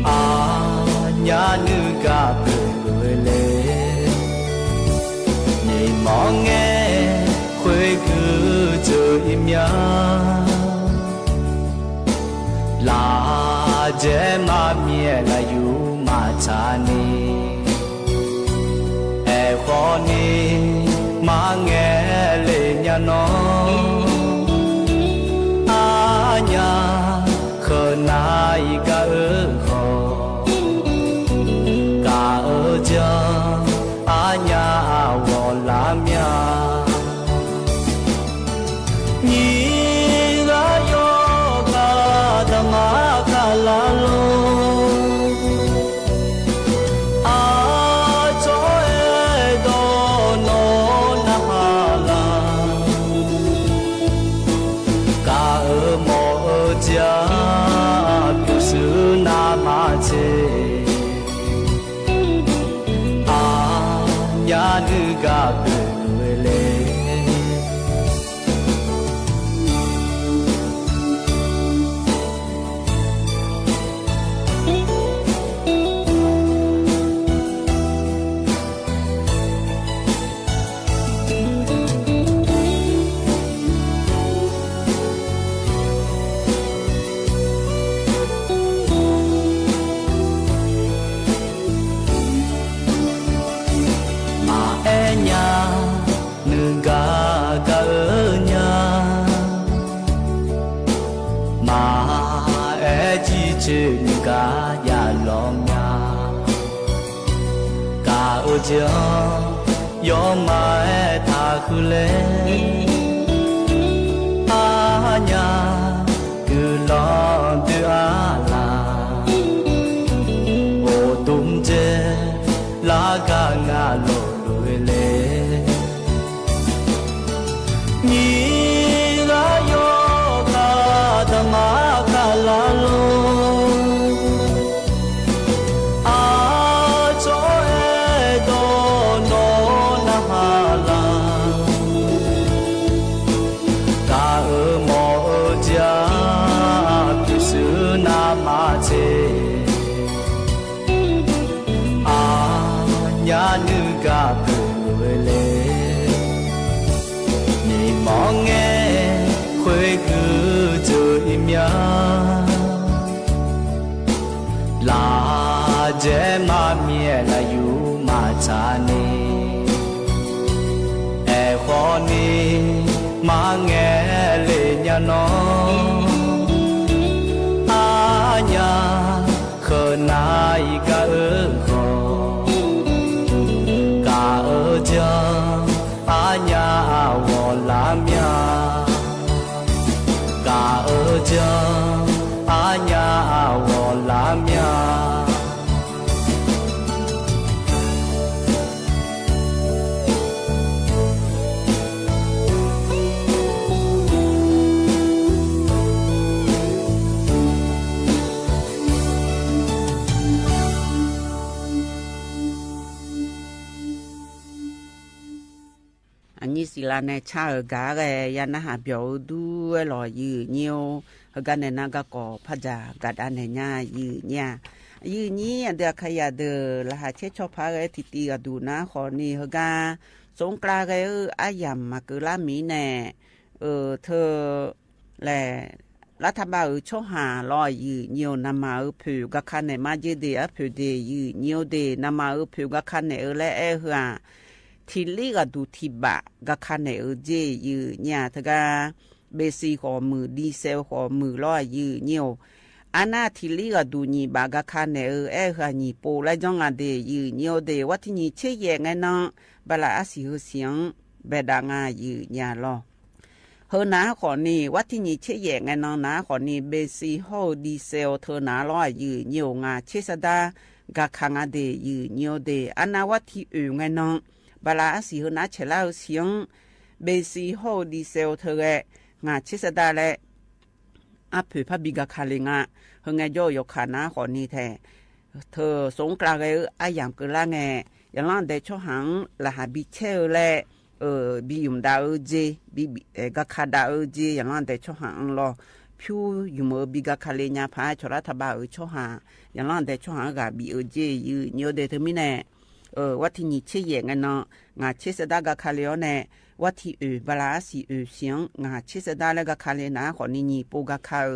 အါညါနုာ်ကါပၢၢ်ပၢၢ်လဲၣ် ယဲမၤမဵဝ်းလႃႈ ယူႇမၤဆၢန့ၣ် အဲၣ်ဃီန့ၣ် မၤငဲးလႄႈညါနီႈ အါညါ ဃၢၤနၢႆးကၢအၢၣ်ဃီ ကၢအၢၣ်ကၢ အါညါအဝီႇလႃႇမျႃႉ နံၤဂၤယီၤဂၤ တမၤခးလႃႈလူၤ အၸီႇအဲႇဒီးနီၢ်နႃႇလႃႇ ကၢအၢၣ်မီႇအၢၣ်ကၢ ပျူႇသုၼႃႇမႃႇၸေႇ အါညါ နုၵႃႈပဵၼ်ဝဲလႄႈ မၤအဲၣ်ညါ နုၵႃႈကၢအၢၣ်ညါ မၤအဲၣ်ကၠံၣ်ကၠိၼ်ၵႃႈယႃႇလီၤမျႃႉ ကၢအၢၣ်ကၢ ယီၤမၤအဲၣ်ထႃႈဃုလႄႈ အါညါ ကုၢ်လီၤတုၤအါလႃႇ အိၣ်တုမ်ၸႂ် လၢကငၢလိၵ်ႈလႄႈ နံၤဂၤယီၤဂၤ တမၤခးလႃႈလူၤ အၸီႇအဲႇဒီးနီၢ်နႃႇလႃႇ ကၢအၢၣ်မီႇအၢၣ်ကၢ ပျူႇသုၼႃႇမႃႇၸေႇ အၢ ယႃႇနုၵ်ႉၵႃႈပိူဝ်ႈလႄႈ မီးမွင်းငႄး ၶူၺ်ၵိူဝ်ၸိူဝ်းဢိင်ႇမျႃး လႃႇၸႄႈမႃးမျႄႈလႃႇ ယူႇမႃးၸႃႉၼႆႉ ဢႄႇၶေႃးၼႆႉ မႃးငႄႈလႄႈ ၺႃးၼွင်ႉ ဢႃႇၺႃႇ ၶိူဝ်းၼႆႉၵႃႈ ဢိူဝ်ႈၶေႃး ၵႃႈဢိူဝ်ႈၸႂ် ဢႃႇၺႃႇ ဢဝေႃးလႃႇမျႃႉ ၵႃႈဢိူဝ်ႈၸႂ် ဢႃႇၺႃႇ ဢဝေႃးလႃႇမျႃႉ။ ဢၼ်ၼႆႉ သီႇလႃႇၼႄႇ ၶျႃႉဢိူဝ်ႈ ၵႃႈၵႃႈ ယၢမ်းၼႆႉ ႁႃပျေႃႇဢိူဝ်ႈ တူၺ်းဝႆႉလေႃႇ ယိုဝ်းၺိဝ်း ႁိုဝ်ၵႃႈၼႆႉၼႃႇ ၵႃႈၵေႃႈ ၽၢတ်ႇၸႃႇ ၵႃႈတၢင်းၼႆႉၼႃႇ ယိုဝ်းၺိဝ်း ယိုဝ်းၺိဝ်း ဢၼ်တေၶႂ်ႈယႃႇတိူဝ်ႉ လႃႇႁႃႉ ၶျႄးၶျေႃႉၽႃႉ ဢိူဝ်ႈ ထီႇတီႇ ၵႃႈတူၺ်းၼႃႇ ၶေႃႈၼႆႉ ႁိုဝ်ၵႃႈ သူင်ႇၵလႃးၵႃႈ ဢိူဝ်ႈ ဢႃႇယမ်ႇ မႃးၵိူဝ်းလႃးမီးၼႄႇ ဢိူဝ်ႈ ထိူဝ်ႈ လႄႈ ရတ်ႉထပၢၼ်ႇ ဢိူဝ်ႈ ၶျေႃးႁႃႇလေႃႇ ယိုဝ်းၺိဝ်း ၼမ်မႃး ဢိူဝ်ႈ ၽိူဝ်ႇၵႃႈၶႃႈၼႆႉ မႃးၸေးတေႉ ဢႃႈ ၽိူဝ်ႇတေႉ ယိုဝ်းၺိဝ်းတေႉ ၼမ်မႃး ဢိူဝ်ႈ ၽိူဝ်ႇၵႃႈၶႃႈၼႆႉ ဢိူဝ်ႈ လႄႈ ဢႄႈ ႁိုဝ် ထီႇလီႇၵႃႈတူႇ ထီႇပႃႇ ၵႃႈၶႃႈၼႆႉ ဢိူဝ်ႈ ၸေး ယိုဝ်းၺိဝ်း တၵႃႇ ပႄႇသီႇၶေႃႈမိုဝ်း တီႇသႄႇၶေႃႈမိုဝ်းလေႃႇ ယိုဝ်းၺိဝ်း ဢၼ်ၼႃႇ ထီႇလီႇၵႃႈတူႇ ၺီႇပႃႇ ၵႃႈၶႃႈၼႆႉ ဢိူဝ်ႈ ဢႄႈ ႁိုဝ် ၺီႇပူဝ်ႇလႄႈ ၸွင်ႇဢႃႈတေႉ ယိုဝ်းၺိဝ်းတေႉ ဝၼ်းထီႉၼီႈ ၶျေးယႄႈ ငႆႈၼွင်ႉ ပလႃႇဢႃႇသီႇ ႁိုဝ်သဵင် ပႄႇတႃႇငႃး ယိုဝ်းၺိဝ်းလေႃႇ ႁိုဝ်ၼႃႇ ၶေႃႈၼႆႉ ဝၼ်းထီႉၼီႈ ၶျေးယႄႈ ငႆႈၼွင်ႉၼႃႇ ၶေႃႈၼႆႉ ပႄႇသီႇႁူဝ်ႇ တီႇသႄႇ ထိူဝ်ၼႃႇလေႃႇ ယိုဝ်းၺိဝ်း ငႃးၶျေးသတႃး ၵႃႈၶႃႈၼႆႉတေႉ ယိုဝ်းၺိဝ်းတေႉ ဢၼ်ၼႃႇ ဝၼ်းထီႉဢိူဝ်ႇ ငႆႈၼွင်ႉ ပလႃႇဢႃႇသီႇ ႁိုဝ်ၼႃႇ ၶျေးလႃး ႁိုဝ်သဵင် ပႄႇသီႇႁူဝ်ႇ တီႇသႄႇ ထိူဝ်ၵႄႈ ငႃးၶျေးသတႃးလႄႈ ဢၽိူဝ်ႇၽႃႉပီႈၵႃႈၶႃႈလႄႈငႃႈ ႁိုဝ်ငႃႈၸေႃႉယွၵ်ႇၶႃႈၼႃႈ ၶေႃႈၼႆႉတႄႉ ထိူဝ်သူင်ႇၵလႃးၵႃႈဢိူဝ်ႈ ဢႃႇယမ်ႇၵိူဝ်ႇလႃႈငႄႈ ယၢင်ႇလၢင်ႉတႄႉ ၶျေႃႉႁၢင်ႈ လႃႇႁႃႉ ပီႈၶျႄႉလႄႈ ဢိူဝ်ႈ ပီႈယုမ်ႇတႃႇဢိူဝ်ႈၸေႈ ပီႈ ပီႈ ဢိူဝ်ႈ ၵႃႈၶႃႈတႃႇဢိူဝ်ႈၸေႈ ယၢင်ႇလၢင်ႉတႄႉ ၶျေႃႉႁၢင်ႈဢိူဝ်ႈလေႃႈ ၽိဝ်းယုမ်ႇဢိူဝ်ႈ ပီႈၵႃႈၶႃႈလႄႈၺႃႇၽႃႉ ၶျေႃႉလႃႉထႃႉပႃႉဢိူဝ်ႈ ၶျေႃႉႁၢင်ႈ ယၢင်ႇလၢင်ႉတႄႉ ၶျေႃႉႁၢင်ႈၵႃႈပီႈဢိူဝ်ႈၸေႈ ယိုဝ်းၺိဝ်းတႄႉ ထိုင်မီးၼႄႇ ဢိူဝ်ႈ ဝၼ်းထီႉၼီႈ ၶျေးယႄႈငႆႈၼေႃႈ ငႃးၶျေးသတႃးၵႃႈၶႃႈလႄႈဢေႃႈၼႄႇ ဝၼ်းထီႉဢိူဝ်ႈ ပလႃႇဢႃႇသီႇဢိူဝ်ႈသဵင် ငႃးၶျေးသတႃးလႄႈၵႃႈၶႃႈလႄႈၼႃႈ ၶေႃႈၼီႈ ၺီႇပူဝ်ႇၵႃႈၶႃႈဢိူဝ်ႈ ႁိူဝ်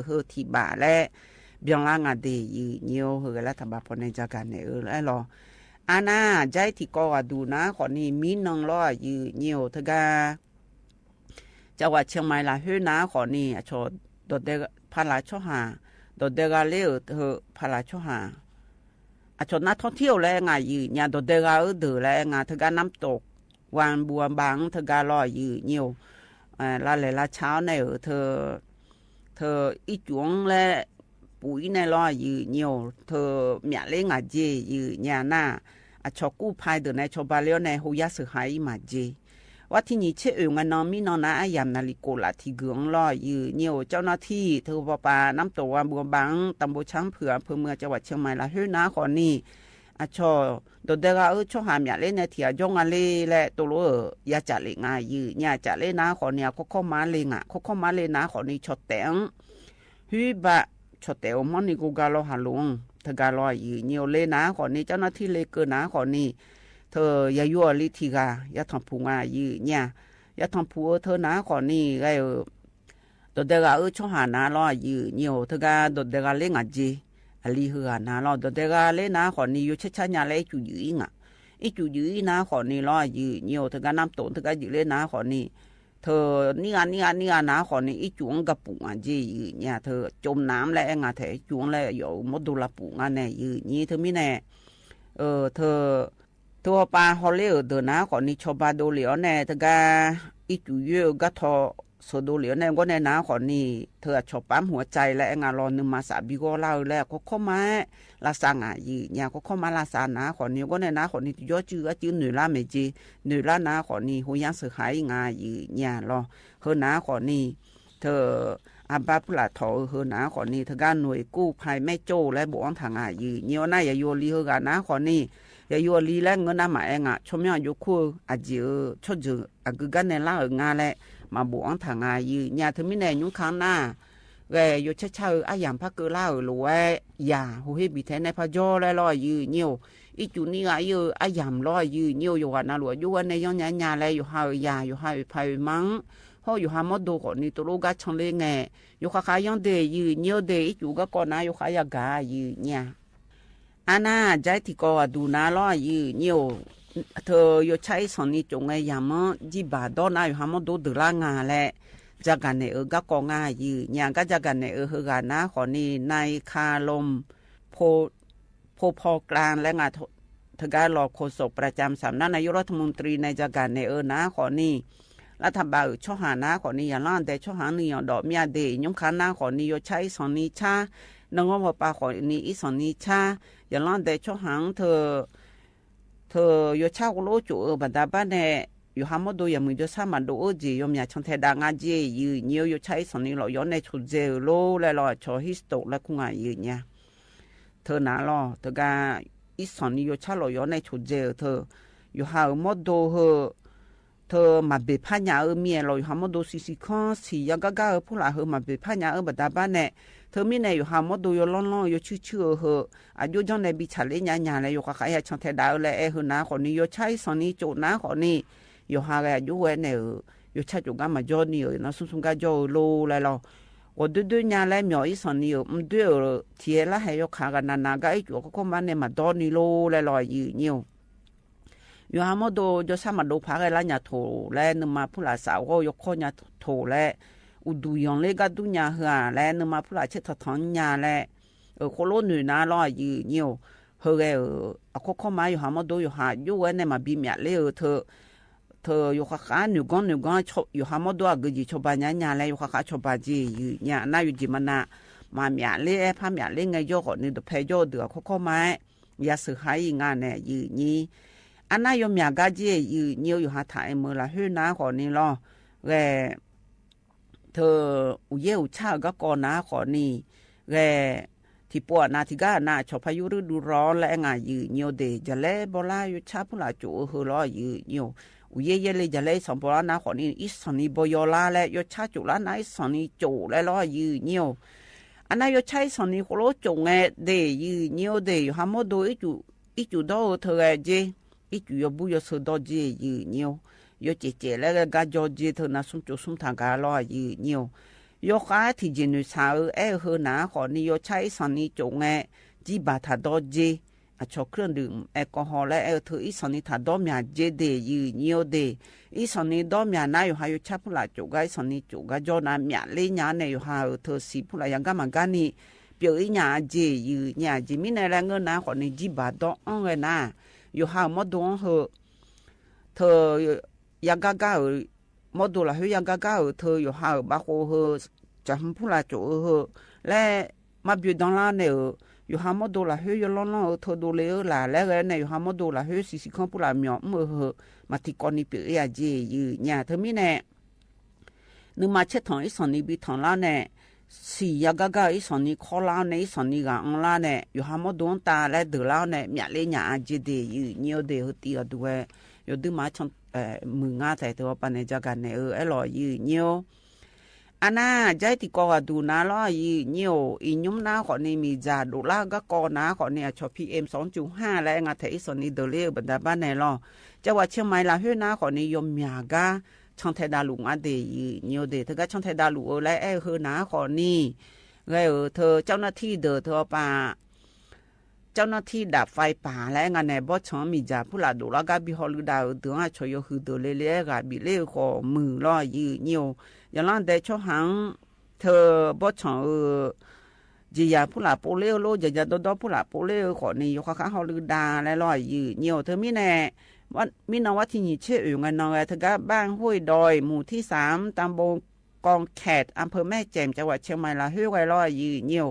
ႈထီႇပႃႇလႄႈ ဘျီလၢ်ငါဒၣ်ယုၢ်ညိၣ် ဟ့ၣ်ဂဲၤလၢထးဘးဖိန့ၣ် ကၠၢ်ကၣ်နဲၣ်အၢလီၤ. အါနၢ် ကၠၢ်ထံကီၢ်ဂၤဒူၣ်နၤဃိးနံၣ် မံနီၢ်လီၤယုၢ်ညိၣ် တဂၤ ကၠၢ်ဝးဆဲၣ်မၢၣ်လၢဟ့ၣ်နၤဃိးနံၣ် အဆီၣ် ဒီးဒဲ ဖးလၢဆီဟၣ် ဒီးဒဲဂၤလၢအၢ ဖးလၢဆီဟၣ် အဆီၣ်နါထီၣ်ထံၣ်အိၣ်လၢငါယုၢ်ညိၣ် ဒီးဒဲဂၤအၢဒၢးလၢငါ တဂၤနမ်တိၣ် ဝၢၣ်ဘူၣ်ဝၢၣ်ဘၣ်တဂၤလီၤယုၢ်ညိၣ် လၢလဲၤလၢဆါန့ၣ်အၢ ထၢ ထၢ အံၣ်စူၣ်လၢ ပူၤအံၤန့ၣ်လီၤယုၢ်ညိၣ် ထၢ မျးလၢငါကၠ့ယုၢ်ညိၣ်နၤ အဆီၣ်ကူၣ်ဖးဒၢးန့ၣ် ဆီၣ်ဘၣ်လၢအီၤန့ၣ် ဟိုယါစၢၤဟါအံၤမၤကၠ့ ဝဲထံၣ်နံၣ်ဆ့ၣ်အၢ ငနီ မံနီၢ်နၤ အယၢမ်းနၣ်လံၣ်ကိၣ်လၢ်ထံဂုၤလီၤယုၢ်ညိၣ် ကၠီၣ်နီၣ်ထံ ထၢ ပှၤပၤနမ်တိၣ်ဝၢၣ်ဘူၣ်ဝၢၣ်ဘၣ် တၢ်ဘိၣ်ဆၣ်ဖုၣ် အဖၢမုၢ် ကၠၢ်ဝးဆဲၣ်မၢၣ်လၢဟ့ၣ်နၤဃိးနံၣ် အဆီၣ် ဒီးဒဲဂၤအၢ ဆီဟၣ်မျးလၢန့ၣ် ထံၣ်အကၠီၣ်ငါလၢလဲၣ် တိၣ်လိအၢ ယၤကၠၣ်လၢငါယုၢ်ညိၣ် ကၠၣ်လၢနၤဃိးနံၣ် အခိၣ်ခီၣ်မါလၢငါ ခိၣ်ခီၣ်မါလၢနၤဃိးနံၣ် ဆီၣ်တဲာ် ဟုဘၣ် ဆီၣ်တဲာ်အိၣ်မီၢ်နံၤကိးဂၤလီၤဟးလိာ် တဂၤလီၤယုၢ်ညိၣ် လၢနၤဃိးနံၣ် ကၠီၣ်နီၣ်ထံလၢကၢနၤဃိးနံၣ် ထၢ ယၤယိအီၤလံထံဂၤ ယၤထီၣ်ဖူးငါယုၢ်ညိၣ် ယၤထီၣ်ဖူးအၢ ထၢနၤဃိးနံၣ် ဂၤအၢ ဒီးဒဲဂၤအၢ ဆီဟၣ်နၤလီၤယုၢ်ညိၣ် တဂၤ ဒီးဒဲဂၤလၢငါကၠ့ အလံဟ့ၣ်ဂၤနၤလီၤ ဒီးဒဲဂၤလၢနၤဃိးနံၣ် ယိၤဆဲးဆါညါလၢအံၣ်စူၣ်ယုၢ်အံၤငါ အံၣ်စူၣ်ယုၢ်အံၤနၤဃိးနံၣ်လီၤယုၢ်ညိၣ် တဂၤနမ်တိၣ် တဂၤယုၢ်လၢနၤဃိးနံၣ် ထၢ နံၣ်ဂၤ နံၣ်ဂၤ နံၣ်ဂၤနၤဃိးနံၣ် အံၣ်စူၣ်အံၤကပူၤငါကၠ့ယုၢ်ညိၣ် ထၢ ကၠိုမ်နၤလၢအဲၣ်ငါ ထၢ အံၣ်စူၣ်အံၤလၢယိၤမီၢ်ဒိလၢပူၤငါန့ၣ်ယုၢ်ညိၣ် ထၢမံန့ၣ် အၢ ထၢ ထၢ ပှၤဟီၣ်လၢအၢဒၢးနၤဃိးနံၣ် ဆီၣ်ဘၣ်ဒိလံအီၤန့ၣ် တဂၤ အံၣ်စူၣ်ယုၢ်အဂၤထီၣ် ဆီၣ်ဒိလံအီၤန့ၣ် အဂီၢ်န့ၣ်နၤဃိးနံၣ် ထၢ အဆီၣ်ပၢမ်ဟူးစဲးလၢအဲၣ်ငါလီၤ နမၤစၢ်ဘံဂီၢ်လၢအၢလၢ အခိၣ်ခီၣ်မါ လၢစၢ်ငါယုၢ်ညိၣ် အခိၣ်ခီၣ်မါလၢစၢ်နၤဃိးနံၣ် အဂီၢ်န့ၣ်နၤဃိးနံၣ် တယီစုအစုနုာ်လၢမဲာ်ကၠ့ နုာ်လၢနၤဃိးနံၣ် ဟိုယါစၢၤဟါအံၤငါယုၢ်ညိၣ်လီၤ ဟ့ၣ်နၤဃိးနံၣ် ထၢ အဘၣ်ဖုလၢ်ထီၣ်အၢ ဟ့ၣ်နၤဃိးနံၣ် တဂၤနွံကူၣ်ဖးမဲာ်ကၠိလၢဘိးအီထၢ်ငါယုၢ်ညိၣ် နၤ ယၤယိအီၤလံဟ့ၣ်ဂၤနၤဃိးနံၣ် ယၤယိအီၤလံလၢငၢၢ်နၤမၤအဲၣ်ငါ ဆီၣ်မၠီၣ်ယိခိၣ် အကၠ့အၢ ဆီၣ်စၢၤအဂုၤဂၤန့ၣ်လၢအၢငါလၢ မၤဘိးအီထၢ်ငါယုၢ်ညိၣ် ထၢမံန့ၣ် ညိုခါနၤ ဂဲၤ ယိၤဆဲးဆါအၢ အယၢ်ဖးကၢလၢအၢလိာ်ဝဲ ယၤ ဟူးဟ့ၣ်ဘံထဲန့ၣ်ဖးယိၤလဲလီၤယုၢ်ညိၣ် အံၣ်စူၣ်နံၣ်ဂၤအံၤအၢ အယၢ်လီၤယုၢ်ညိၣ် ယိၤဂၤနၤလိာ်အယိဝဲန့ၣ် ယီၢ်ညါညါလၢ ယိၤဟးအၢယၤ ယိၤဟးအၢဖးအၢမါ ဟီၣ်ယိၤဟးမီၢ်ဒိဃိးနံၣ် တလိၣ်ဂၤဆၢလၢငဲၤ ယိၤဃးဃးယီၢ်ဒ့ၣ်ယုၢ်ညိၣ်ဒ့ၣ် အံၣ်စူၣ်ဂၤကီးနၤ ယိၤဃးယၤဂၤယုၢ်ညိၣ် အါနၤ ကၠၢ်ထံကီၢ်ဂၤဒူၣ်နၤလီၤယုၢ်ညိၣ် ထၢ ယိၤဆါအံၣ်စီၤနံၤကၠိးငဲၤယၤမီၢ် ဒံၣ်ဘၣ်ဒီးနၤ ယိၤဟးမီၢ်ဒိဒုးလၢငါလဲၣ် ကၠၢ်ကၣ်နဲၣ်အၢ ဂၤကီးငါယုၢ်ညိၣ် ကၠၢ်ကၠၢ်ကၣ်နဲၣ်အၢ ဟ့ၣ်ဂၤနၤဃိးနံၣ် နၤအံၤခါလီၤ ဖိ ဖိဖီကျါလၢငါ တဂၤလီၤ โฆษกประจำสำนักนายกรัฐมนตรี နၤ ကၠၢ်ကၣ်နဲၣ်အၢ နၤဃိးနံၣ် လၢထးဘးအၢဆီဟၣ်နၤဃိးနံၣ် ယၤလီၤဒဲးဆီဟၣ်နံၣ် ယီၤဒီးမၠၣ်ဒ့ၣ် ညိုခါနၤဃိးနံၣ် ယိၤဆါအံၣ်စီၤနံၤဆါ နၢ်ငီၢ်ဝီၤပၤဃိးနံၣ် အံၣ်စီၤနံၤဆါ ယၤလီၤဒဲးဆီဟၣ် ထၢ ထၢ ယိၤဆါဃိလိကၠိးအၢ ဘၣ်ဒၣ်ဘၣ်နဲၣ် ယိၤဟးမီၢ်ဒိယၤမုၢ်ယိၤဆါမၤဒိအၢကၠ့ ယီၤမၠၣ်ဆီထဲဒၣ်ငါကၠ့ ယုၢ်ညိၣ် ယိၤဆါအံၣ်စီၤနံၤလီၤယီၤနဲၣ်ဆိၣ်စဲအၢလိၤလဲလီၤ ဆီဟံၣ်စတိၣ်လၢခူငါယုၢ်ညိၣ် ထၢနၤလီၤ တဂၤ အံၣ်စီၤနံၤယိၤဆါလီၤယီၤနဲၣ်ဆိၣ်စဲ ထၢ ယိၤဟးအၢမီၢ်ဒိဧၢ ထၢမၤဘ့ၣ်ဖးညၣ်အၢမံၤအဲၣ်လီၤ ယိၤဟးမီၢ်ဒိဆံးဆံးခီဆံး ယၤဂၤဂၤအၢဖုလၢ်ဟ့ၣ်မၤဘ့ၣ်ဖးညၣ်အၢဘၣ်ဒၣ်ဘၣ်နဲၣ် ထၢမံန့ၣ် ယိၤဟးမီၢ်ဒိယီၤလီၤလီၤ ယီၤဆူၣ်ဆူၣ်အၢဟ့ၣ် အယိၣ်ကၠီၣ်နဲၣ်ဘံဆၣ်လၢညါညါလဲၣ် ယိၤဃးဃးယၤဆီထဲဒၣ်အၢလဲၣ် အဲၣ်ဟ့ၣ်နၤဃိးနံၣ် ယိၤဆါအံၣ်စီၤနံၤကၠိးနၤဃိးနံၣ် ယိၤဟးဂဲၤအယိဝဲန့ၣ်ဧၢ ယိၤဆါကၠိးဂၤမၤကၠီနံၤဧၢ နၤဆူၣ်ဆူၣ်ဂၤကၠီဧၢလိၤလဲလီၤ ဂီၤဒွဲၣ်ဒွဲၣ်ညါလဲၣ် မၠီၤအံၣ်စီၤနံၤဧၢ မဒွဲၣ်ဧၢ ထံၣ်လၢဟဲယီၤခးဂၤနၤနၤဂၤအံၣ်စူၣ်အခိၣ်ခီၣ်မါန့ၣ် မၤဒီနံၤလိၤလဲလီၤယုၢ်ညိၣ် ယိၤဟးမီၢ်ဒိ ယီၤဆါမၤဒိဖးဂဲၤလၢညၣ်ထိၣ်လဲၣ် နမၤဖုလၢ်စးဂီၢ် ယီၤခီၣ်ညၣ်ထိၣ်လဲၣ် အူဒူၣ်ယီၤလၢဂၤဒူၣ်ညါဟ့ၣ်လဲၣ် နမၤဖုလၢ်ဆဲးထီၣ်ထီၣ်ညါလဲၣ် ဃိလိနုာ်နၤလီၤယုၢ်ညိၣ် ဟ့ၣ်ဂဲၤဧၢ အခိၣ်ခီၣ်မါ ယိၤဟးမီၢ်ဒိ ယိၤဟးယိဝဲန့ၣ် မၤဘံမၠၣ်လၢအၢ ထၢ ထၢ ယိၤဃးဃးနုာ်ဂီၢ်နုာ်ဂီၢ် ယိၤဟးမီၢ်ဒိအဂ့ၢ်ယံၤဆီၣ်ဘၣ်ညါညါလဲၣ် ယိၤဃးဃးဆီၣ်ဘၣ်ကၠ့ယုၢ်ညိၣ် အနၢ်ယိၤကၠ့မနၤ မၤမၠၣ်လၢအဲၣ်ဖးမၠၣ်လၢငဲၤယီၢ်ဃိးနံၣ် တဖဲယီၢ်ဒုးအခိၣ်ခီၣ်မါ ယၤစၢၤဟါအံၤငါန့ၣ်ယုၢ်ညိၣ် အနၢ်ယိၤမၠၣ်ဂၤကၠ့ယုၢ်ညိၣ် ယိၤဟးထၢၣ်အမုၢ်လၢဟ့ၣ်နၤဃိးနံၣ်လီၤ ဂဲၤ ထၢ အိၣ်ယဲၢ်အိၣ်ဆၣ်အဂၤကီးနၤဃိးနံၣ် ဂဲၤ ထံၣ်ပိာ်နၤထံၣ်ဂၤနၤ ဆီၣ်ဖးယူရူဒူရီလၢအဲၣ်ငါယုၢ်ညိၣ်ဒ့ၣ် ယၤလဲဘီလၢယိၤဆါဖုလၢ်ကၠိးအၢဟ့ၣ်လီၤယုၢ်ညိၣ် အိၣ်ယဲၢ်ယဲၢ်လၢယၤလဲအံၣ်စီၤဘီလါနၤဃိးနံၣ် အံၣ်စီၤနံၤဘီယီၤလါလဲၣ် ယိၤဆါကၠိးလၢနၤအံၣ်စီၤနံၤကၠိးလဲၣ်လီၤယုၢ်ညိၣ် အနၢ်ယိၤဆါအံၣ်စီၤနံၤဃိလိကၠိးငဲၤဒ့ၣ်ယုၢ်ညိၣ်ဒ့ၣ် ယိၤဟးမီၢ်ဒိ အံၣ်စူၣ်ဒီးအၢထၢဂဲၤကၠ့ အံၣ်စူၣ်ယီၤဘူၣ်ယီၤဆၢဒီးကၠ့ယုၢ်ညိၣ် ယီၤစဲးစဲးလၢဂၤကၠီကၠ့ထၢနၤဆူၣ်ကၠိဆူၣ်ထၢဂၤလီၤယုၢ်ညိၣ် ယိၤဃာ် ထီၣ်စ့ၣ်နိၣ်သၣ် အဢၢ အဲၣ်အၢ ဟၢၣ် နၤ အဃိန့ၣ် ယိၤဆၣ် အ့စီၣ်နံၤ ကၠိၣ်ငဲ စံးဘၣ်ထၣ်ဒီးစ့ အဆီၣ် เครื่องดื่มแอลกอฮอล์ လၢ အဲၣ်အၢ ထၢၣ် အ့စီၣ်နံၤ ထၣ်ဒီးမၠၣ်စ့ ဒ့ၣ်ယုၢ်ညိဒ့ၣ် အ့စီၣ်နံၤ ဒီးမၠၣ်နၤ ယိၤဟၣ်ယိၤဆၣ် ဖုလၢ်ကၠိၣ်ကါ အ့စီၣ်နံၤ ကၠိၣ်ကါ ကၠီနၤ မၠၣ်လ့ ညၣ် အန့ၣ် ယိၤဟၣ်အၢ ထၢၣ် စံၣ် ဖုလၢ်ယၢ်ကါမၢ်ကါနံၤ ပျၢၣ်အ့ညၣ်အစ့ ယုၢ်ညိအစ့ ယုၢ်ညိအစ့ မံၤနဲၣ်လၢ အၢ နၤ အဃိန့ၣ် စံးဘၣ်ဒီး အၢ ဂဲၤနၤ ယိၤဟၣ်အၢ မီဒိၣ်အၢ ဟၢၣ် ထၢၣ် ယၢ်ကါကါအၢ မီဒိၣ်လၢ်ဟၢ ယၢ်ကါကါအၢ ထၢၣ် ယိၤဟၣ်အၢ ဘၣ်ဃိဟၢၣ် ကၠၢ်ဟုၣ် ဖုလၢ်ကၠိၣ်အၢ ဟၢၣ် လၢ မၤဘျုးဒီလါန့ၣ်အၢ ယိၤဟၣ်မီဒိၣ်လၢ်ဟၢ ယိၤလီလီအၢ ထၢၣ် ဒိၣ်လ့အၢ လၢ် လၢဂဲၤန့ၣ် ယိၤဟၣ်မီဒိၣ်လၢ်ဟၢ စံၣ်စံၣ်ခီ ဖုလၢ်မၠီၣ် မၢအၢ ဟၢၣ် မၤထံကီၢ်နံၤ ပျၢၣ်အ့အစ့ ယုၢ်ညိ ထၢၣ် မံၤနဲၣ် နမၤဆဲးထီၣ် အ့စီၣ်နံၤ ဘံထီၣ်လါန့ၣ် စံၣ် ယၢ်ကါကါ အ့စီၣ်နံၤ ခီလါန့ၣ် အ့စီၣ်နံၤ ဂၤအီလါန့ၣ် ယိၤဟၣ်မီဒိၣ်တၢ်လၢဒၢးလါန့ၣ် မၠၣ်လ့ညၣ်အစ့ ဒ့ၣ်ယုၢ်ညိဒ့ၣ် ဟၢၣ် တံၢ်အဒူဝဲ ယိၤဒုးမၤဆီၣ် မုၢ်ငါထဲ ထၢၣ် အပၢ်နဲၣ် ယၢ်ကါနဲၣ်အၢ အဲၣ်လီၤ ယုၢ်ညိ အနၤ ကၠဲတံၤကီၢ်ဂၤဒူၣ်နၤလီၤ ယုၢ်ညိ အံၤညိ နၤ အဃိန့ၣ် မ့ၢ်ယၢ်ဒိၣ်လါ ဂၤကီၢ် နၤ အဃိန့ၣ် အဆီၣ် PM စူၤ ဟၣ် လၢ အဲၣ် နၤထဲ အ့စီၣ်နံၤ ဒၢးလ့အၢ ဘၣ်ဒၣ်ဘၣ်နဲၣ်လီၤ ကၠဲဝဲ เชียงใหม่ လၢ်ဟၢ နၤ အဃိန့ၣ် ယိၤမၠၣ်ကါ ဆီၣ်ထဲဒၣ်လူၤ မးဒ့ၣ်ယုၢ်ညိဒ့ၣ် ထၢၣ် ကၠဲဆီၣ်ထဲဒၣ်လူၤအၢ လၢ အဲၣ်အၢ ဟၢၣ် နၤ အဃိန့ၣ် ဂဲၤအၢ ထၢၣ် เจ้าหน้าที่ ဒၢး ထၢၣ် အပၢ် เจ้าหน้าที่ดับไฟป่า လၢ အဲၣ် နၤနဲၣ် ဘီဆၣ် မ့ၢ်ယၢ် ဖုလၢ်ဒိၣ်လါ ဂၤဘံဟီၣ်လုၢ်ဒၣ်အၢ ဒၢး အဆီၣ် ယိၤဟုၣ်ဒၢးလ့လ့ ဂၤဘံလ့အဃိ မုၢ်လီၤ ယုၢ်ညိ ယလီၤဒဲးဆီဟၣ် ထၢၣ် ဘီဆၣ်အၢ ကၠံၣ်ယၢ် ဖုလၢ်ပိာ်လ့အၢ လီၤ ကၠံၣ်ယၢ်ဒီဒီ ဖုလၢ်ပိာ်လ့အၢ အဃိန့ၣ် ယိၤဃၣ်ဃၣ်ဟီၣ်လုၢ်ဒၣ်လၢလီၤ ယုၢ်ညိ ထၢၣ် မံၤနဲၣ် မံၤနဲၣ် วันที่ยี่สิบเอ็ด ဂဲၤနီၤဂဲၤ ထၢၣ် ကၠဲ บ้านห้วยดอย หมู่ที่สาม ตำบลกองแขด อำเภอแม่แจ่ม จังหวัดเชียงใหม่ လၢ်ဟၢ ဂဲၤလီၤ ယုၢ်ညိ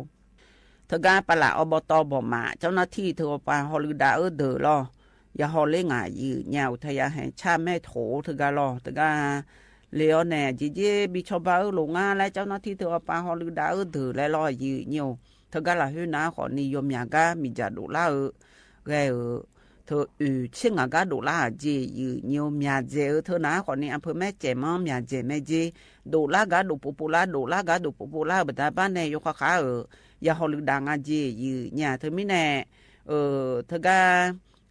ထၢၣ် ကၠဲ ประหลัดอบต บอกมา เจ้าหน้าที่ ထၢၣ် အပၢ်ဟီၣ်လုၢ်ဒၣ်အၢ ဒၢးလီၤ ယၤဟီၣ်လ့ ဂၤယုၢ်ညိ อุทยานแห่งชาติแม่โขง ထၢၣ် ကၠဲလီၤ ထၢၣ် ကၠဲ လၢအီၤနဲၣ် ကၠံၣ်ကၠံၣ် ဘံဆီဘါအၢ လိာ် ဂၤ လၢ เจ้าหน้าที่ ထၢၣ် အပၢ်ဟီၣ်လုၢ်ဒၣ်အၢ ဒၢးလၢလီၤ ယုၢ်ညိ ထၢၣ် ကၠဲလၢ်ဟၢ နၤ အဃိန့ၣ် ယိၤမၠၣ်ကါ မ့ၢ်ယၢ်ဒိၣ်လါအၢ ဂဲၤအၢ ထၢၣ် အၢ ဆ့ၣ် ဂၤကါဒိၣ်လါအစ့ ယုၢ်ညိ မၠၣ်စဲးအၢ ထၢၣ် နၤ အဃိန့ၣ် อำเภอแม่แจ่ม မ့ၢ် မၠၣ်စဲးမ့ၢ်စ့ ဒိၣ်လါဂၤဒိၣ်ပိာ်ပိာ်လါ ဒိၣ်လါဂၤဒိၣ်ပိာ်ပိာ်လါ ဘၣ်ဒၣ်ဘၣ်နဲၣ် ယိၤဃၣ်ဃၣ်အၢ ယၤဟီၣ်လုၢ်ဒၣ် ဂၤစ့ ယုၢ်ညိ ထၢၣ် မံၤနဲၣ် ထၢၣ် ကၠဲ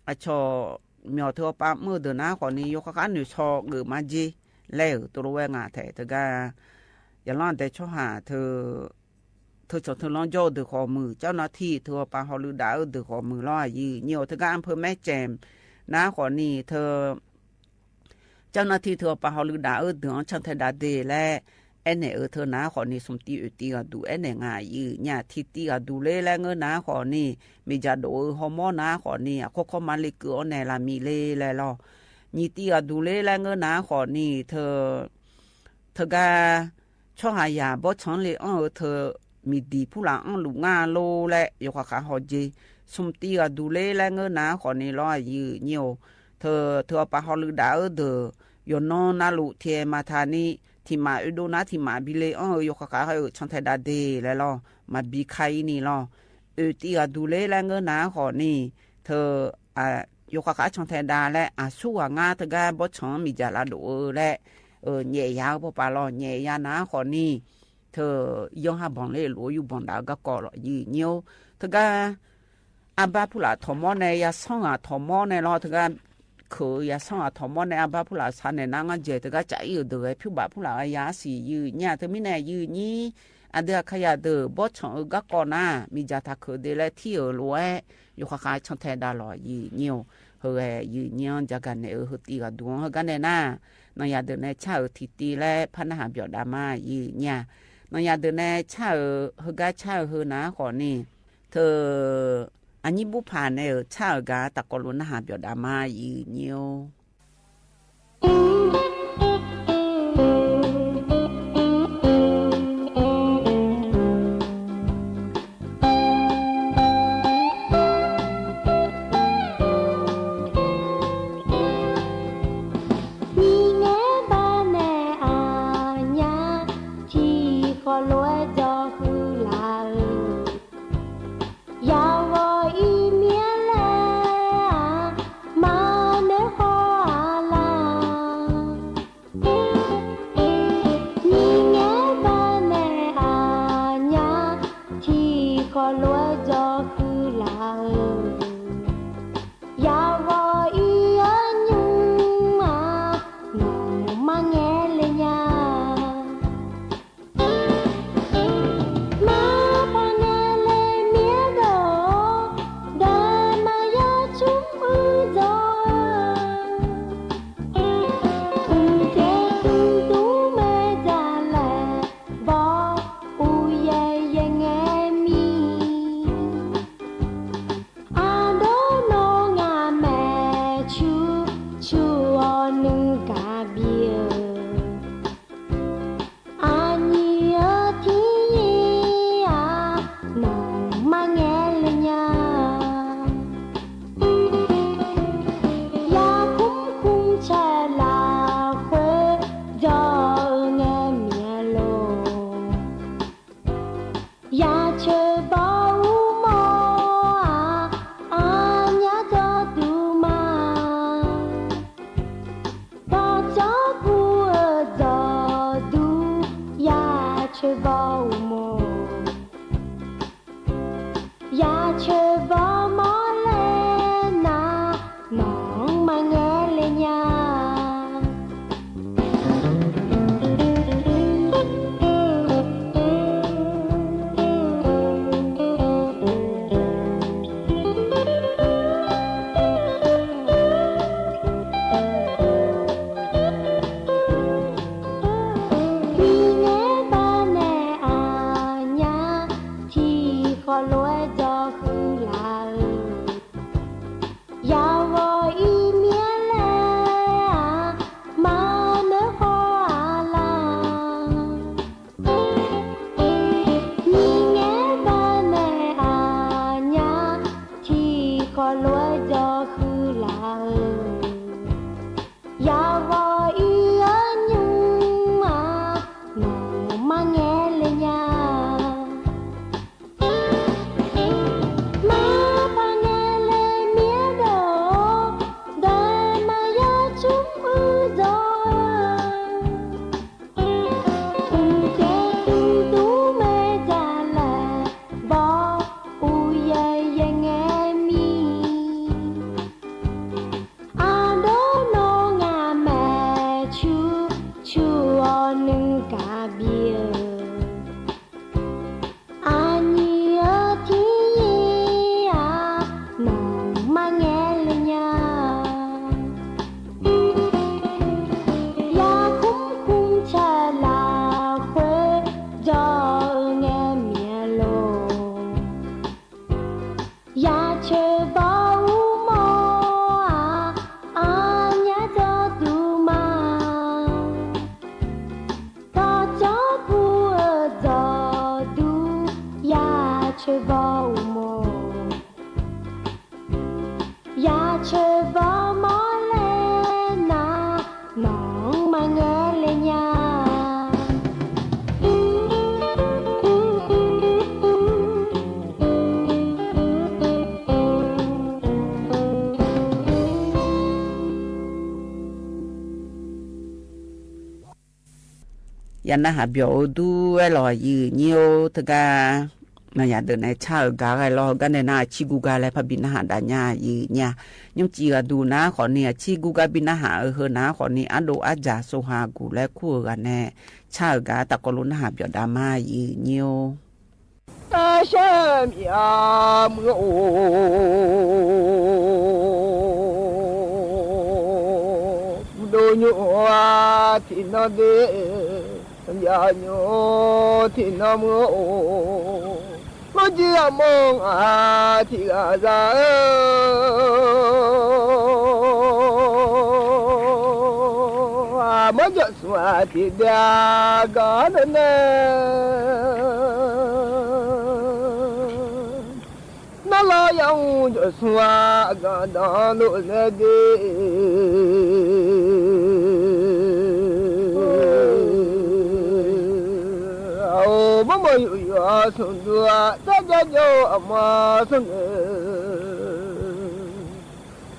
အဆီၣ် မၠီၣ် ထၢၣ် အပၢ် မၢအၢ ဒၢး နၤ အဃိန့ၣ် ယိၤဃၣ်ဃၣ် နုာ်ဆီၣ်ဂၢၢ်မးစ့ လၢအၢ တိၢ်လီၤဝဲ ဂၤထဲ ထၢၣ် ကၠဲ ယလီၤဒဲးဆီဟၣ် ထၢၣ် ထၢၣ်ဆီၣ်ထၢၣ်လီၤ ကၠီ ဒၢးဃီမုၢ် เจ้าหน้าที่ ထၢၣ် အပၢ်ဟီၣ်လုၢ်ဒၣ်အၢ ဒၢးဃီမုၢ်လီၤ ယုၢ်ညိ ထၢၣ် ကၠဲ อำเภอแม่แจ่ม နၤ အဃိန့ၣ် ထၢၣ် เจ้าหน้าที่ ထၢၣ် အပၢ်ဟီၣ်လုၢ်ဒၣ်အၢ ဒၢး အီၤ ဆၣ်ထဲဒၣ်ဒ့ၣ်လၢ အဲၣ်နဲၣ်အၢ ထၢၣ် နၤ အဃိန့ၣ် ဆူၣ်တံၢ်အၢတံၢ်ဂၤဒူၣ် အဲၣ်နဲၣ် ဂၤယုၢ်ညိ ထံၣ်တံၢ်ဂၤဒူၣ်လ့ လၢ ဂၤ နၤ အဃိန့ၣ် မ့ၢ်ယၢ်ဒိၣ်အၢ ဟီၣ်မီ နၤ အဃိန့ၣ် အခိၣ်ခီမၤလ့ၤကုာ်အီၤနဲၣ် လၢမံၤလ့လၢလီၤ ညံၣ်တံၢ်ဂၤဒူၣ်လ့ လၢ ဂၤ နၤ အဃိန့ၣ် ထၢၣ် ထၢၣ် ကၠဲ ဆီဟၣ်ယၢ် ဘီဆၣ်လ့အီၤအၢ ထၢၣ် မ့ၢ်ဒံၣ်ဖုလၢ်အီၤလူၤ ဂၤ လီၤ လၢ ယိၤဃၣ်ဃၣ်ဟီၣ်စ့ ဆူၣ်တံၢ်ဂၤဒူၣ်လ့ လၢ ဂၤ နၤ အဃိန့ၣ်လီၤ ယုၢ်ညိ ထၢၣ် ထၢၣ် အပၢ်ဟီၣ်လုၢ်ဒၣ်အၢ ဒၢး ယိၤနီၢ် နၤလူး ထဲမၤထၣ်န့ၣ် ထံၣ်မးအၢဒိၣ် နၤ ထံၣ်မးဘံလ့အီၤအၢ ယိၤဃၣ်ဃၣ်ဟီၣ်အၢ ဆၣ်ထဲဒၣ်ဒ့ၣ်လၢလီၤ မၤဘံခါအံၤန့ၣ်လီၤ အၢတံၢ်ဂၤဒူၣ်လ့ လၢ ဂၤ နၤ အဃိန့ၣ် ထၢၣ် ယိၤဃၣ်ဃၣ်ဆၣ်ထဲဒၣ်လၢ အဆူၣ်ဂၤ ဂၤ ထၢၣ် ကၠဲ ဘီဆၣ် မ့ၢ်ယၢ်လၢဒိၣ်အၢ လၢ ညဲၣ်ယၤအၢ ပပၢ်လီၤ ညဲၣ်ယၤ နၤ အဃိန့ၣ် ထၢၣ် ယီဟၣ်ဘီၣ်လ့ လူၤယူၢ်ဘီၣ်ဒၣ် ဂၤကီၢ်လီၤ ယုၢ်ညိ ထၢၣ် ကၠဲ အါဘၣ်ဖုလၢ်ထီၣ်မီန့ၣ် ယၤဆီၣ်ဂၤထီၣ်မီန့ၣ်လီၤ ထၢၣ် ကၠဲ ခုၣ် ယၤဆီၣ်ဂၤထီၣ်မီန့ၣ် အါဘၣ်ဖုလၢ်ဆါန့ၣ် နၤ ဂၤစ့ ထၢၣ် ကၠဲ ကအံၤအၢ ဒၢးဂဲၤဖုဘၣ်ဖုလၢ် ယၤစံၣ် ယုၢ်ညိ ထၢၣ် မံၤနဲၣ် ယုၢ်ညိ အဒုးအခါယၤဒၢး ဘီဆၣ်အၢ ဂၤကီၢ် နၤ မ့ၢ်ယၢ်ထၢၣ်ခုၣ်ဒ့ၣ်လၢထံအၢ လီၤဝဲ ယိၤဃၣ်ဃၣ်ဆၣ်ထဲဒၣ်လီၤ ယုၢ်ညိ ဟၢၣ်ဂဲၤ ယုၢ်ညိ ယၤကၠဲနဲၣ်အၢ ဟၢၣ်တံၢ်ဂၤဒူၣ် ဟၢၣ်ဂၤနဲၣ် နၤ နီၢ်ယၤဒၢးနဲၣ် ဆၣ်အၢ ထံၣ်တံၢ်လၢ ဖးနၢ်ဟးဘျီၣ်ဒၣ်မး ယုၢ်ညိ နီၢ်ယၤဒၢးနဲၣ် ဆၣ်အၢ ဟၢၣ်ဂၤ ဆၣ်အၢ ဟၢၣ် နၤ အဃိန့ၣ် ထၢၣ် အညံၣ်ဘူၣ်ဖးန့ၣ်အၢ ဆၣ်အၢ ဂၤ တၢ်ကီလိာ်နၢ်ဟးဘျီၣ်ဒၣ်မး ယုၢ်ညိ နံၤနဲၣ်ဘၣ်နဲၣ်အါညါ ထံၣ်ဃီလိာ်အဲၣ်ဒီးဃုလၢ်အၢ ယဝီၤအံၤမ့ၢ်လဲၣ် မၤနၢၤဃီ เจอบ่หมอแลนา หนองมาแงเลยญา มีแงบ้านแน่อาญา ตี้ขอลัวจอคือลาเอย อย่าวออีเมียแล มาเนอขออาลา มีแงบ้านแน่อาญา ตี้ขอลัวจอคือลาเอย อย่าวออีเอิ้นยุงมา หนองมาแงเลยญา มาปาแงเลยเมียโด เดินมายอดชุมอือจอ อุ้มเจตุ้มตู้แม่จาแล บ่อู้เยยเยยแงมี อาโดนองอาแม่ชู ชูออนึ่งกาเบีย อายีเออตี้อา หนองมาแงเลยญา อย่าคุ้มคุ้มชะลาเคว จอเออแงเมียโล อย่าเชอบ่อู้หมออา อาญาจอดูมา ต่อจอผู้เออจอดู อย่าเชอบ่อู้หมอ อย่าเชอบ่หมอแลนา หนองมาแงเลยญา ယၤနဟးပျီၣ်အိၣ်ဒူဝဲလီၤ ယုၢ်ညိအိၣ်တဂၤ နယၤဒၢးနဲဆါအဂၤဂၤလီၤ ဂၤန့ၣ်နၤအဆံဂူဂၤလၢဖးဘံနဟးဒၣ်ညါ ယုၢ်ညိ ညိစံဂၤဒူနၤဃီန့ၣ် အဆံဂူဂၤဘံနဟးအဟၢနၤဃီန့ၣ် အဒိၣ်အါစၢ်စိဟးဂူၢ်လၢခူအဂၤနဲ ဆါအဂၤ တၢ်ကီလိနဟးပျီၣ်ဒၣ်မး ယုၢ်ညိအိၣ် အရှမ်းမြေမုၢ်အို ဒိၣ်ညိၣ်အထံၣ်နီၢ်ဒ့ ယၢ်ညိၣ်ထံၣ်နီၢ်မုၢ်အို မိၢ်ကံၢ်အမိၢ်ငါထံၣ်ဂၤစၢ်ဧၢ အမိၢ်ကၠီၣ်သူအထံၣ်ဒၣ် ကီးဒိၣ်နဲ နီၢ်လီၤယၤအူကၠီၣ်သူအဂၤဒီးဒိၣ်နဲဒ့ အအိၣ်မိၢ်မိၢ်ယိၣ်ယိၣ်အဆိၣ်ဒူ တၢ်ကၠီကၠီအမါဆိၣ်န့ၣ်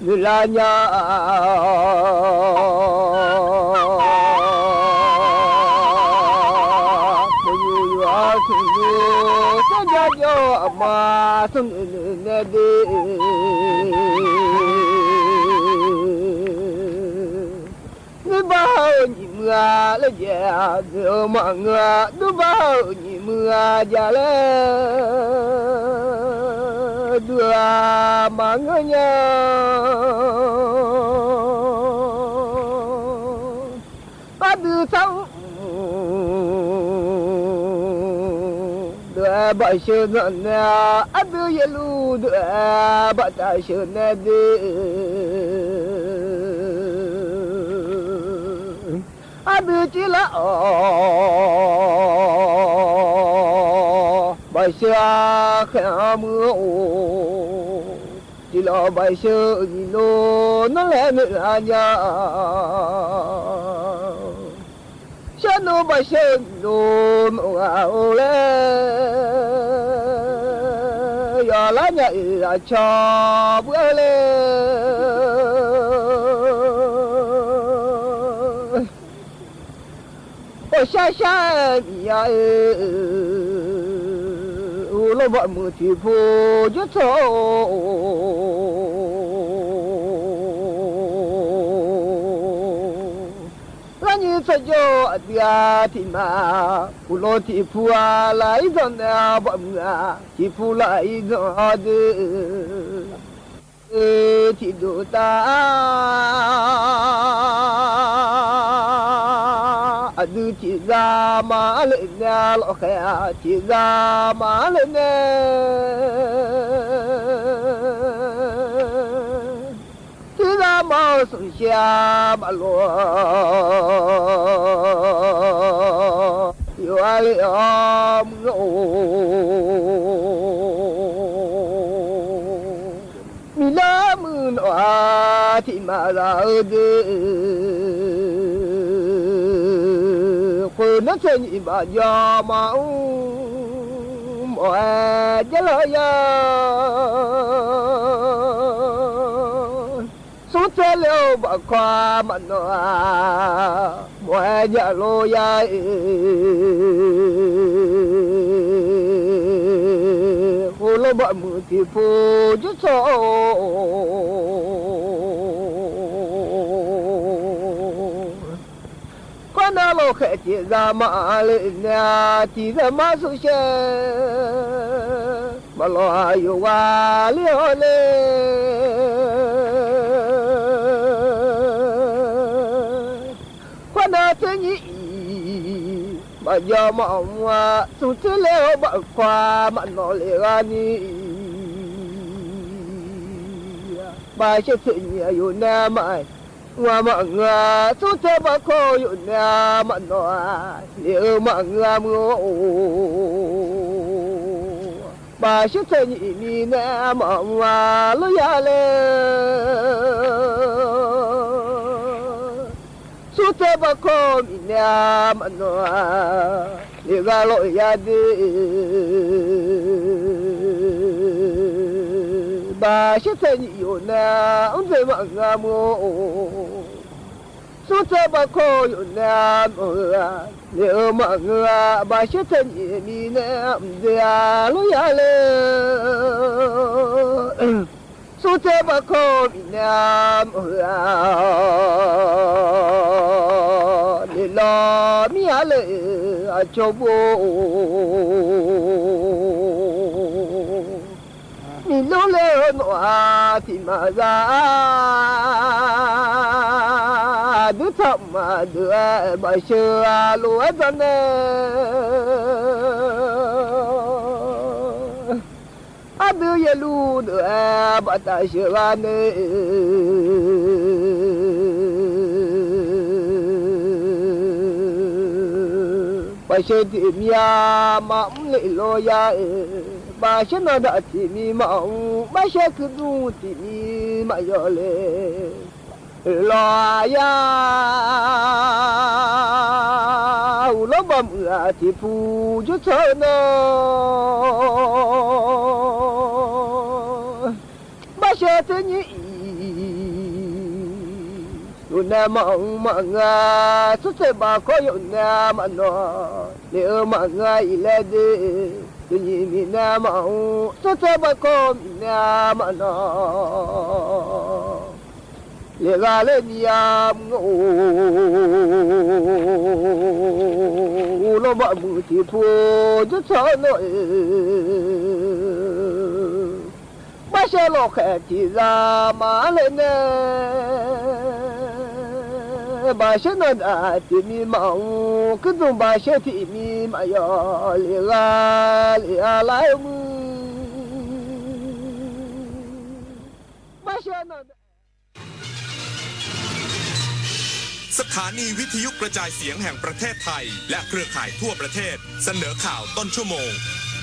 နုာ်လၢညါ မိၢ်ယိၣ်ယိၣ်အဆိၣ်ဒူ တၢ်ကၠီကၠီအမါဆိၣ်န့ၣ်နဲဒ့ ဒုးဘၣ်ဟဲအိၣ်ညံၣ်မုၢ်ဂၤလၢယဲၢ် ဒုးအိၣ်မးငါ ဒုးဘၣ်ဟဲအိၣ်ညံၣ်မုၢ်ဂၤယဲၢ်လဲၣ် ဒုးအမါငါညါ အဒုးသး ဒုးဘၣ်ဆှၢနၤနဲ အဒုးယလူ ဒုးဘၣ်တၢ်ဆှၢနဲဒ့ အဒုးစံးလၢအီၤ ဘၣ်ဆှၢဃဲမုၢ်အို စံးလီၤဘၣ်ဆှၢနံၤလိၤ နလဲၤနုာ်လၢညါ ဆှၢနုာ်ဘၣ်ဆှၢနံၤလိၤ နအိၣ်ဂၤအိၣ်လဲၣ် ယွၤလၢညါအံၤအဆီဘှဲလဲၣ် အိၣ်ရှါရှါမံၤယၤအံၤ လီၤဘၣ်မုၢ်ထံၣ်ဖူယိၣ်ထီၣ် လၢနံၣ်သယိၣ်အဒုးထံၣ်မး ပူၤလီၤထံၣ်ဖူအလၢအံၤဒီးန့ၣ် ဘၣ်မုၢ်အထံၣ်ဖူလၢအံၤဒီးဒုး ထံၣ်ဒိၣ်တၢ် အဒုးထံၣ်စၢ်မးလၢန့ၣ် လီၤဃဲးထံၣ်စၢ်မးလၢန့ၣ် ထံၣ်စၢ်မးဆူၣ်ရှဲဘၣ်လီၤ ယိၤအါလၢအီၤမုၢ်အိၣ် မံၤလၢမုၢ်နီၢ်အထံၣ်မးစၢ်ဧၢဒုး ဃုနၢ်ဆၢနံၣ်ဘၣ်ယီၤမးအူ မိၢ်အဲၣ်ဒ်လီၤယၤ သူတဲလၢဘၣ်ခွါမးနီၢ် မိၢ်အဲၣ်ဒ်လီၤယၤ အိၣ်လီၤဘၣ်မုၢ်ထံၣ်ဖူယိၣ်ထီၣ် ကွၢ်နၤလီၤဃဲးထံၣ်စၢ်မးလၢန့ၣ် ထံၣ်စၢ်မးဆူၣ်ရှဲ ဘၣ်လီၤယိၤဝါလၢအီၤန့ၣ် ကွၢ်နၤတနံၤအံၤ ဘၣ်ယီၤမးအီၤမး သူတဲလၢဘၣ်ခွါမးနီၢ်လၢဂၤန့ၣ် ဘၣ်ရှဲတနံၤအယိာ်န့ၣ်မး ဝၤမးငါ သူတဲဘၣ်ခီယိာ်န့ၣ်မးနီၢ် လၢအၢမးငါမုၢ်အိၣ် ဘၣ်ရှဲတနံၤမံၤန့ၣ်မးဝၤလီၤယၤလဲၣ် သူတဲဘၣ်ခီမံၤန့ၣ်မးနီၢ် လၢဂၤလီၤယၤဒ့ ဘၣ်ရှဲတနံၤယိာ်န့ၣ် အိၣ်ဒ့မးငါမုၢ်အိၣ် သူတဲဘၣ်ခီယိာ်န့ၣ်မး လၢအၢမးငါ ဘၣ်ရှဲတနံၤမံၤန့ၣ် မ့ၢ်ဒ့အလီၤယၤလဲၣ် သူတဲဘၣ်ခီမံၤန့ၣ်မး လၢလီၤမံၤအါလဲၣ် အဆိဘိ မံၤလိလၢနီၢ်အထံၣ်မးစၢ် ဒုးထီၣ်မးဒုးအဲၣ်ဘၣ်ရှဲအလိၤဝဲဒၣ်န့ၣ် အဒုးယဲလူဒုးအဲၣ်ဘၣ်တၢ်ရှဲဂၤန့ၣ် ဘၣ်ရှဲတံၢ်မံၤအါမး မ့ၢ်လၢလီၤယၤ ဘၣ်ရှဲနီၢ်ဒၣ်တံၢ်မံၤမး ဘၣ်ရှဲကုဒူတံၢ်မံၤမး ယီၤလဲၣ် လီၤယၤ အိၣ်လီၤဘၣ်မုၢ်အထံၣ်ဖူယိၣ်ထီၣ်နီၢ် ဘၣ်ရှဲတနံၤအံၤ ယိာ်န့ၣ်မးမးငါ သူတဲဘၣ်ခီယိာ်န့ၣ်မးနီၢ် လၢအၢမးငါအံၤလဲၣ်ဒ့ တနံၤမံၤန့ၣ်မး သူတဲဘၣ်ခီမံၤန့ၣ်မးနီၢ် လၢဂၤလၢနံၤအမုၢ်အိၣ် အိၣ်လီၤဘၣ်မုၢ်ထံၣ်ဖူယိၣ်ထီၣ်နီၢ် ဘၣ်ရှဲလီၤဃဲးထံၣ်စၢ်မးလၢန့ၣ် ဘၣ်ရှဲနီၢ်ဒၣ်တံၢ်မံၤမး ကုဒူဘၣ်ရှဲတံၢ်မံၤမး ယီၤလၢဂၤလၢအလၢမုၢ် ဘၣ်ရှဲနီၢ်ဒၣ် สถานีวิทยุกระจายเสียงแห่งประเทศไทย และเครือข่ายทั่วประเทศ เสนอข่าวต้นชั่วโมง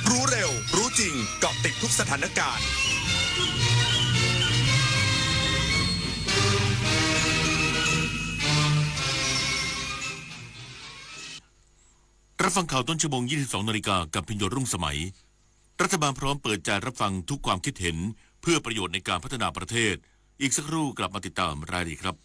รู้เร็ว รู้จริง เกาะติดทุกสถานการณ์ รับฟังข่าวต้นชั่วโมง ยี่สิบสองนาฬิกา กับพิญโยรุ่งสมัย รัฐบาลพร้อมเปิดใจรับฟังทุกความคิดเห็น เพื่อประโยชน์ในการพัฒนาประเทศ อีกสักครู่กลับมาติดตามรายละเอียดครับ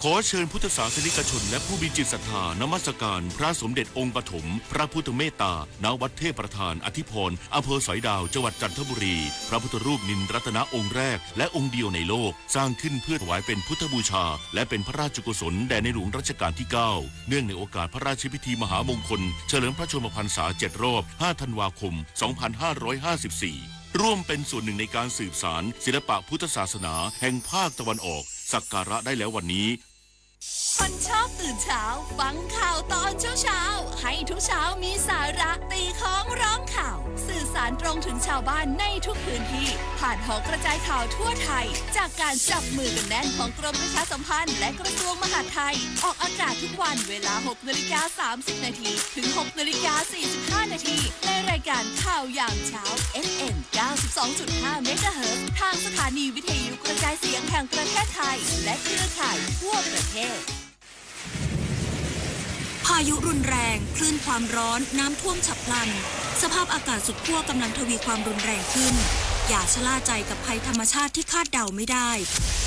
ขอเชิญพุทธศาสนิกชนและผู้มีจิตศรัทธานมัสการพระสมเด็จองค์ปฐมพระพุทธเมตตา ณ วัดเทพประธานอธิพร อำเภอสอยดาว จังหวัดจันทบุรี พระพุทธรูปนิลรัตนะองค์แรกและองค์เดียวในโลก สร้างขึ้นเพื่อถวายเป็นพุทธบูชา และเป็นพระราชกุศลแด่ในหลวงรัชกาลที่เก้า เนื่องในโอกาสพระราชพิธีมหามงคล เฉลิมพระชนมพรรษาเจ็ดรอบ ห้าธันวาคม สองพันห้าร้อยห้าสิบสี่ ร่วมเป็นส่วนหนึ่งในการสืบสานศิลปะพุทธศาสนาแห่งภาคตะวันออก สักการะได้แล้ววันนี้ คนชอบตื่นเช้า ฟังข่าวตอนเช้าๆ ให้ทุกเช้ามีสาระ ตีค้องร้องข่าว สื่อสารตรงถึงชาวบ้านในทุกพื้นที่ ผ่านหอกระจายข่าวทั่วไทย จากการจับมือกันแน่นของกรมประชาสัมพันธ์และกระทรวงมหาดไทย ออกอากาศทุกวันเวลา หกนาฬิกาสามสิบนาที ถึง หกนาฬิกาสี่สิบห้านาที ในรายการข่าวยามเช้า เอฟเอ็ม เก้าสิบสองจุดห้า เมกะเฮิรตซ์ ทางสถานีวิทยุกระจายเสียงแห่งประเทศไทย และเครือข่ายทั่วประเทศ พายุรุนแรง คลื่นความร้อน น้ำท่วมฉับพลัน สภาพอากาศสุดขั้วกำลังทวีความรุนแรงขึ้น อย่าชะล่าใจกับภัยธรรมชาติที่คาดเดาไม่ได้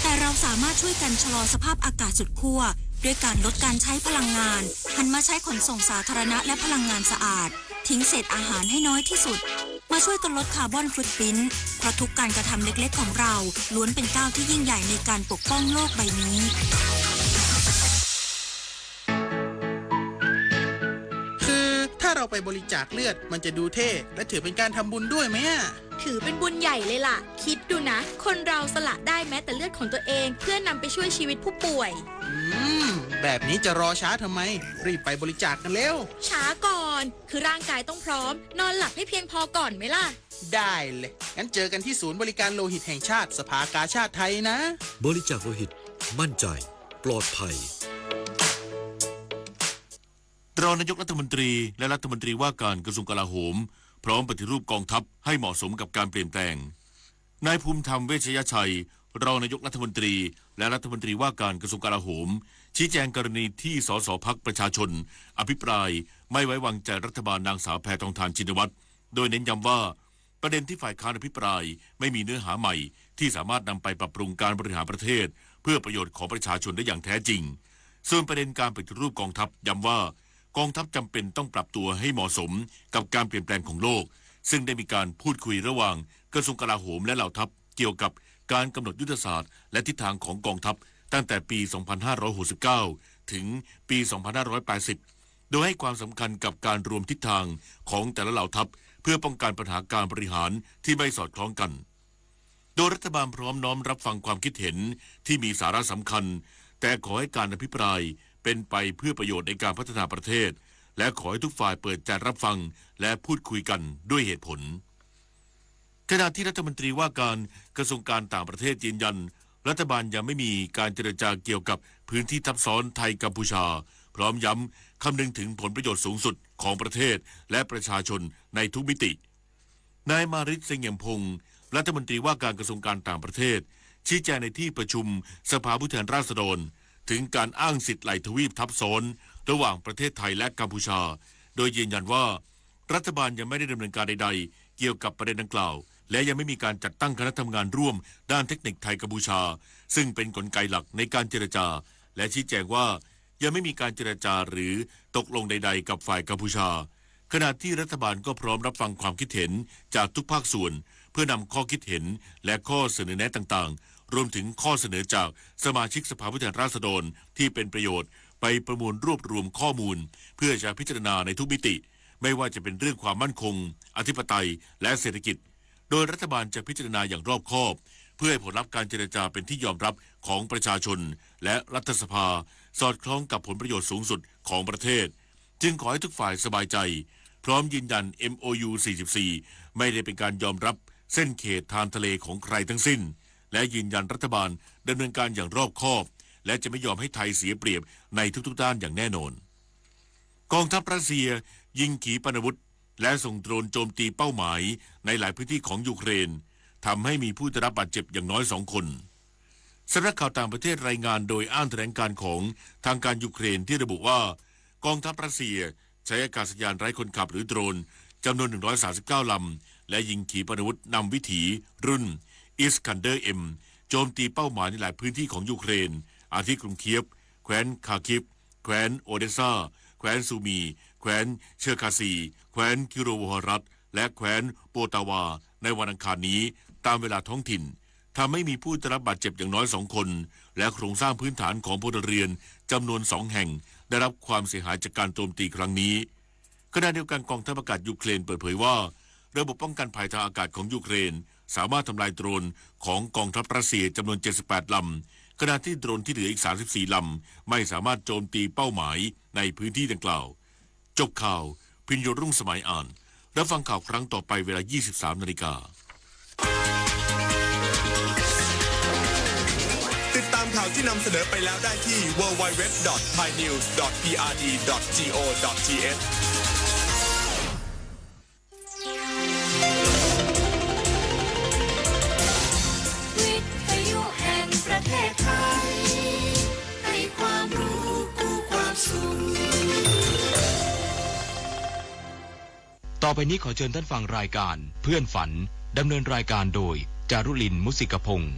แต่เราสามารถช่วยกันชะลอสภาพอากาศสุดขั้ว ด้วยการลดการใช้พลังงาน หันมาใช้ขนส่งสาธารณะและพลังงานสะอาด ทิ้งเศษอาหารให้น้อยที่สุด มาช่วยกันลดคาร์บอนฟุตพริ้นท์ เพราะทุกการกระทำเล็กๆของเรา ล้วนเป็นก้าวที่ยิ่งใหญ่ในการปกป้องโลกใบนี้ คือถ้าเราไปบริจาคเลือด มันจะดูเท่ และถือเป็นการทำบุญด้วยไหมอะ ถือเป็นบุญใหญ่เลยล่ะ คิดดูนะ คนเราสละได้แม้แต่เลือดของตัวเอง เพื่อนำไปช่วยชีวิตผู้ป่วย อืม แบบนี้จะรอช้าทำไม รีบไปบริจาคกันเร็ว ช้าก่อน คือร่างกายต้องพร้อม นอนหลับให้เพียงพอก่อนไหมล่ะ ได้เลย งั้นเจอกันที่ศูนย์บริการโลหิตแห่งชาติ สภากาชาดไทยนะ บริจาคโลหิต มั่นใจ ปลอดภัย รองนายกรัฐมนตรีและรัฐมนตรีว่าการกระทรวงกลาโหม พร้อมปฏิรูปกองทัพให้เหมาะสมกับการเปลี่ยนแปลง นายภูมิธรรม เวชยชัย รองนายกรัฐมนตรีและรัฐมนตรีว่าการกระทรวงกลาโหม ชี้แจงกรณีที่ สส พรรคประชาชน อภิปรายไม่ไว้วางใจรัฐบาลนางสาวแพทองธาร ชินวัตร โดยเน้นย้ำว่า ประเด็นที่ฝ่ายค้านอภิปรายไม่มีเนื้อหาใหม่ที่สามารถนำไปปรับปรุงการบริหารประเทศเพื่อประโยชน์ของประชาชนได้อย่างแท้จริง ส่วนประเด็นการปฏิรูปกองทัพย้ำว่า กองทัพจำเป็นต้องปรับตัวให้เหมาะสมกับการเปลี่ยนแปลงของโลก ซึ่งได้มีการพูดคุยระหว่างกระทรวงกลาโหมและเหล่าทัพเกี่ยวกับการกำหนดยุทธศาสตร์และทิศทางของกองทัพตั้งแต่ปี สองพันห้าร้อยหกสิบเก้า ถึงปี สองพันห้าร้อยแปดสิบ โดยให้ความสำคัญกับการรวมทิศทางของแต่ละเหล่าทัพเพื่อป้องกันปัญหาการบริหารที่ไม่สอดคล้องกัน โดยรัฐบาลพร้อมน้อมรับฟังความคิดเห็นที่มีสาระสำคัญ แต่ขอให้การอภิปรายเป็นไปเพื่อประโยชน์ในการพัฒนาประเทศ และขอให้ทุกฝ่ายเปิดใจรับฟังและพูดคุยกันด้วยเหตุผล ขณะที่รัฐมนตรีว่าการกระทรวงการต่างประเทศยืนยัน รัฐบาลยังไม่มีการเจรจาเกี่ยวกับพื้นที่ทับซ้อนไทยกัมพูชา พร้อมย้ำคำนึงถึงผลประโยชน์สูงสุดของประเทศและประชาชนในทุกมิติ นายมาริต เสงี่ยมพงษ์ รัฐมนตรีว่าการกระทรวงการต่างประเทศ ชี้แจงในที่ประชุมสภาผู้แทนราษฎร ถึงการอ้างสิทธิ์ไหลทวีปทับซ้อนระหว่างประเทศไทยและกัมพูชา โดยยืนยันว่า รัฐบาลยังไม่ได้ดำเนินการใดๆ เกี่ยวกับประเด็นดังกล่าว และยังไม่มีการจัดตั้งคณะทำงานร่วมด้านเทคนิคไทยกัมพูชา ซึ่งเป็นกลไกหลักในการเจรจา และชี้แจงว่า ยังไม่มีการเจรจาหรือตกลงใดๆ กับฝ่ายกัมพูชา ขณะที่รัฐบาลก็พร้อมรับฟังความคิดเห็นจากทุกภาคส่วน เพื่อนำข้อคิดเห็นและข้อเสนอแนะต่างๆ รวมถึงข้อเสนอจากสมาชิกสภาผู้แทนราษฎรที่เป็นประโยชน์ ไปประมวลรวบรวมข้อมูล เพื่อจะพิจารณาในทุกมิติ ไม่ว่าจะเป็นเรื่องความมั่นคง อธิปไตย และเศรษฐกิจ โดยรัฐบาลจะพิจารณาอย่างรอบคอบ เพื่อให้ผลลัพธ์การเจรจาเป็นที่ยอมรับของประชาชน และรัฐสภา สอดคล้องกับผลประโยชน์สูงสุดของประเทศ จึงขอให้ทุกฝ่ายสบายใจ พร้อมยืนยัน เอ็มโอยู สี่สิบสี่ ไม่ได้เป็นการยอมรับเส้นเขตทางทะเลของใครทั้งสิ้น และยืนยันรัฐบาลดำเนินการอย่างรอบคอบ และจะไม่ยอมให้ไทยเสียเปรียบในทุกๆด้านอย่างแน่นอน กองทัพรัสเซียยิงขีปนาวุธ และส่งโดรนโจมตีเป้าหมายในหลายพื้นที่ของยูเครน ทำให้มีผู้ได้รับบาดเจ็บอย่างน้อยสองคน สำนักข่าวต่างประเทศรายงานโดยอ้างแถลงการณ์ของทางการยูเครนที่ระบุว่า กองทัพรัสเซียใช้อากาศยานไร้คนขับหรือโดรนจำนวน หนึ่งร้อยสามสิบเก้าลำ และยิงขีปนาวุธนำวิถีรุ่น Iskander M โจมตีเป้าหมายในหลายพื้นที่ของยูเครน อาทิกรุงเคียฟ คว้นคาคิฟ แคว้นโอเดสซา แคว้นซูมี แคว้นเชอร์คาซี แคว้นคิโรโวฮารัต และแคว้นโปตาวา ในวันอังคารนี้ ตามเวลาท้องถิ่น ทำให้มีผู้ได้รับบาดเจ็บอย่างน้อยสองคน และโครงสร้างพื้นฐานของพลเรือนจำนวนสองแห่ง ได้รับความเสียหายจากการโจมตีครั้งนี้ ขณะเดียวกัน กองทัพอากาศยูเครนเปิดเผยว่า ระบบป้องกันภัยทางอากาศของยูเครน สามารถทำลายโดรนของกองทัพรัสเซียจำนวนเจ็ดสิบแปดลำ ขณะที่โดรนที่เหลืออีกสามสิบสี่ลำ ไม่สามารถโจมตีเป้าหมายในพื้นที่ดังกล่าว จบข่าว พิญโยรุ่งสมัยอ่าน รับฟังข่าวครั้งต่อไปเวลายี่สิบสามนาฬิกา ติดตามข่าวที่นำเสนอไปแล้วได้ที่ ดับเบิลยู ดับเบิลยู ดับเบิลยู ดอท ไทยนิวส์ ดอท พี อาร์ ดี ดอท จี โอ ดอท ที เอช วิทยุแห่งประเทศไทย ให้ความรู้คู่ความสุข ต่อไปนี้ขอเชิญท่านฟังรายการเพื่อนฝัน ดำเนินรายการโดย จารุลิน มุสิกพงษ์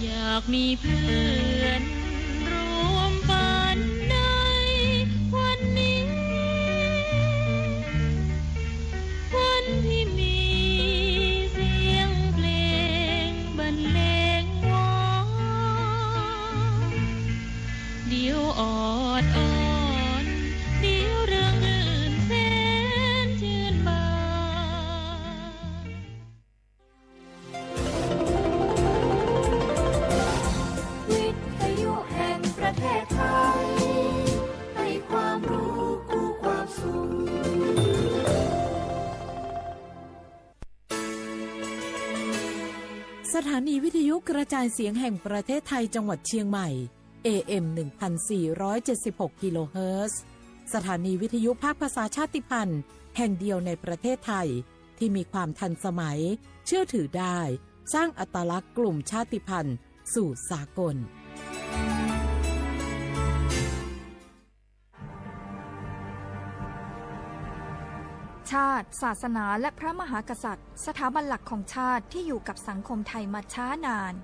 อยากมีเพื่อนร่วมฝันในวันนี้ วันที่มีเสียงเพลงบรรเลงวอ เดี๋ยวออดอ้อน เดี๋ยวเริงรื่นแสนชื่นบาน วิทยุแห่งประเทศไทย ให้ความรู้คู่ความสุข สถานีวิทยุกระจายเสียงแห่งประเทศไทยจังหวัดเชียงใหม่ เอ เอ็ม หนึ่งพันสี่ร้อยเจ็ดสิบหก กิโลเฮิรตซ์ สถานีวิทยุภาคภาษาชาติพันธุ์แห่งเดียวในประเทศไทย ที่มีความทันสมัย เชื่อถือได้ สร้างอัตลักษณ์กลุ่มชาติพันธุ์สู่สากล ชาติ ศาสนา และพระมหากษัตริย์ สถาบันหลักของชาติที่อยู่กับสังคมไทยมาช้านาน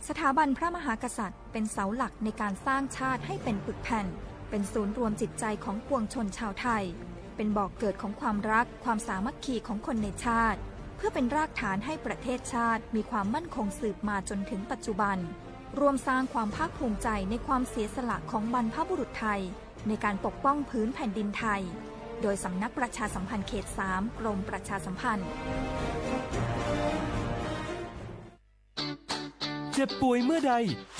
สถาบันพระมหากษัตริย์เป็นเสาหลักในการสร้างชาติให้เป็นปึกแผ่น เป็นศูนย์รวมจิตใจของปวงชนชาวไทย เป็นบ่อเกิดของความรัก ความสามัคคีของคนในชาติ เพื่อเป็นรากฐานให้ประเทศชาติมีความมั่นคงสืบมาจนถึงปัจจุบัน ร่วมสร้างความภาคภูมิใจในความเสียสละของบรรพบุรุษไทย ในการปกป้องผืนแผ่นดินไทย โดยสำนักประชาสัมพันธ์เขต สาม กรมประชาสัมพันธ์ เจ็บป่วยเมื่อใด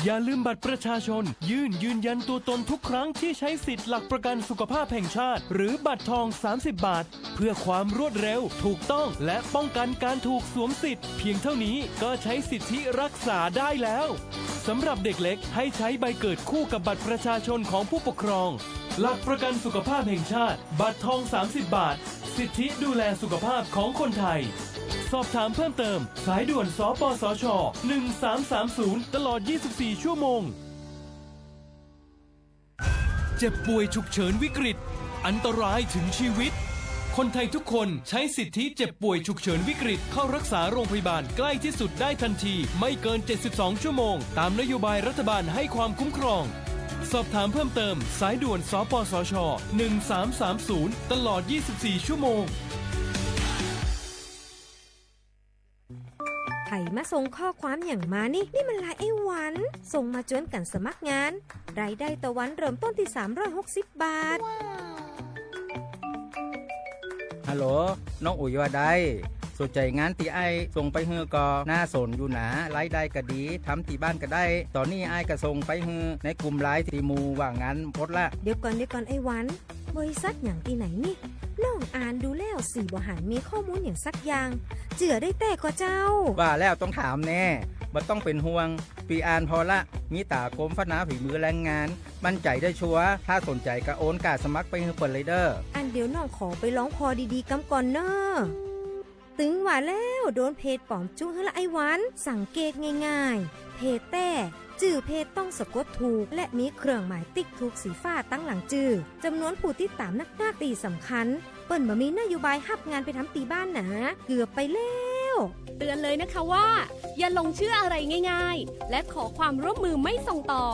อย่าลืมบัตรประชาชน ยื่นยืนยันตัวตนทุกครั้งที่ใช้สิทธิ์หลักประกันสุขภาพแห่งชาติ หรือบัตรทอง สามสิบบาท เพื่อความรวดเร็ว ถูกต้อง และป้องกันการถูกสวมสิทธิ์ เพียงเท่านี้ก็ใช้สิทธิรักษาได้แล้ว สำหรับเด็กเล็กให้ใช้ใบเกิดคู่กับบัตรประชาชนของผู้ปกครอง หลักประกันสุขภาพแห่งชาติ บัตรทอง สามสิบบาท สิทธิดูแลสุขภาพของคนไทย สอบถามเพิ่มเติม สายด่วน สปสช หนึ่งสามสามศูนย์ ตลอด ยี่สิบสี่ ชั่วโมง เจ็บป่วยฉุกเฉินวิกฤต อันตรายถึงชีวิต คนไทยทุกคนใช้สิทธิเจ็บป่วยฉุกเฉินวิกฤต เข้ารักษาโรงพยาบาลใกล้ที่สุดได้ทันที ไม่เกิน เจ็ดสิบสอง ชั่วโมง ตามนโยบายรัฐบาลให้ความคุ้มครอง สอบถามเพิ่มเติม สายด่วน สปสช หนึ่งสามสามศูนย์ ตลอด ยี่สิบสี่ ชั่วโมง ใผมาส่งข้อความหยังมานี่ นี่มันไลน์ไอ้หวัน ส่งมาจวนกั๋นสมัครงาน รายได้ต่อวันเริ่มต้นตี้ สามร้อยหกสิบบาท ฮัลโหล น้องอุ๋ยว่าใด สนใจ๋งานตี้อ้ายส่งไปหื้อก่อ น่าสนอยู่นา รายได้ก็ดี ทำตี้บ้านก็ได้ ต๋อนนี้อ้ายก็ส่งไปหื้อในกลุ่มไลน์ตี้หมู่ว่างงานหมดละ เดี๋ยวก่อน เดี๋ยวก่อนไอ้หวัน บริษัทหยังตี้ไหนนี่ น้องอ่านดูแล้วสี่บ่หันมีข้อมูลหยังสักอย่าง เจื้อได้แต๊ก่อเจ้า ว่าแล้วต้องถามแน่ บ่ต้องเป๋นห่วง ปี้อ่านผ่อละ มีต๋ากรมพัฒนาฝีมือแรงงาน มั่นใจ๋ได้ชัวร์ ถ้าสนใจ๋ก็โอนก้าสมัครไปหื้อเปิ้นเลยเน่อ อันเดี๋ยวน้องขอไปลองผ่อดีๆ กำก่อนเน่อ ตึงว่าแล้วโดนเพจป๋อมจุ๊หื้อละไอ้วัน สังเกตง่ายๆ เพจแต๊ จื้อเพจต้องสะกดถูก และมีเครื่องหมายติ๊กถูกสีฟ้าตังหลังจื้อ จ๋ำนวนผู้ติดต๋ามนักๆ ตี้สำคัญ เปิ้นบ่มีนโยบายฮับงานไปทำตี้บ้านหนา เกือบไปแล้ว เตือนเลยนะคะว่า อย่าหลงเชื่ออะไรง่ายๆ และขอความร่วมมือไม่ส่งต่อ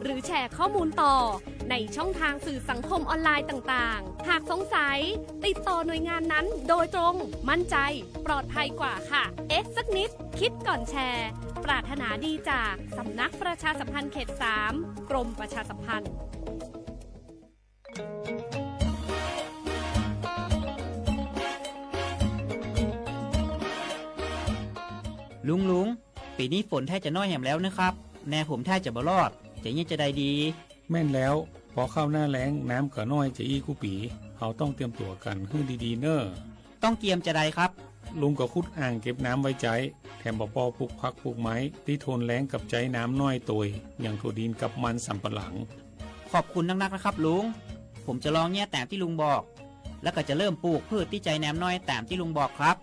หรือแชร์ข้อมูลต่อ ในช่องทางสื่อสังคมออนไลน์ต่างๆ หากสงสัย ติดต่อหน่วยงานนั้นโดยตรง มั่นใจ ปลอดภัยกว่าค่ะ เอ๊ะสักนิด คิดก่อนแชร์ ปรารถนาดีจากสำนักประชาสัมพันธ์เขตสาม กรมประชาสัมพันธ์ ลุง ลุง ปี๋นี้ฝนแท้จะน้อยแหมแล้วเนอะครับ แน่ผมแท้จะบ่รอด จะเยียะจาใดดี แม่นแล้ว ปอเข้าหน้าแล้ง น้ำก็น้อยจะอี้กู้ปี๋ เฮาต้องเตรียมตั๋วกั๋นหื้อดีๆ เน่อ ต้องเตรียมจาใดครับ ลุงก็ขุดอ่างเก็บน้ำไว้ใจ๊ แถมบ่ปอปลูกผักปลูกไม้ ตี้ทนแล้งกับใจ๊น้ำน้อยตวย อย่างถั่วดินกับมันสำปะหลัง ขอบคุณนักๆ นะครับลุง ผมจะลองเยียะต๋ามตี้ลุงบอก แล้วก็จะเริ่มปลูกพืชตี้ใจ๊น้ำน้อยต๋ามตี้ลุงบอกครับ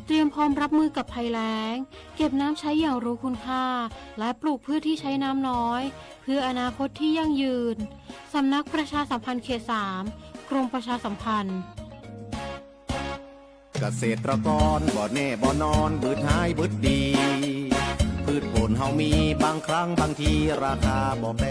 เตรียมพร้อมรับมือกับภัยแล้ง เก็บน้ำใช้อย่างรู้คุณค่า และปลูกพืชที่ใช้น้ำน้อย เพื่ออนาคตที่ยั่งยืน สำนักประชาสัมพันธ์เขตสาม กรมประชาสัมพันธ์ เกษตรกรบ่แน่บ่นอน บืดหายบืดดี พืชผลเฮามี บางครั้งบางทีราคาบ่แปร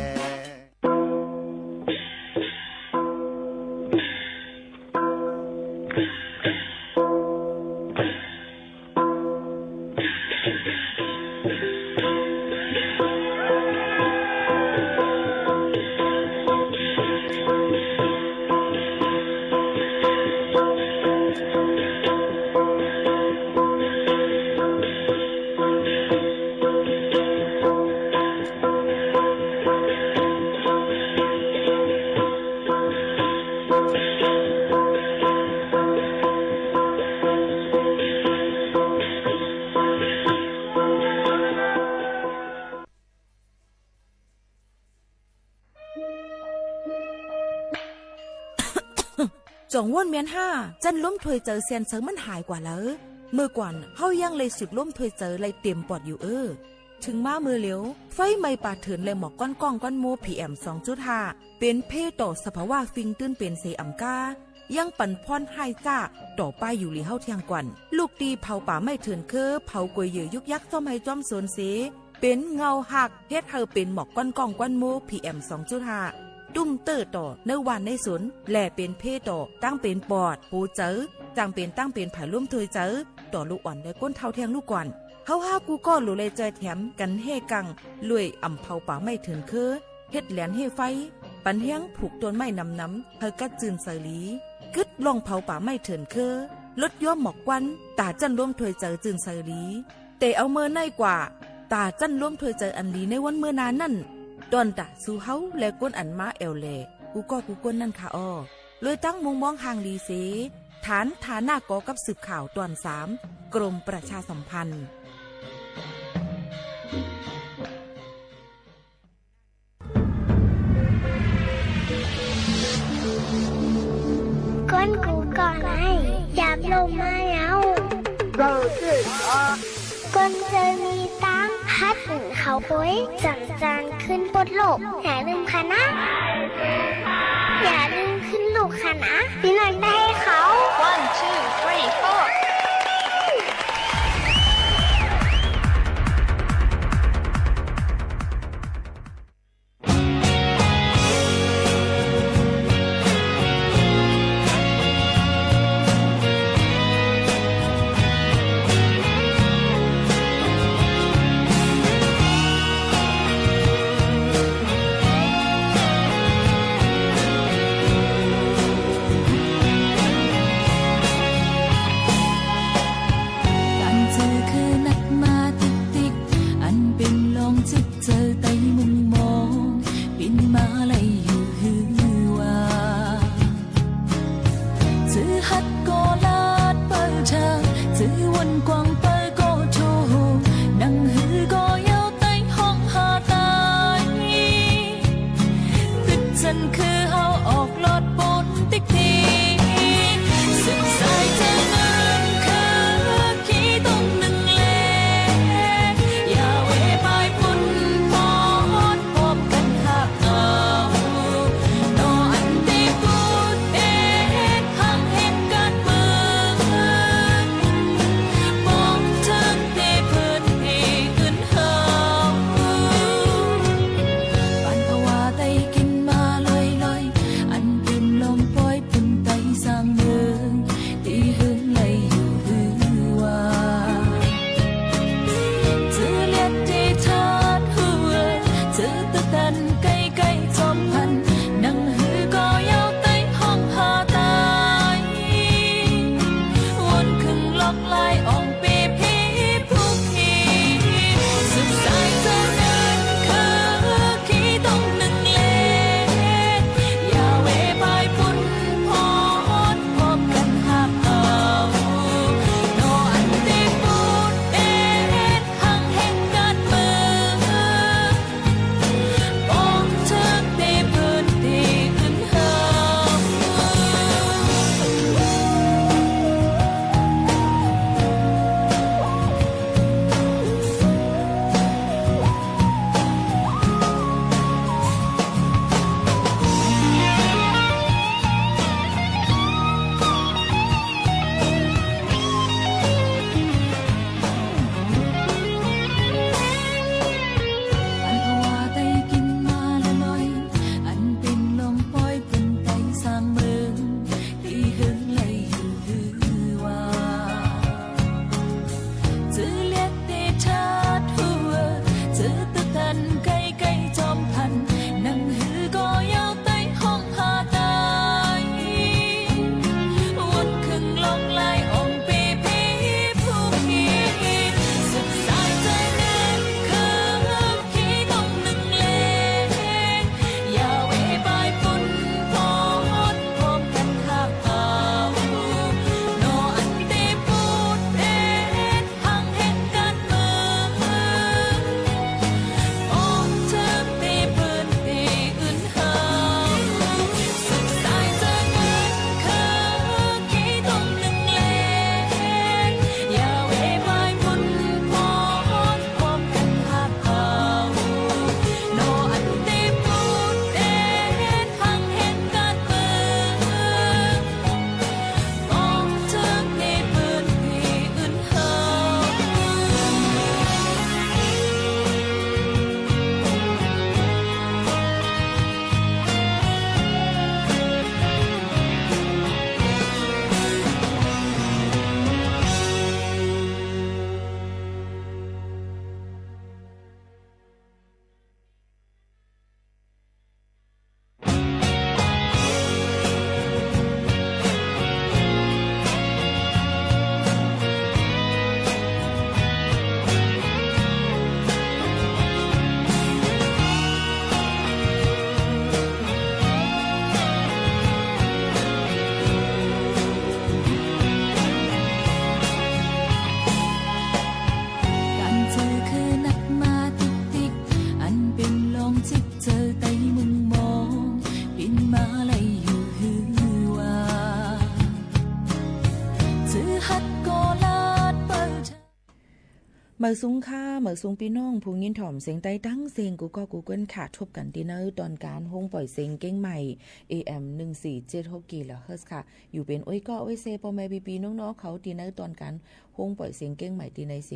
จ๋องว่นเมียนห้า จั้นล้มถ้วยเจอเซียนเซิงมันหายกว่าแล้ว เมื่อก่อนเฮายังได้สูดล้มถ้วยเจอได้เต๋มปอดอยู่เอ้อ เถิงมาเมื่อเหลียว ไฟไหม้ป่าเถื่อนและหมอกควันก้องควันโม พีเอ็ม สองจุดห้า เป๋นเภต่อสภาวะสิ่งตื้นเป๋นเสียอ่ำก้า ยังปั๋นผลฮ้ายจ๊าต่อป้ายอยู่หลีเฮาเที่ยงก่อน ลูกตี้เผาป่าไม้เถื่อนเค้อ เผากวยเหยื่อยุกยักษ์จ้อมไฮ่จ้อมสวนเส เป๋นเงาฮัก เฮ็ดหื้อเป๋นหมอกควันก้องควันโม พีเอ็ม สองจุดห้า ตุ้มเต๊อะต่อในบ้านในสวน และเป๋นเภต่อตั้งเป๋นปอด หัวเจอ จ่างเป๋นตั้งเป๋นผายล้มถ้วยเจอ ต่อลูกอ่อนและก้นเฒ่าเที่ยงลูกก่อน เฮาฮ้ากู้ก้อหลูแลจอยแถมกั๋นแฮ่กัง รวยอ่ำเผาป่าไม้เถื่อนเค้อ เฮ็ดแหลนเฮ่ไฟ ปั๋นแฮงผูกต้นไม้หนำๆ หื้อกัดจื้นใสหลี กึ๊ดล่องเผาป่าไม้เถื่อนเค้อ ลดย้อมหมอกควัน ต๋าจั้นล้มถ้วยเจอจื้นใสหลี แต่เอาเมื่อไหนกว่า ต๋าจั้นล้มถ้วยเจออันหลีในวันเมื่อหน้านั้น ต้อนต๋าสู่เฮาและก้นอันมาแอ่วแหล่ กู้ก้อกู้ก้นนั้นค่ะอ้อ โดยตั้งมุมมองห่างหลีเส ฐานฐานะก่อกับสืบข่าวต๋อนสาม กรมประชาสัมพันธ์ คนกู้ก่อนไอ้ หยาบลงมาแล้ว คนเจอมีตังค์ ฮัดหนุนเขาโดย จ๋ำจานขึ้นปดโลก อย่าลืมคะนะ อย่าลืมขึ้นลูกคะนะ พี่น้องได้เขา One, two, three, four. เ เหมยสูงค่ะ เหมยสูงปี้น้องผู้ยินถ่อมเสียงใต้ตังเสียงกู้ก้อกู้เกินค่ะ ทบกั๋นตี้ในตอนก๋านโฮงป่อยเสียงเก้งใหม่ เอ เอ็ม หนึ่งสี่เจ็ดหก กิโลเฮิรตซ์ค่ะ อยู่เป๋นอ้อยก้ออ้อยเซ ป้อแม่ปี้ๆ น้องๆ เขา ตี้ในตอนก๋านโฮงป่อยเสียงเก้งใหม่ตี้ในเส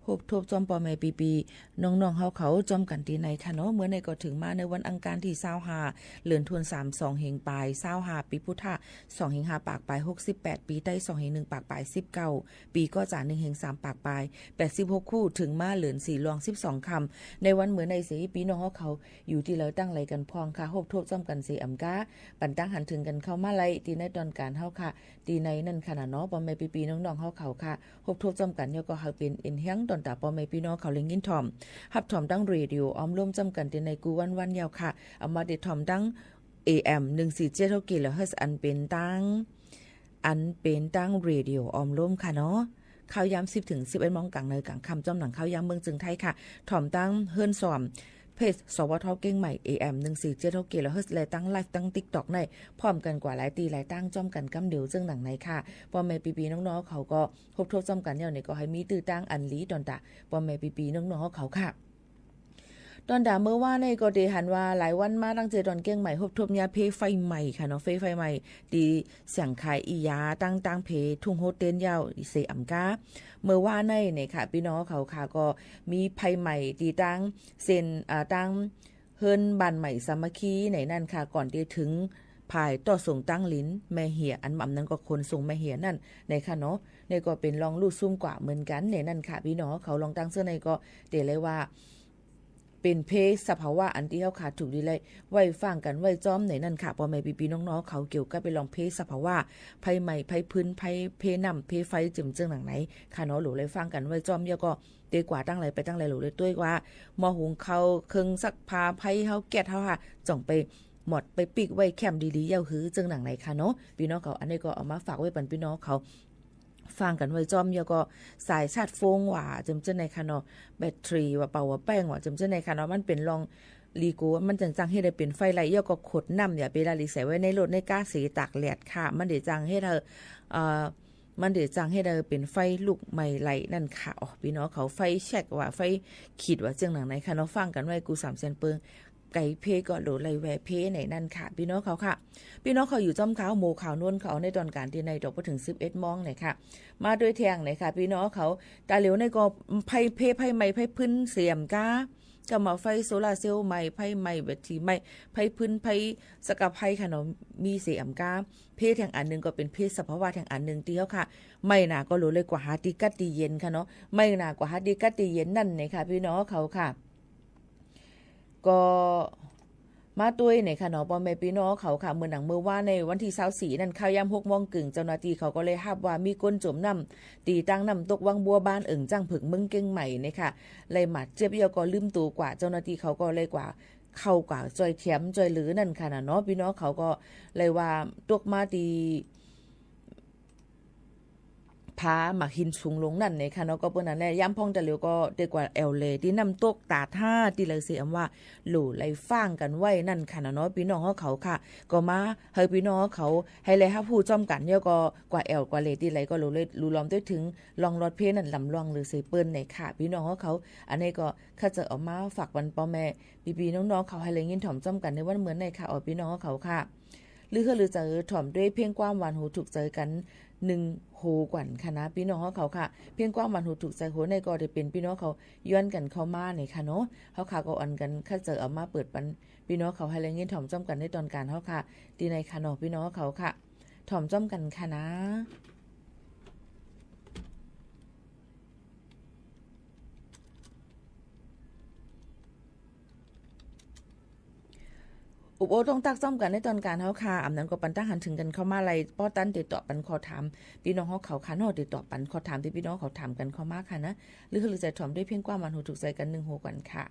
ฮบทบจ้อมป้อแม่ปี้ๆ น้องๆ เฮาเขาจ้อมกั๋นตี้ในค่ะเนาะ เมื่อในก็เถิงมาในวันอังคารตี้ซาวห้า เดือนธันวา สองเฮงปาย ซาวห้า ปี๋พุทธะ สองเฮงห้าปากปาย หกสิบแปด ปี๋ไต สองเฮงหนึ่งปากปาย สิบเก้า ปี๋ก็จ๋า หนึ่งเฮงสามปากปาย แปดสิบหก คู่ เถิงมาเดือนสี่ล่วง สิบสองค่ำ ในวันเมื่อในเส ปี้น้องเฮาเขา อยู่ตี้ใดตั้งใดกั๋นพ่องค่ะ ฮบทบจ้อมกั๋นเสอำก้า ปันตังหันเถิงกั๋นเข้ามาไล่ ตี้ในตอนก๋านเฮาค่ะ ตี้ในนั่นค่ะน่ะเนาะ ป้อแม่ปี้ๆ น้องๆ เฮาเขาค่ะ ฮบทบจ้อมกั๋น แล้วก็หื้อเป๋นเอ็นแฮงต๋อนต๋าป้อแม่ปี้น้องเขา แลยินถ่อม ฮับถ่อมตังเรดิโอออมโลมจ้อมกั๋นตี้ในกู้วันๆ เย้าค่ะ เอามาเตรียมถ่อมตัง เอ เอ็ม หนึ่งสี่เจ็ดหก กิโลเฮิรตซ์ อันเป๋นตัง อันเป๋นตังเรดิโอออมโลมค่ะเนาะ ข่าวยามสิบเถิงสิบเอ็ดโมงก๋างในก๋างค่ำ จ้อมหนังข่าวยามเมืองเจิงไทยค่ะ ถ่อมตังเฮิรนส้อม เพจ สวท เก้งใหม่ เอ เอ็ม หนึ่งสี่เจ็ดหก กิโลเฮิรตซ์ และตังไลฟ์ตังติ๊กต็อกใน พร้อมกั๋นกว่าหลายตี้หลายตางจ้อมกั๋นกำเดียวเจิ่งหนังในค่ะ ป้อแม่ปี้ๆ น้องๆ เขาก็ฮบทบจ้อมกั๋นเย้านี่ก็หื้อมีตื้อตางอันดีต๋อนต๋า ป้อแม่ปี้ๆ น้องๆ เขาค่ะ ต๋อนต๋าเมื่อวานในก็ได้หันว่าหลายวันมาตั้งเจต๋อนเก้งใหม่ฮบทบยาเพไฟไหม้ค่ะเนาะ เพไฟไหม้ตี้เสียงขายอี้ยาตังๆ เพทุ่งโฮเต็นเย้าเสอำก้า เมื่อวานในเนี่ยค่ะ ปี้น้องเขาค่ะ ก็มีไฟไหม้ตี้ตังเส้น อ่า ตังเฮือนบ้านใหม่สามัคคีในนั่นค่ะ ก่อนตี้เถิงผ่ายต่อส่งตั้งหลินแม่เหียะ อันบ่าอันนั้นก็ขนส่งแม่เหียะนั่นในค่ะเนาะ นี่ก็เป๋นลองลู่ซุ่มกว่าเหมือนกั๋นในนั่นค่ะ ปี้น้องเขา ลองตังเสื้อในก็เต๋เลยว่า เป๋นเพสภาวะอันตี้เฮาขาดถูกดีเลย ไว้ฟังกั๋นไว้จ้อมในนั่นค่ะ ป้อแม่ปี้ๆ น้องๆ เขา เกี่ยวกับเป๋นลองเพสภาวะ ไฟไหม้ ไฟฟืน ไฟ เพน้ำ เพไฟ เจิ่มเจิ่งหนังในค่ะเนาะ หลูเลยฟังกั๋นไว้จ้อม แล้วก็เต๋กว่าตังใดไปตังใด หลูเลยตวยว่า หม้อหุงข้าว เครื่องซักผ้า ไฟเฮา แก๊สเฮาค่ะ จ่องไปหมอดไปปิ๊กไว้แคมดีๆ เย้าหื้อเจิ่งหนังในค่ะเนาะ ปี้น้องเขา อันนี้ก็เอามาฝากไว้ปันปี้น้องเขา ฟังกั๋นไว้จ้อม แล้วก็สายชาร์จโฟนว่าเจิ่มเจิ่งในค่ะเนาะ แบตเตอรี่ว่า เป่าว่าแป้งว่าเจิ่มเจิ่งในค่ะเนาะ มันเป๋นลองลีโก้ มันจั่งจั่งเฮ็ดหื้อเป๋นไฟได้ แล้วก็ขวดน้ำอย่าไปละลีใส่ไว้ในรถในก้าเสตากแดดค่ะ มันเดี๋ยวจั่งเฮ็ดหื้อ เอ่อ มันเดี๋ยวจั่งเฮ็ดหื้อเป๋นไฟลุกไหม้ได้นั่นค่ะ อ๋อ ปี้น้องเขา ไฟแช็กว่า ไฟขีดว่าเจิ่งหนังในค่ะเนาะ ฟังกั๋นไว้กู้สามเสียนเปิง ใก้เพก็หลูเลยแวะเพในนั่นค่ะ ปี้น้องเขาค่ะ ปี้น้องเขาอยู่จ้อมข่าวโมข่าวโน้นเขาในตอนก๋านตี้ในตกไปเถิงสิบเอ็ดโมงในค่ะ มาตวยแทงในค่ะ ปี้น้องเขา ต๋าเหลียวในก็ไฟ เพไฟไหม้ ไฟฟืนเสอำก้า ก็มาไฟโซลาร์เซลล์ไหม้ ไฟไหม้แบตเตอรี่ไหม้ ไฟฟืน ไฟสกัดไฟค่ะเนาะ มีเสอำก้า เพแทงอันนึ่งก็เป๋นเพสภาวะแทงอันนึ่งตี้เฮาค่ะ ไหม้หนากว่าหลูเลยกว่าหาตี้กั๊ดตี้เย็นค่ะเนาะ ไหม้หนากว่าหาตี้กั๊ดตี้เย็นนั่นในค่ะ ปี้น้องเขาค่ะ ก็มาตวยในค่ะเนาะ ป้อแม่ปี้น้องเขาค่ะ เมื่อหนังเมื่อวานในวันตี้ซาวสี่นั่น ข่าวยามหกโมงเกิ่ง เจ้าหน้าตี้เขาก็เลยฮับว่ามีคนจ๋มน้ำ ตี้ตังน้ำตกวังบัว บ้านเอิ่งจ๊างเผิก เมืองเก้งใหม่ในค่ะ เลยบาดเจ็บ แล้วก็ลืมตั๋วกว่า เจ้าหน้าตี้เขาก็เลยกว่า เข้ากว่าจ้อยแถมจ้อยเหลือนั่นค่ะน่ะเนาะ ปี้น้องเขาก็เลยว่าตกมาตี้ ผาหมากหินสูงหลวงนั่นในค่ะเนาะ ก็เปิ้นนั่นแหละ ยามพ่องต๋าเหลียวก็เต๋กว่าแอ่วแลตี้น้ำตกต๋าดห้าตี้เลยเสอำว่า หลูเลยฟังกั๋นไว้นั่นค่ะน่ะเนาะ ปี้น้องเฮาเขาค่ะ ก็มาหื้อปี้น้องเฮาเขาหื้อได้ฮับฮู้จ้อมกั๋น แล้วก็กว่าแอ่วกว่าแลตี้ใดก็หลูเลย หลูลอมตวยเถิง ลองลอดเพนั่นลำลองหรือเสเปิ้นในค่ะ ปี้น้องเฮาเขา อันนี้ก็ข้าจะเอามาฝากปันป้อแม่ปี้ๆ น้องๆ เขาหื้อได้ยินถ่อมจ้อมกั๋นในวันเมื่อในค่ะ อ๋อ ปี้น้องเฮาเขาค่ะ ลือเฮือลือใจ๋ถ่อมตวยเพลงความหวานหูถูกใจ๋กั๋นนึ่งโหก่อนค่ะนะ ปี้น้องเฮาเขาค่ะ เพลงความหวานหูถูกใจ๋โหในก็ได้เป๋นปี้น้องเขาย้อนกั๋นเข้ามาในค่ะเนาะ เฮาค่ะก็อันกั๋นข้าจะเอามาเปิดปันปี้น้องเขาหื้อได้ยินถ่อมจ้อมกั๋นในตอนก๋านเฮาค่ะ ตี้ในค่ะเนาะ ปี้น้องเฮาเขาค่ะ ถ่อมจ้อมกั๋นค่ะนะ อุบโอ้ต้องตักจ้อมกั๋นในตอนก๋านเฮาค่ะ อำนั้นก็ปันตังหันเถิงกั๋นเข้ามาไล่ ป้อตันเต๋ตอบปันข้อถามปี้น้องเฮาเขาค่ะเนาะ เต๋ตอบปันข้อถามตี้ปี้น้องเขาถามกั๋นเข้ามาค่ะนะ ลือเฮือลือใจ๋ถ่อมตวยเพลงความหวานหูถูกใจ๋กั๋นนึ่งโหก่อนค่ะ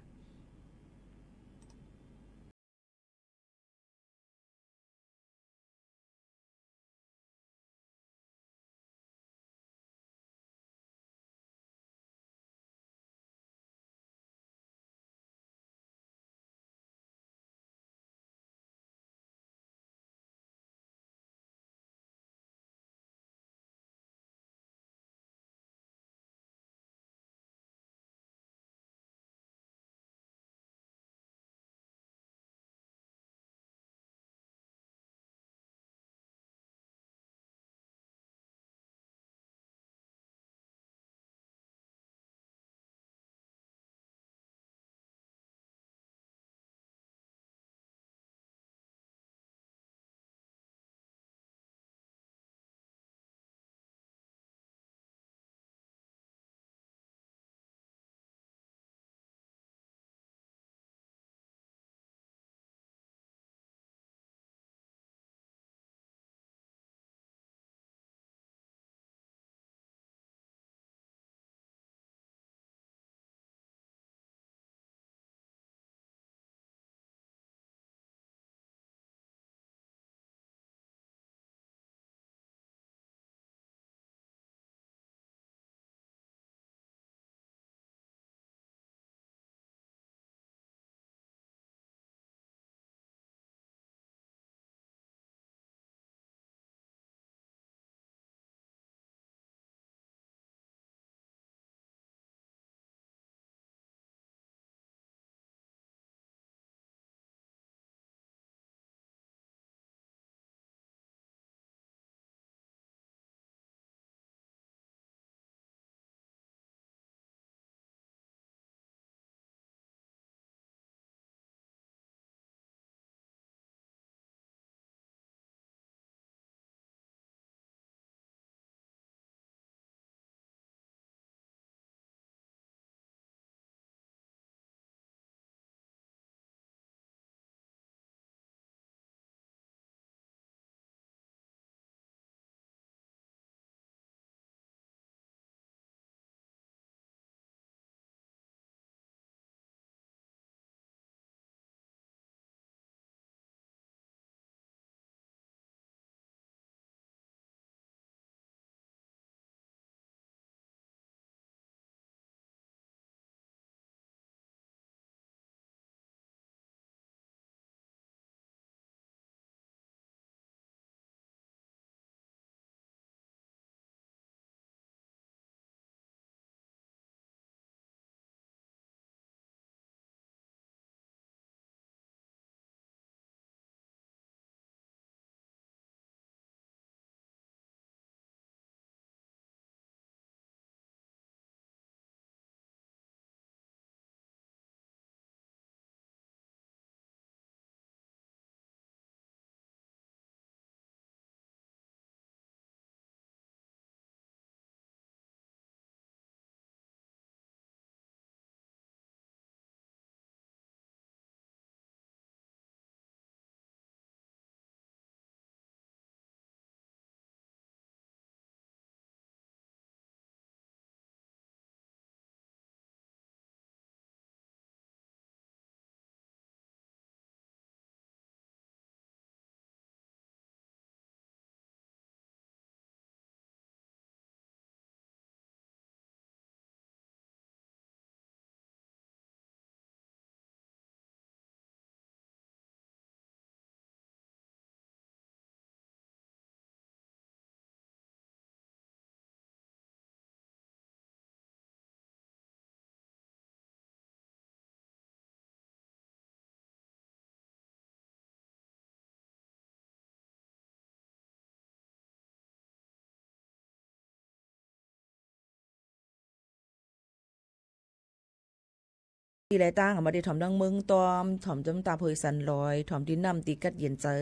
ตี้หลายตาง อำว่าได้ถ่อมตังเมืองต้อม ถ่อมจ๋อมตาโพยสันลอย ถ่อมตี้น้ำตี้กั๊ดเย็นใจ๋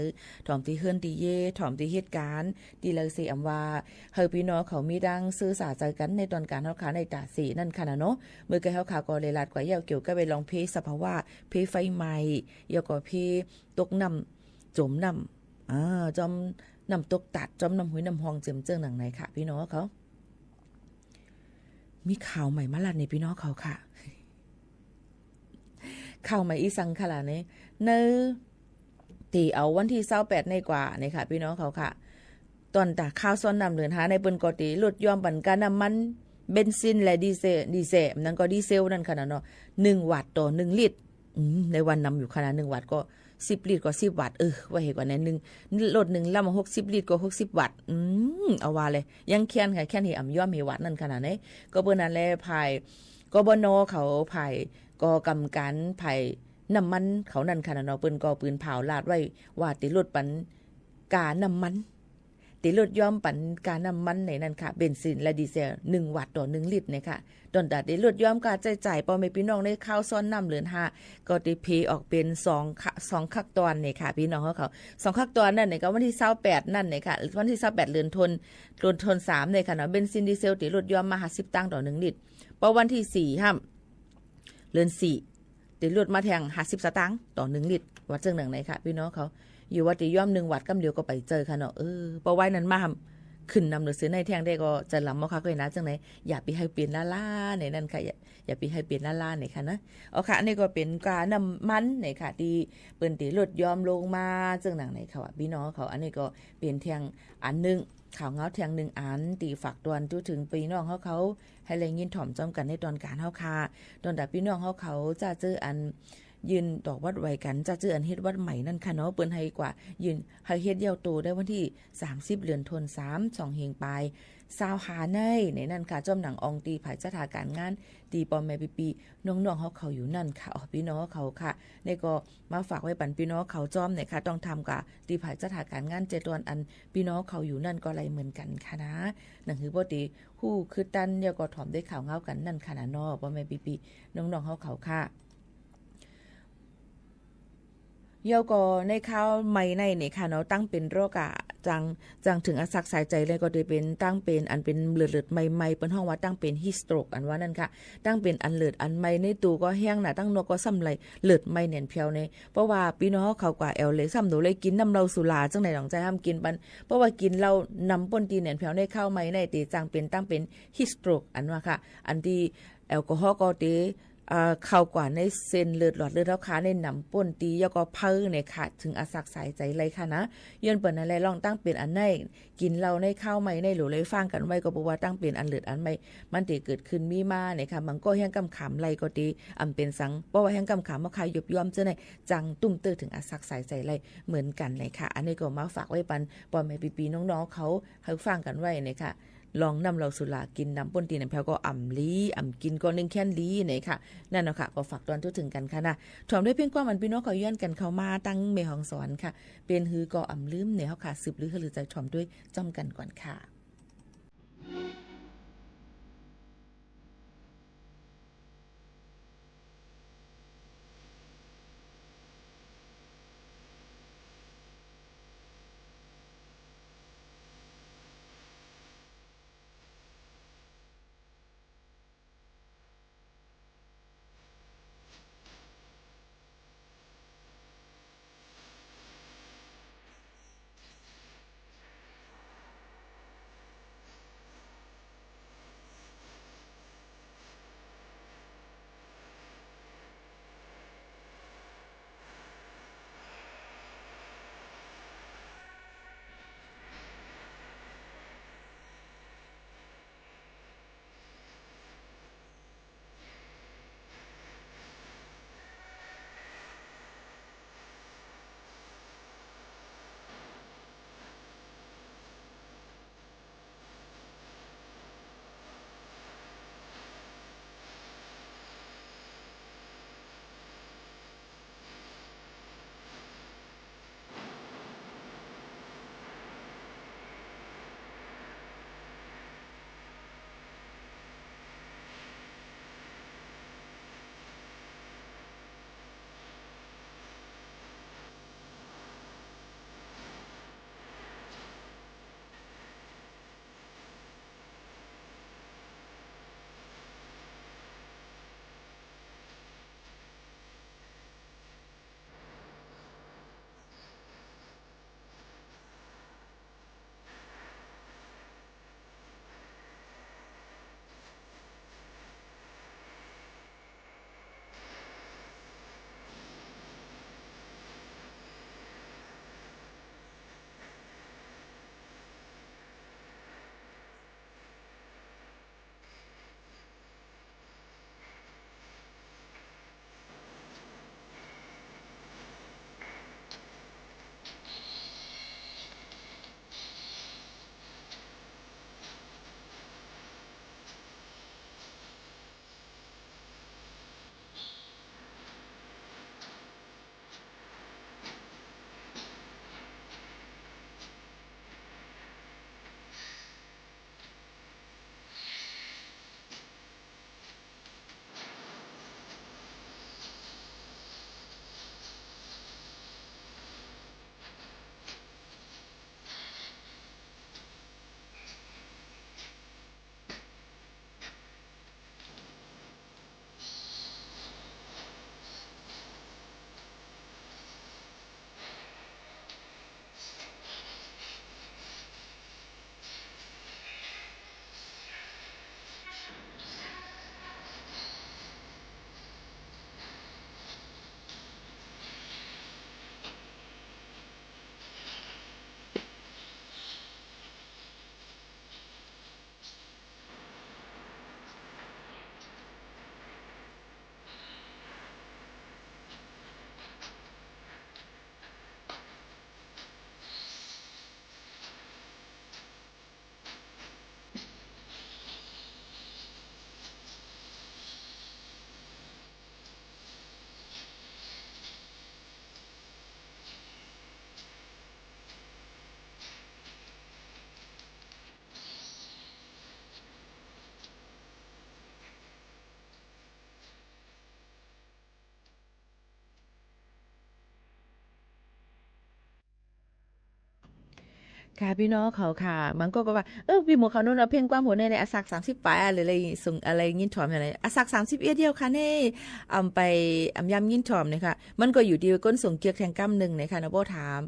ถ่อมตี้เฮือนตี้เย้ ถ่อมตี้เหตุก๋ารณ์ตี้ใดเสีย อำว่าหื้อปี้น้องเขามีตังซื่อสาใจ๋กั๋นในตอนก๋านเฮาข้าในต๋าเสนั่นค่ะนะเนาะ เมื่อกี้เฮาข้าก็ได้ลาดกว่าแล้วเกี่ยวกับเรื่องเพสภาวะ เพไฟไหม้ แล้วก็เพตกน้ำ จ๋มน้ำ อ่า จ๋อมน้ำตกตัด จ๋อมน้ำห้วยน้ำฮ่อง เจิ่มเจิ่งหนังไหนค่ะ ปี้น้องเขา มีข่าวใหม่มาลาดในปี้น้องเขาค่ะ ข่าวใหม่อีสังค่ะล่ะเนี่ย ในตี้เอาวันตี้ซาวแปดในกว่าเนี่ยค่ะ ปี้น้องเขาค่ะ ต๋อนต๋าข่าวซ้อนน้ำเดือนห้าในเปิ้นก็ตี้ลดย่อมปันก้าน้ำมัน เบนซินและดีเซล ดีเซล นั้นก็ดีเซลนั่นค่ะนะเนาะ หนึ่งวาทต่อหนึ่งลิตร อืม ในวันนำอยู่ค่ะนะ หนึ่งวาทก็สิบลิตรก็สิบวาท เออ ว่าเหตุว่าในหนึ่ง รถหนึ่งลำหกสิบลิตรก็หกสิบวาท อืม เอาว่าเลย ยังแค้นค่ะ แค้นหื้ออ่ำย่อมหื้อวาทนั่นขนาดไหน ก็เปิ้นนั้นแหละ ฝ่าย กบน เขา ฝ่ายก่อกำก๋าน ฝ่ายน้ำมันเขานั่นค่ะนะเนาะ เปิ้นก็ปืนเผาลาดไว้ว่าตี้ลดปันก้าน้ำมัน ตี้ลดย่อมปันก้าน้ำมันในนั้นค่ะ เบนซินและดีเซล หนึ่งวาทต่อหนึ่งลิตรเนี่ยค่ะ ต๋อนต๋าตี้ลดย่อมก้าใจ๊จ่ายป้อแม่ปี้น้องในข่าวซ้อนน้ำเดือนห้า ก็ตี้เพออกเป๋นสองขะ สองขั้นต๋อนเนี่ยค่ะ ปี้น้องเขา สองขั้นต๋อนนั่นเนี่ยก็วันตี้ซาวแปดนั่นเนี่ยค่ะ วันตี้ซาวแปดเดือนธัน เดือนธันสามเนี่ยค่ะเนาะ เบนซินดีเซลตี้ลดย่อมมาห้าสิบตางค์ต่อหนึ่งลิตร ป้อวันตี้สี่ห้าม เดือนสี่ ตี้ลดมาแทงห้าสิบสตางค์ต่อหนึ่งลิตร ว่าเจิ่งหนังไหนค่ะ ปี้น้องเขา อยู่ว่าตี้ย่อมหนึ่งวาทกำเดียวก็ไปเจอค่ะเนาะ เออ ป้อไว้นั้นมาห้าม ขึ้นนำเหลือเสือในแทงได้ก็จะลำเอาค่ะ ก็นะ เจิ่งไหน อย่าไปหื้อเป๋นล้าๆในนั้นค่ะ อย่า อย่าไปหื้อเป๋นล้าๆในค่ะนะ เอาค่ะ อันนี้ก็เป๋นก้าน้ำมันในค่ะ ตี้เปิ้นตี้ลดย่อมลงมา เจิ่งหนังไหนค่ะ ว่าปี้น้องเขา อันนี้ก็เป๋นแทงอันนึ่ง ข่าวเหงาแทงนึ่งอัน ตี้ฝากตวนจุเถิงปี้น้องเขาเขา หื้อได้ยินถ่อมจ๋อมกั๋นในตอนก๋านเฮาข้า ต๋อนต๋าปี้น้องเขาเขา จะเจออัน ยื่นตอกบัตรไหวกั๋น จะเจออันเฮ็ดบัตรใหม่นั่นค่ะเนาะ เปิ้นหื้อกว่า ยื่น หื้อเฮ็ดเย้าโตได้วันตี้สามสิบเดือนธันสาม สองเฮงปาย ซาวห้าใน ในนั้นค่ะ จ๋อมหนังอ่องตี้ฝ่ายจัดหาก๋านงาน ตี้ป้อแม่ปี้ๆ น้องๆ เขาเขาอยู่นั่นค่ะ อ๋อ ปี้น้องเขาค่ะ นี่ก็มาฝากไว้ปันปี้น้องเขาจ๋อมเนี่ยค่ะ ต้องถามกาตี้ฝ่ายจัดหาก๋านงานเจตวนอันปี้น้องเขาอยู่นั่นก็ได้เหมือนกั๋นค่ะนะ หนังหื้อป้อตี้ฮู้คือตัน แล้วก็ถ่อมได้ข่าวเหงากั๋นนั่นค่ะนะเนาะ ป้อแม่ปี้ๆ น้องๆ เขาเขาค่ะ แล้วก็ในข่าวใหม่ในเนี่ยค่ะเนาะ ตั้งเป๋นโรคอะ จัง จังเถิงอะสักสายใจ๋เลย ก็จะเป๋นตั้งเป๋นอันเป๋นเลือดๆ ใหม่ๆ เปิ้นฮ้องว่าตั้งเป๋นฮีทสโตรกอันว่านั่นค่ะ ตั้งเป๋นอันเลือดอันใหม่ในตั๋วก็แห้งหนา ตั้งนอกก็ซ้ำไหลเลือดใหม่แหนนแผ้วเนี่ย เพราะว่าปี้น้องเขากว่าแอวเลย ซ้ำโดเลยกิ๋นน้ำเหล้าสุรา เจิ่งไหนหนองใจ๋ห้ามกิ๋นปัน เพราะว่ากิ๋นเหล้านำป้นตี้แหนนแผ้วในข่าวใหม่ในตี้จังเป๋นตั้งเป๋นฮีทสโตรกอันว่าค่ะ อันตี้แอลกอฮอล์ก็ตี้ เอ่อ เข้ากว่าในเส้นเลือด หลอดเลือดเฮาข้าในนำป้นตี้ แล้วก็เผลอเนี่ยค่ะ เถิงอะสักสายใจ๋เลยค่ะนะ ย้อนเปิ้นนั่นแหละ ลองตั้งเป๋นอันใน กิ๋นเหล้าในข่าวใหม่ในหลูเลยฟังกั๋นไว้ ก็บอกว่าตั้งเป๋นอันเลือดอันใหม่ มันตี้เกิดขึ้นมีมาเนี่ยค่ะ มันก็แห้งกำขามเลยก็ตี้ อำเป๋นสัง เพราะว่าแห้งกำขามเฮาข้ายบย่อมเจ้าใน จังตุ้มเตื้อเถิงอะสักสายใจ๋เลยเหมือนกั๋นเนี่ยค่ะ อันนี้ก็มาฝากไว้ปันป้อแม่ปี้ๆ น้องๆ เขา หื้อฟังกั๋นไว้เนี่ยค่ะ ลองน้ำเหล้าสุรากิ๋นนำป้นตี้แหนนแผ้วก็อ่ำหลี อ่ำกิ๋นก็นึ่งแค้นหลีเนี่ยค่ะ นั่นเนาะค่ะ ก็ฝากตวนจุเถิงกั๋นค่ะนะ ถ่อมด้วยเพลงความอันปี้น้องเขาย้อนกั๋นเข้ามาตังแม่ฮ่องสอนค่ะ เป๋นหื้อก็อ่ำลืมเนี่ย เฮาข้าสืบลือหื้อลือใจ๋ถ่อมด้วยจ้อมกั๋นก่อนค่ะ ค่ะ ปี้น้องเขาค่ะ บางก้อนก็ว่า เออ ปี้หมวกขาวนุ่นเอาเพลงความหัวในในอาสักสามสิบป๋ายอะ หรืออะไรส่งอะไรยินถ่อมอย่างไร อาสักสามสิบเอ็ดเดียวค่ะเน่ อำไป อำยำยินถ่อมเนี่ยค่ะ มันก็อยู่ตี้ก้นส่งเกียกแทงก้ำนึ่งเนี่ยค่ะเนาะ บ่ถาม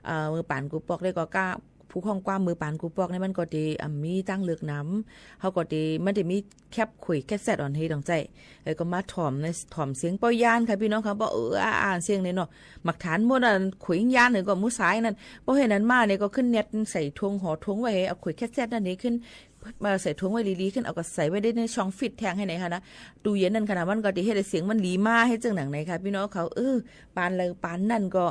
เอ่อ มือป๋านกูปอกได้ก็กล้า ผู้ข้องความมือป๋านกูปอกเนี่ยมันก็ตี้ อ่า มีตังเลือกนำ เฮาก็ตี้ มันตี้มีแคปขุยแคสเซ็ตอ่อนให้ดองใจ แล้วก็มาถ่อมใน ถ่อมเสียงเป้าย้านค่ะปี้น้องค่ะ บ่ เออ อ่า อ่านเสียงเนี่ยเนาะ หมักฐานหมดอะ ขุยย้านเนี่ยก็หมู่สายนั่น พอเห็นนั้นมาเนี่ยก็ขึ้นเน็ตใส่ถุง ห่อถุงไว้ เอาขุยแคสเซ็ตนั่นนี่ขึ้น มาใส่ถุงไว้ดีๆ ขึ้น เอาก็ใส่ไว้ได้ในช่องฟรีซแทงให้ไหนค่ะนะ ตู้เย็นนั่นค่ะนะ มันก็ตี้เฮ็ดให้เสียงมันดีมา เฮ็ดจั่งหนังไหนค่ะ ปี้น้องเขา เออ ปานเลยปานนั่นก็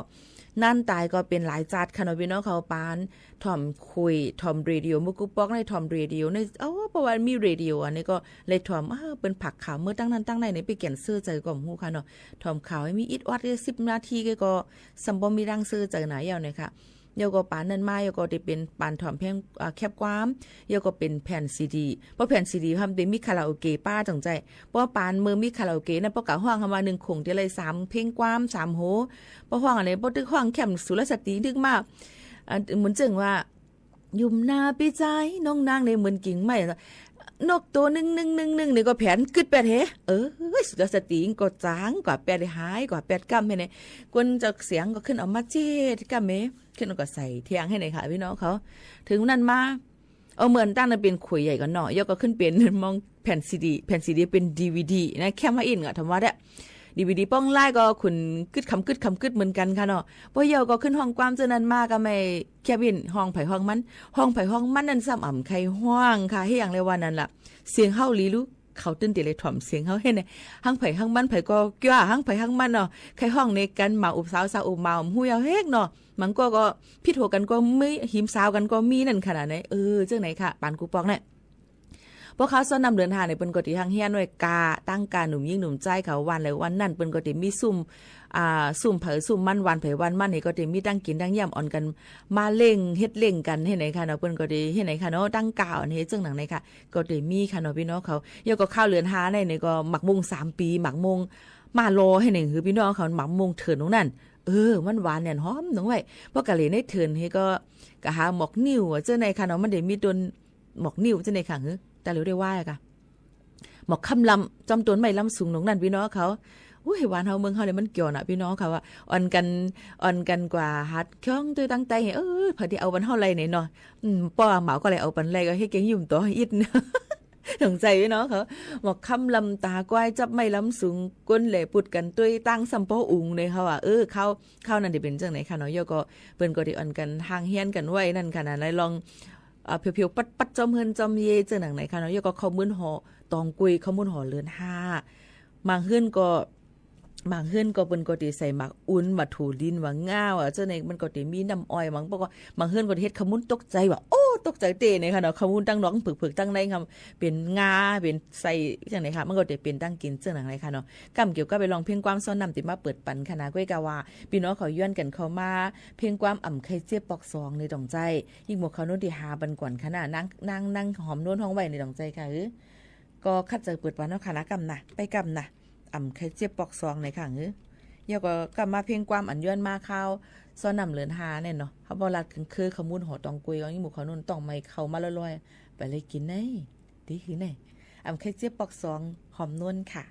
นั่นต๋ายก็เป๋นหลายจัดค่ะเนาะ ปี้น้องเขา ปานถ่อมขุย ถ่อมเรดิโอ มือกูปอกในถ่อมเรดิโอใน เอ้า เพราะว่ามีเรดิโออันนี้ก็เลยถ่อม อ้าว เปิ้นผลักข่าวเมื่อตั้งนั้นตั้งในเนี่ย ไปแก่นเสื้อใจก็บ่ฮู้ค่ะเนาะ ถ่อมข่าวให้มีอิดออดได้สิบนาทีก็ ก็ส่ำบ่มีดังเสื้อใจหนาเย้าเนี่ยค่ะ เย้าก็ปานนั่นมา เย้าก็ได้เป๋นปานถ่อมเพลง อ่า แคปความ เย้าก็เป๋นแผ่นซีดี เพราะแผ่นซีดีมันเป๋นมีคาราโอเกะป้าจั่งใจ เพราะว่าปานเมื่อมีคาราโอเกะนั่น เพราะกะฮ้องหามานึ่งคงจะได้สามเพลงความ สามโห เพราะฮ้องอันนี้ เพราะตึกฮ้องแคมสุรสตรีตึกมา อ่า เหมือนเจิ่งว่า ยุมหน้าปี้จาย น้องนางในเหมือนกิ่งไม้ นกตัวนึ่งนึ่งนึ่งนึ่งนี่ก็แผนกึ๊ดแปดเฮ เออ สุรสตรีก็จ๋างกว่าแปด หายกว่าแปดก้ำให้ไหน คนเจ้าเสียงก็ขึ้นเอามาเจ็ดก้ำเฮ ขึ้นเอาก็ใส่เทียงให้ไหนค่ะ ปี้น้องเขา ถึงนั่นมา เอาเหมือนตั้งนั้นเป๋นขุยใหญ่ก่อนเนาะ เย้าก็ขึ้นเป๋นมองแผ่นซีดี แผ่นซีดีเป๋นดีวีดีนะ แคมมาอินก็ทำว่าได้ ดีวีดีป้องไล่ก็ขึ้นกึ๊ดคำกึ๊ดคำกึ๊ดเหมือนกันค่ะเนาะ พอเย้าก็ขึ้นฮ้องความเจ้านั้นมาก็ไม่แคมอิน ฮ้องไผฮ้องมัน ฮ้องไผฮ้องมันนั่นซ้ำอ่ำใค่ฮ้องค่ะ เฮาอย่างเลยว่านั่นล่ะ เสียงเฮาหลีลูก เขาตื่นเต้นเลยถ่อมเสียงเฮาเห็นไหม ฮ้องไผฮ้องมัน ไผก็กล้าฮ้องไผฮ้องมันเนาะ ใค่ฮ้องในกัน หมาอุบสาว สาวอุบหมา บ่ฮู้ยาวเฮกเนาะ บางก็ก็ผิดหัวกันก็มี หิมสาวกันก็มีนั่นขนาดไหน เออ จั่งไหนค่ะ ปานกูปอกเนี่ย พอคาวซ้อนนำเดือนห้าเนี่ย เปิ้นก็ตี้ฮ้างเฮียนไว้กา ตั้งกาหนุ่มญิงหนุ่มจายเขา วันใดวันนั้น เปิ้นก็ตี้มีซุ่ม อ่า ซุ่มไผซุ่มมัน วันไผวันมันนี่ ก็ตี้มีตังกิ๋นตังย่ำ อ่อนกั๋นมาเล่ง เฮ็ดเล่งกั๋น เฮ็ดไหนค่ะเนาะ เปิ้นก็ตี้เฮ็ดไหนค่ะเนาะ ตังกาอ่อนเฮ็ดจั่งหนังไหนค่ะ ก็ตี้มีค่ะเนาะ ปี้น้องเขา เย้าก็คาวเดือนห้าในนี่ก็หมากม่วงสามปี๋ หมากม่วงมารอให้หนึ่ง หื้อปี้น้องเขา หมากม่วงเถินตรงนั้น เออ มันหวานแน่นหอมตรงไว้ พอกะเหล่ในเถินเฮาก็กะหาหมอกนิ้วอะ เจ้าไหนค่ะเนาะ มันได้มีต้นหมอกนิ้วเจ้าไหนค่ะ หื้อ ตาเหลียวได้ว่าอะกะ หมอกคำลำ จอมต้นไม้ลำสูงตรงนั้น ปี้น้องเขา อุ้ย หวานเฮาเมืองเฮาเนี่ยมันเกี่ยวน่ะ ปี้น้องเขาอะ อ่อนกั๋น อ่อนกั๋นกว่าหัดข้องตวยตังไต เออ พอดีเอาปันเฮาไล่เนี่ยเนาะ อืม ป้อเหมาก็เลยเอาปันไล่ ก็เฮ็ดแกงยุ่มต่ออิด สงสัยปี้น้องเขา หมอกคำลำตาควาย จับไม้ลำสูง ก้นแหล่ปุดกั๋นตวยตังซ้ำป้ออุ๋งเนี่ยเขาอะ เออ คาว คาวนั้นตี้เป๋นจั่งไหนค่ะเนาะ เย้าก็เปิ้นก็ตี้อ่อนกั๋นฮ้างเฮียนกั๋นไว้นั่นค่ะนะ ไหนลอง อ่า เผียวๆ ปัดๆ จอมเฮือนจอมเย จั่งหนังไหนค่ะเนาะ เย้าก็ข้าวหมุ้นห่อตองกุย ข้าวหมุ้นห่อเดือนห้า บางเฮือนก็ บางเฮือนก็เปิ้นก็ตี้ใส่หมากอุ่น หมากถั่วลิน หมากง่าวอะ เจ้าไหนมันก็ตี้มีน้ำอ้อย บางปอกก็ บางเฮือนก็ตี้เฮ็ดข้าวหมุ้นตกใจ๋ว่า โอ้ ตกใจ๋เต้เนี่ยค่ะเนาะ ข้าวหมุ้นตังนอกเผือกๆ ตังในค่ะ เป๋นงา เป๋นไส้จั่งไหนค่ะ มันก็ตี้เป๋นตังกิ๋นจั่งหนังไหนค่ะเนาะ ก้ำเกี่ยวกับไปลองเพลงความซ้อนนำตี้มาเปิดปันค่ะนะ ก้อยกาว่า ปี้น้องเขาย้อนกั๋นเข้ามา เพลงความอ่ำใค่เจ็บปอกซองในดองใจ ยิ่งหมวกขาวนุ่นตี้หาปันก่อนค่ะนะ นาง นาง นางหอมนวลฮ้องไว้ในดองใจค่ะ เออ ก็คัดใจ๋เปิดปันเนาะค่ะนะ ก้ำนะ ไปก้ำนะ อ่ำใค่เจ็บปอกซองในค่ะ เออ เย้าก็ก้ำมาเพลงความอันย้อนมาคาว ซ้อนนำเดือนห้าเนี่ยเนาะ เฮาบ่ลาดเคิงคือข้าวหมุ้นห่อตองกุย ก็ยิ่งหมวกขาวนุ่นต้องไม่เข้ามาลอยๆ ไปเลยกิ๋นไหน ดีหื้อไหน อ่ำใค่เจ็บปอกซอง หอมนวลค่ะ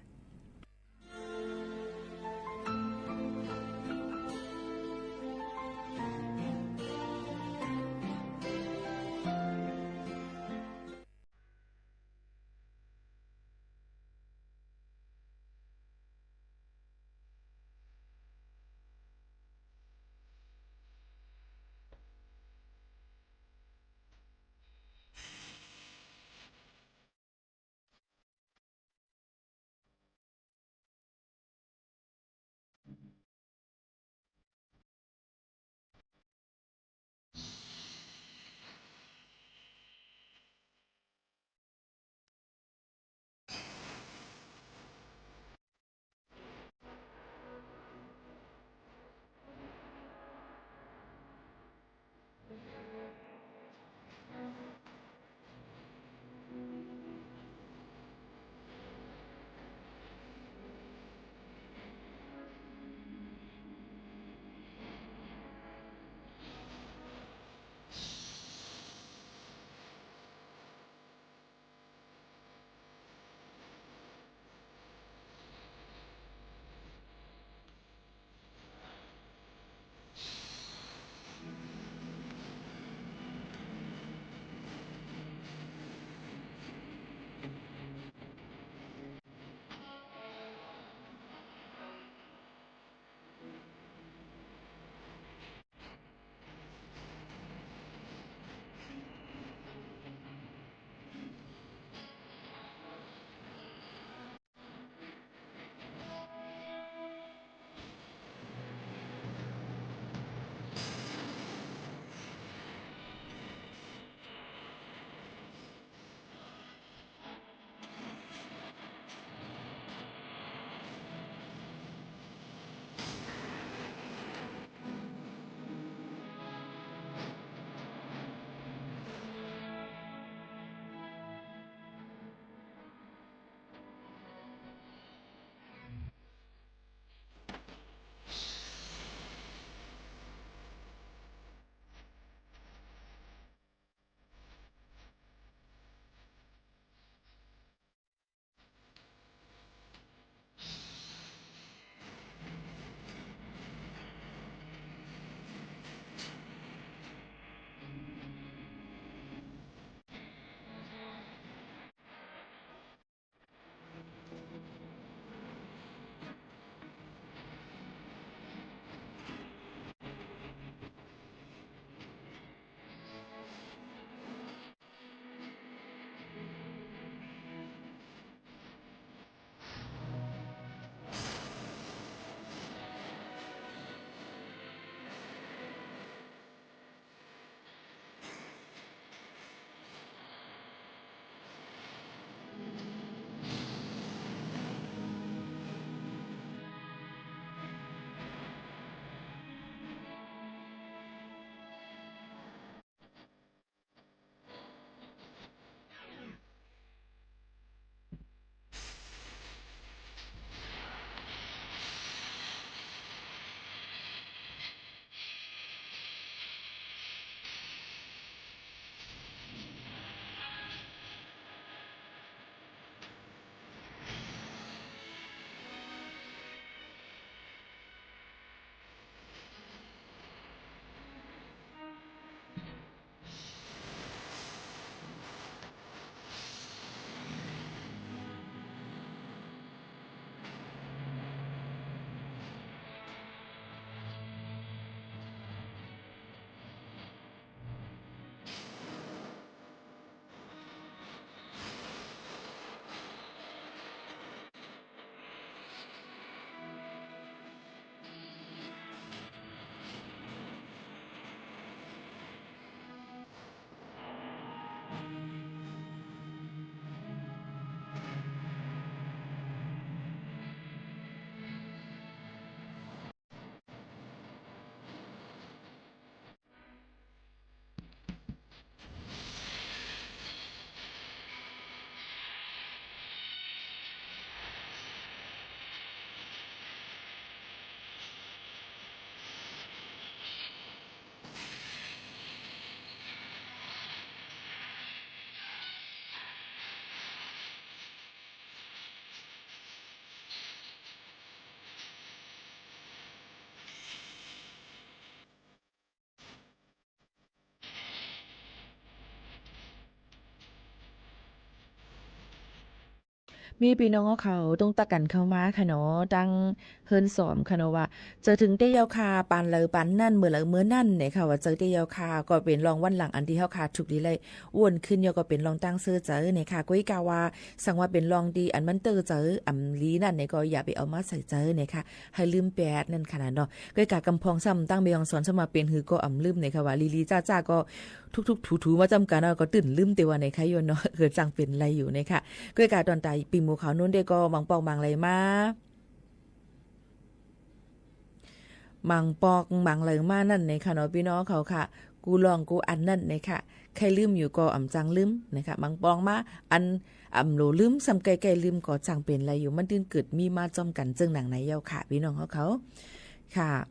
มีปี้น้องเขาตุ๊งตั๊กกั๋นเข้ามาค่ะเนาะ ตังเฮือนสองค่ะเนาะ ว่าเจิ่งเตื้อเย้าค่ะ ปานใดปานนั้น เมื่อใดเมื่อนั้นเนี่ยค่ะ ว่าเจิ่งเตื้อเย้าค่ะ ก็เป๋นรองวันหลังอันตี้เฮาค่ะ ถูกดีเลย อ้วนขึ้นเย้าก็เป๋นรองตังเซอเจิ่งเนี่ยค่ะ ก้อยกาว่า สังว่าเป๋นรองตี้อันมันเตื้อเจิ่ง อ่ำลีนั่นเนี่ยก็อย่าไปเอามาใส่เจิ่งเนี่ยค่ะ หื้อลืมแป๊ดนั่นค่ะนะเนาะ ก้อยกาก๋ำพ่องซ้ำตังแม่ฮ่องสอนซ้ำมาเป๋นหื้อก็อ่ำลืมเนี่ยค่ะ ว่าลีๆ จ้าๆ ก็ ทุกๆ ถูๆ มาจ้ำกั๋นเนาะ ก็ตื่นลืมเต๋าว่าเนี่ยค่ะ ย้อนเนาะ เออ จั่งเป๋นไรอยู่เนี่ยค่ะ ก้อยกาตอนต๋ายปี้หมู่เขาวนุ่นเด้ก็ บางปอกบางไรมา บางปอกบางไรมานั่นเนี่ยค่ะเนาะ ปี้น้องเขาค่ะ กู้ล่องกู้อันนั่นเนี่ยค่ะ ใค่ลืมอยู่ก็อ่ำจั่งลืมเนี่ยค่ะ บางปอกมา อันอ่ำโหลลืม ซ้ำใก้ๆ ลืมก็จั่งเป๋นไรอยู่ มันตึงเกิดมีมาจ้อมกั๋นเจิ่งหนังไหนเย้าค่ะ ปี้น้องเขาเขา ค่ะ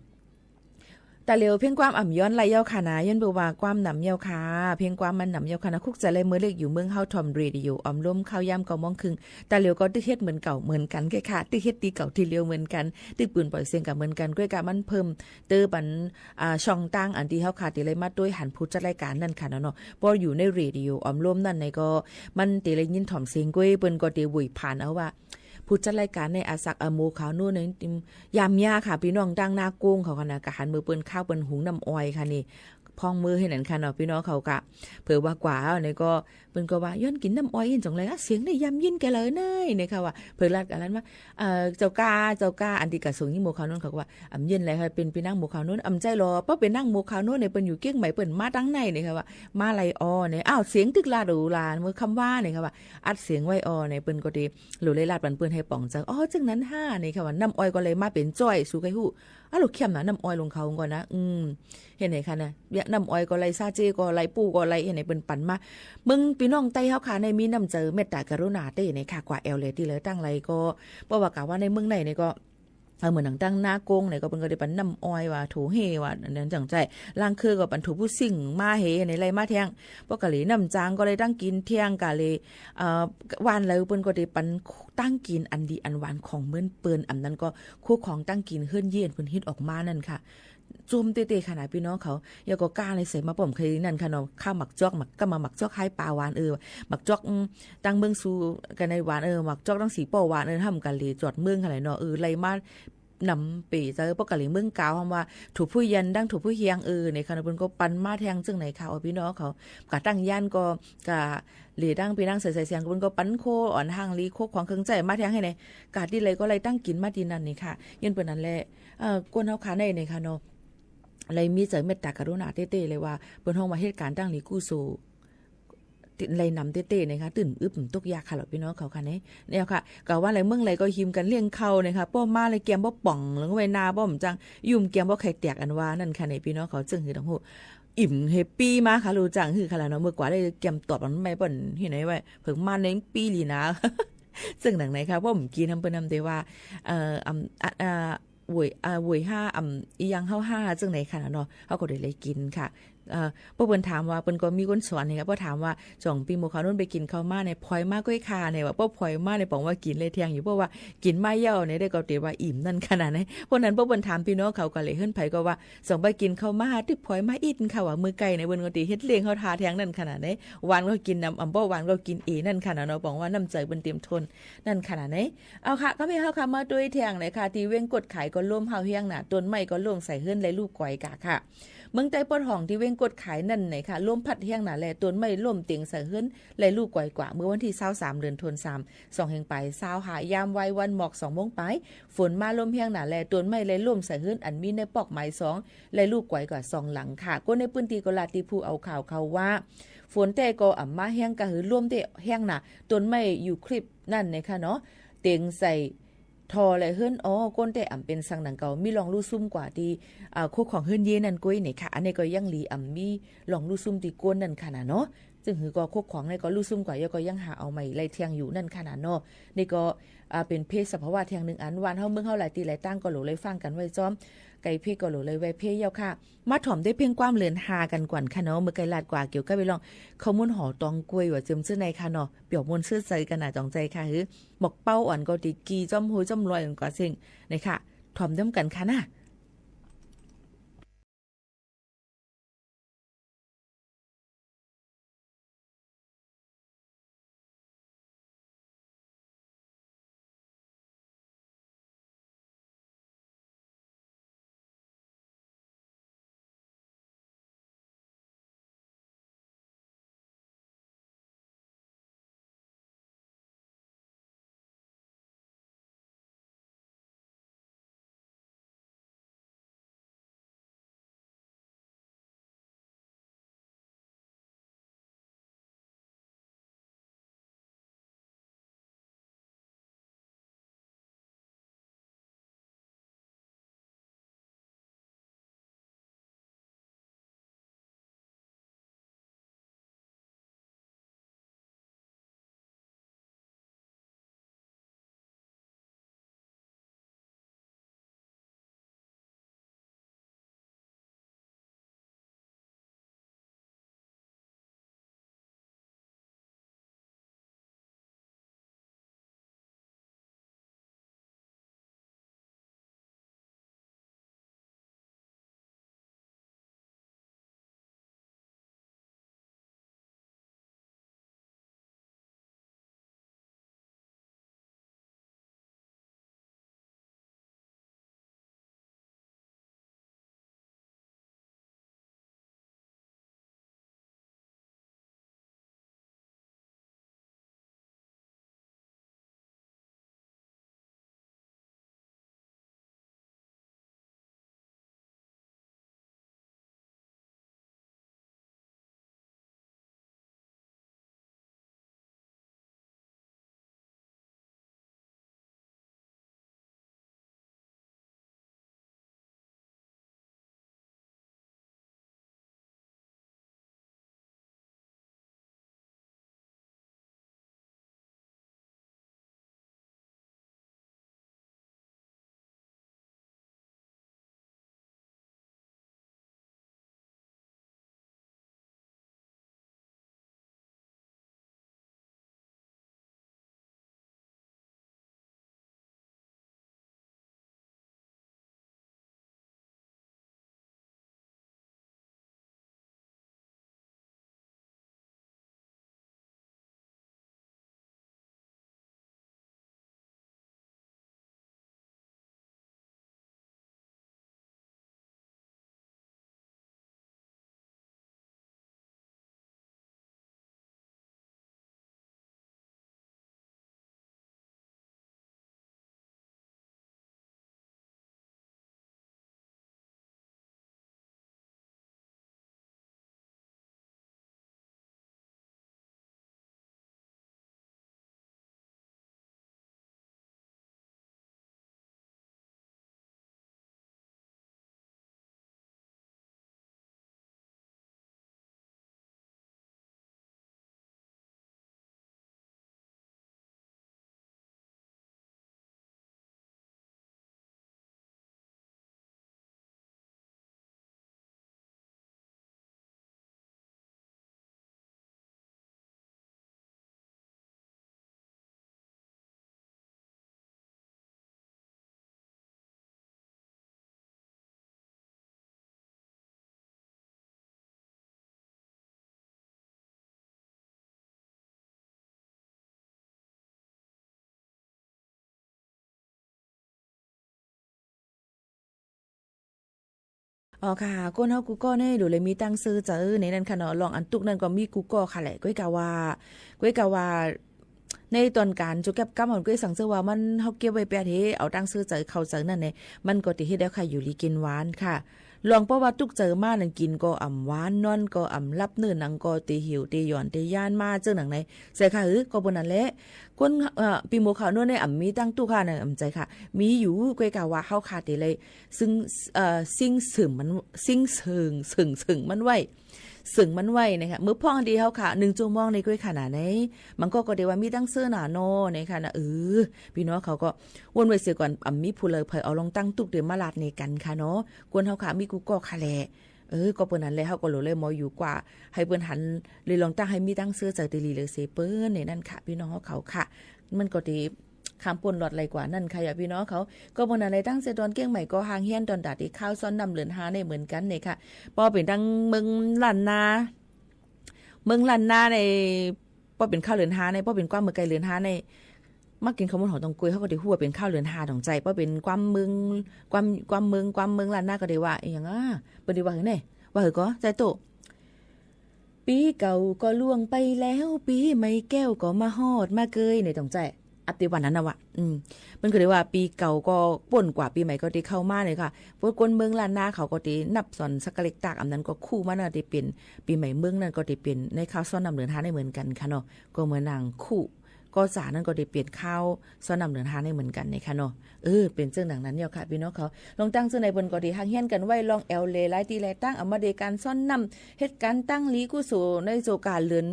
ต๋าเหลียวเพ่งความอ่ำย้อนไรเย้าค่ะนะ ย้อนเปื้อว่าความหนำเย้าค่ะ เพ่งความมันหนำเย้าค่ะนะ คุกใจ๋ไรเมื่อเล็กอยู่เมืองเฮาถ่อมเรดิโอออมลม ค่ำยามเก้าโมงครึ่ง ต๋าเหลียวก็ตึกเฮ็ดเหมือนเก่าเหมือนกั๋นแค่ค่ะ ตึกเฮ็ดตี้เก่าตี้เดียวเหมือนกั๋น ตึกปืนป่อยเสียงก็เหมือนกั๋น ก้อยกามันเพิ่มเติมปัน อ่า ช่องตางอันตี้เฮาค่ะ ตี้ไรมาตวยหันผู้จัดรายก๋านนั่นค่ะเนาะ เนาะ เพราะอยู่ในเรดิโอออมลมนั่นเนี่ยก็ มันตี้ไรยินถ่อมเสียงก้อย เปิ้นก็ตี้หวุยผ่านเอาว่า ผู้จัดรายก๋านเนี่ย อาสัก อ่า หมู่เขาวนุ่นเนี่ย ยามเยียะค่ะ ปี้น้องตังหน้าโก้งเขาค่ะนะ ก็หันเมือเปิ้นข้าวเปิ้นหุงน้ำอ้อยค่ะนี่ พ่องมือหื้อนั่นค่ะเนาะ ปี้น้องเขาก็ เผื่อว่ากว่าเอาเนี่ยก็ เปิ้นก็ว่า ย้อนกิ๋นน้ำอ้อยอี้จ๋องแล อ่ะ เสียงได้ยามยินแก่เลยเน่ย เนี่ยค่ะว่า เผื่อลัดกั๋นลัดมา เอ่อ เจ้าก้า เจ้าก้า อันตี้กะส่งยินหมู่เขาวนุ่นเขาก็ว่า อ่ำเยียะแลค่ะ เป๋นปี้นางหมู่เขาวนุ่น อ่ำใจ้หลอ เพราะเป๋นนางหมู่เขาวนุ่นเนี่ย เปิ้นอยู่เกียงใหม่ เปิ้นมาตังไหนเนี่ยค่ะว่า มาไรออเนี่ย อ้าว เสียงตึกลาดหูลา เมื่อคำว่าเนี่ยค่ะว่า อัดเสียงไว้ออเนี่ย เปิ้นก็ตี้ โหลเลยลาดปันเปิ้นหื้อป๋องเจิ่ง อ๋อ เจิ่งนั้นฮ่าเนี่ยค่ะว่า น้ำอ้อยก็เลยมาเป๋นจ้อย สูใค่ฮู้ อ้าว โหลเข้มนะ น้ำอ้อยหลวงเขาก่อนนะ อืม เห็นไหมคะนะ เยียะน้ำอ้อยก็ไร ซาเจ๊ก็ไร ปู้ก็ไร เห็นไหม เปิ้นปันมา เบิ่งปี้น้องใต้เฮาค่ะเนี่ย มีน้ำใจ๋เมตต๋ากรุณาเต้เนี่ยค่ะ กว่าแอ่วแลตี้แลตั้งไรก็ เพราะว่ากาว่าในเมืองในเนี่ยก็ เออ เหมือนหนังตังหน้าโก้งเนี่ยก็เปิ้นก็ได้ปันน้ำอ้อยว่า โถเฮ่ว่า อันนั้นจั่งใจ้ ลางเคือก็ปันโถผู้ซิ่งมาเฮ่เนี่ย ไรมาแทง ปอกกะเหล่น้ำจางก็ได้ตังกิ๋นแทง กะเหล่ เอ่อ หว่านแล้วเปิ้นก็ได้ปันตังกิ๋นอันดีอันหวานของเมืองเปิ้น อ่ำนั้นก็ คู่ของตังกิ๋นเฮือนเยียะเปิ้นฮิตออกมานั่นค่ะ จุ่มเต้ๆ ค่ะนะ ปี้น้องเขา เยียะก็ก้าในใส่มาป้อมใค่นั่นค่ะเนาะ ข้าวหมากจ๊อก หมาก ก็มาหมากจ๊อกไฮปลาหวาน เออ หมากจ๊อก อืม ตังเมืองสูกั๋นในหวาน เออ หมากจ๊อกตังสีป้อหวาน เออ ห้ำกะเหล่จอดเมืองค่ะแหละเนาะ เออ ไรมา นำเป๋เจ้า ปอกกะเหล่เมืองกาว ห้ามว่า ถูผู้เยียนดังถูผู้เฮียง เออ เนี่ยค่ะเนาะ เปิ้นก็ปันมาแทงเจิ่งไหนค่ะ เอาปี้น้องเขา กะตังย้านก็ กะเหล่ดังปี้นางใส่ใส่เสียง เปิ้นก็ปันโคอ่อนห้างลี โคของเครื่องใจ๊มาแทงหื้อเนี่ย กะตี้ไรก็ไรตังกิ๋นมาตี้นั่นเนี่ยค่ะ ย้อนเปิ้นนั่นแหละ เอ่อ คนเฮาค่ะในเนี่ยค่ะเนาะ ไรมีใจ๋เมตต๋ากรุณาเต้ๆ เลยว่า เปิ้นฮ้องว่าเหตุก๋ารณ์ตังหลีกู้โส ตี้ไรนำเต้ๆ เนี่ยค่ะ ตึงอึดตกยากค่ะหลอ ปี้น้องเขาค่ะเนี่ย เนี่ยค่ะ กาว่าไรเมืองไรก็หิมกั๋นเลี้ยงข้าวเนี่ยค่ะ ป้อมาไรแกมบ่ป่อง หรือว่าไว้หน้าบ่มจัง ยุ่มแกมบ่ไข่แตกอันว่านั่นค่ะเนี่ย ปี้น้องเขา เจิ่งหื้อตังฮู้ อิ่มแฮปปี้มาค่ะ ฮู้จั่งหื้อค่ะแหละเนาะ เมื่อกว่าได้แกมตอดมันไม่เปิ้นหื้อไหนไว้ เผิงมาในปี้ลีนะ เจิ่งหนังไหนค่ะ ป้อมกิ๋นนำเปิ้นนำเต๋ว่า เอ่อ อ่ำ อ่ะ อ่า หวย อ่า หวยห้า อ่ำ อีหยังเฮาห้า เจิ่งไหนค่ะเนาะ เฮาก็ได้เลยกิ๋นค่ะ เอ่อ ป้อเปิ้นถามว่า เปิ้นก็มีคนสอนเนี่ยค่ะ ป้อถามว่า จ่องปี้หมู่เขาวนุ่นไปกิ๋นข้าวมาเนี่ย ผอยมาก้อยค่ะเนี่ย ว่าป้อผอยมาเนี่ย ป๋องว่ากิ๋นเลยแทงอยู่ ป้อว่ากิ๋นมาเย้าเนี่ย ได้ก็เต๋ว่าอิ่มนั่นขนาดไหน เพราะนั้นป้อเปิ้นถามปี้น้องเขาก็เลย เฮือนใผก็ว่า จ่องไปกิ๋นข้าวมา ตึกผอยมาอิ้นค่ะ ว่าเมื่อไก่เนี่ย เปิ้นก็เต๋เฮ็ดเลี้ยงเฮาทาแทงนั่นขนาดไหน หวานก็กิ๋นนำ อ่ำบ่หวานก็กิ๋นเอนั่นขนาดเนาะ ป๋องว่าน้ำใจ๋เปิ้นเต๋มถ้นนั่นขนาดไหน เอาค่ะ ก็มีเฮาค่ะ มาตวยแทงเลยค่ะ ตี้เว็งกวดขายก็ล่มเฮาแฮงหนา ต้นไม้ก็ล่มใส่เฮือนและลู่ก๋อยกาค่ะ เมืองใต้ปอดห้องตี้เว็งกวดขายนั่นไหนค่ะ ลมพัดแฮงหนาแล ต้นไม้ล่มเต็งใส่เฮือนและลู่ก๋อยกว่า เมื่อวันตี้ซาวสาม เดือนธันวาคม สองแห่งไปซาวห้า ยามวายวันหมอกสองโมงปาย ฝนมาลมแฮงหนาแล ต้นไม้และล่มใส่เฮือนอันมีในปอกหมายสอง และลู่ก๋อยกว่าสองหลังค่ะ คนในพื้นตี้ก็ลาดตี้ผู้เอาข่าวเขาว่า ฝนแต๊ก็อ่ำมาแฮงกะหือลมแต๊แฮงหนา ต้นไม้ยูคาลิปตัสนั่นไหนค่ะเนาะ เต็งใส่ ท่อและเฮือน อ๋อ ก้นแต๊อ่ำเป๋นสังหนังเก่า มีร่องลู่ซุ่มกว่าตี้ อ่า โคของเฮือนเย้นั่นก้อยเนี่ยค่ะ อันนี้ก็ยังหลีอ่ำมีร่องลู่ซุ่มตี้ก้นนั่นค่ะนะเนาะ ซึ่งหือก็โคของเนี่ยก็ลู่ซุ่มกว่า แล้วก็ยังหาเอาใหม่ไล่แทงอยู่นั่นค่ะนะเนาะ นี่ก็ อ่า เป๋นเพศสภาวะแทงนึ่งอัน บ้านเฮาเมืองเฮาหลายตี้หลายตังก็หลูเลยฟังกั๋นไว้จ้อม ไก่เพศก็หลูเลยไว้เพศเย้าค่ะ มาถ่อมด้วยเพลงความเลินฮากั๋นก่อนค่ะเนาะ เมื่อไก่ลาดกว่าเกี่ยวกับเรื่องข้าวหมุนห่อตองกล้วยว่าเจิมเสื้อในค่ะเนาะ เปี่ยวมวลเสื้อใจ๋กั๋นหนาจองใจ๋ค่ะหือ หมกเป้าอ่อนก็ตี้กี่จ้อมห้วยจ้อมลอยอ่อนกว่าเส้ง นะคะ ถ่อมด้วยกั๋นค่ะนะ อ๋อค่ะ คนเฮากู้ก้อเน่ย หลูเลยมีตังเซอเจ๋อในนั้นค่ะเนาะ ลองอันตุ๊กนั้นก็มีกู้ก้อค่ะแหละ ก้อยกาว่า ก้อยกาว่า ในต๋อนก๋านจะเก็บกำมัน ก้อยสังเจอว่ามัน เฮาเก็บไว้แป๊ดเฮ เอาตังเซอเจ๋อเข้าเจ๋อนั่นแหละ มันก็เต๋เฮ็ดแนวใค่อยู่ดีกิ๋นหวานค่ะ ลองเปิ้นว่าตุ๊กเจ๋อมานั้นกิ๋นก็อ่ำหวาน นอนก็อ่ำหลับ เนื้อหนังก็เต๋เหี่ยว เต๋หย่อน เต๋ย่านมาเจ้าหนังใน ใจ้ค่ะ เออ ก็เปิ้นนั้นแหละ คน เอ่อ ปี้หมวกขาวนวลเน่ย อ่ำมีตังตุ๊กค่ะนะ อ่ำใจ้ค่ะ มีอยู่ ก้อยกาว่าเฮาค่ะเต๋เลย ซึ่ง เอ่อ สิ่งเสริมมัน สิ่งเสริง เสริง เสริงมันไว้ เสริงมันไว้นะคะ เมื่อพ่องดีเฮาค่ะ นึ่งจั่วโมงในก้อยค่ะนะใน มันก็ ก็เต๋ว่ามีตังเซอหนาเนาะนะคะนะ เออ ปี้น้องเขาก็ว่นไว้เสียก่อน อ่ำมีผู้ใดใผเอาลองตังตุ๊กเต๋มาลาดในกั๋นค่ะเนาะ คนเฮาค่ะ มีกู้ก้อค่ะแหละ เออ ก็เปิ้นนั้นแหละ เฮาก็หลูเลยมออยู่กว่า หื้อเปิ้นหัน เลยลองตังหื้อมีตังเซอเจ๋อเต๋หลีเหลือเสียเปิ้นในนั้นค่ะ ปี้น้องเฮาเขาค่ะ มันก็เต๋ ข้ามป๊นลอดไลยกว่านั้นค่ะ ยาปี้น้องเขา ก็เปิ้นนั้นแหละ ตั้งแต่ต๋อนเกียงใหม่ก็ห่างเฮี้ยนต๋อนต๋าตี้ข่าวซ้อนน้ำเหลือนฮาในเหมือนกั๋นเนี่ยค่ะ ป้อเป๋นตังเมืองล้านนา เมืองล้านนาใน ป้อเป๋นข่าวเหลือนฮาใน ป้อเป๋นกว้างเมืองไกลเหลือนฮาใน มากิ๋นข้าวมันหอมตองกุย เฮาก็เต๋ฮู้ว่าเป๋นข่าวเหลือนฮาตองใจ้ ป้อเป๋นกว้างเมือง กว้าง กว้างเมือง กว้างเมืองล้านนาก็เต๋ว่า อะหยังอ่ะ เปิ้นเต๋ว่าหื้อไง ว่าหื้อก่อ ใจ้โต ปี๋เก่าก็ล่วงไปแล้ว ปี๋ใหม่แก้วก็มาฮอดมาเกย เนี่ยตองใจ้ อัปเดตวันนั้นนะวะ อืม มันก็เต๋ว่าปี๋เก่าก็ป๊นกว่า ปี๋ใหม่ก็เต๋เข้ามาเนี่ยค่ะ พวกคนเมืองล้านนาเขาก็เต๋นับสอนสักกะเล็กตาก อันนั้นก็คู่มาเนาะ เต๋เป๋นปี๋ใหม่เมืองนั้นก็เต๋เป๋นในข่าวซ้อนน้ำเหลือนฮาในเหมือนกั๋นค่ะเนาะ ก็เหมือนหนังคู่ ก็จ๋านั้นก็เต๋เป๋นข่าวซ้อนน้ำเหลือนฮาในเหมือนกั๋นเนี่ยค่ะเนาะ เออ เป๋นเจิ่งหนังนั้นเนี่ยค่ะ ปี้น้องเขา ลองตังเจิ่งในเปิ้นก็เต๋ห่างเฮี้ยนกั๋นไว้ ลองแอ่วเหล่หลายตี้หลายตัง เอามาเดกันซ้อนน้ำ เฮ็ดก๋านตังหลีกู้โสในโจก๋าเหลือน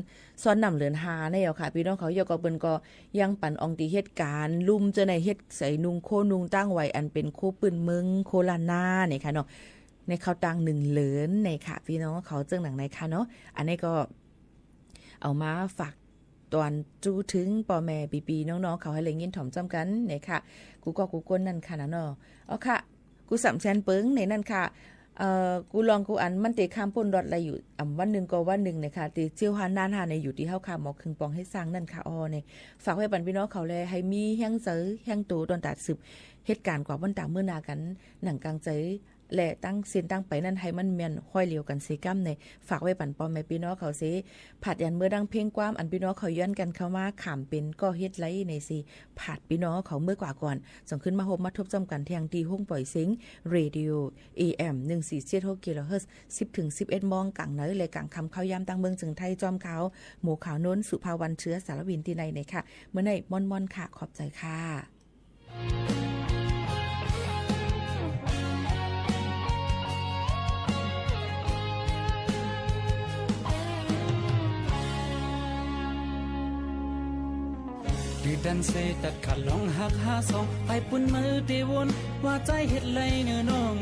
ซ้อนน้ำเหลือนฮาเนี่ยค่ะ ปี้น้องเขา ยอก็เปิ้นก็ยังปั๋นอ่องตี้เฮ็ดก๋านลุ่มเจิ่งใน เฮ็ดใส่นุ่งโค้นุ่งตั้งไหว อันเป๋นโค้ปื้นเมือง โค้ล้านนาเนี่ยค่ะเนาะ ในข่าวตังนึ่งเหลือนเนี่ยค่ะ ปี้น้องเขา เจิ่งหนังในค่ะเนาะ อันนี้ก็ เอามาฝากตอนจู๊เถิงป้อแม่ปี้ๆน้องๆเขาหื้อได้ยินถ่อมจ้ำกั๋นเนี่ยค่ะ กู้ก้อกู้คนนั้นค่ะนะเนาะ เอาค่ะ กู้สามแสนเปิงในนั้นค่ะ เอ่อ กู้ลองกู้อันมันเต๋ข้ามป๊นลอดไลยอยู่ อ่ำวันนึ่งก็วันนึ่งเนี่ยค่ะ เต๋เจียวฮานานฮาในอยู่ตี้เฮาค่ะ หมอเคิงปองเฮ็ดสร้างนั่นค่ะ อ้อ เนี่ย ฝากไว้ปั๋นปี้น้องเขาแล หื้อมีแฮงเจ๋อแฮงโตต๋อนต๋าสืบ เฮ็ดก๋านกว่าวันต๋ามื้อหน้ากั๋น หนังกางใจ๋ และตังเส้นตังไปนั้นหื้อมันแม่นฮอยเดียวกั๋นเสียก้ำใน ฝากไว้ปั๋นป้อแม่ปี้น้องเขาเสีย ผาดยันเมื่อดังเพลงความอันปี้น้องเขาย้อนกั๋นเข้ามา ขามเป๋นก็เฮ็ดไรในเสีย ผาดปี้น้องเขาเมื่อกว่าก่อน จ่องขึ้นมาฮบมาทบจ้ำกั๋นแทงตี้ห้องป่อยเสียง เรดิโอ เอ เอ็ม หนึ่งสี่เจ็ดหกกิโลเฮิรตซ์ สิบเถิงสิบเอ็ดโมงก๋างในและก๋างค่ำ ข่าวยามตางเมืองเจิงไทย จ้อมข่าว หมวกขาวนวล สุภาวรรณ เชื้อสารวิน ตี้ในเนี่ยค่ะ เมื่อในม่อนๆค่ะ ขอบใจ๋ค่ะ ดื้อดันเซตัดขาดลองฮักฮาสอง ไปปูนมือเตวน ว่าใจ๋เฮ็ดไรเน่อน้อง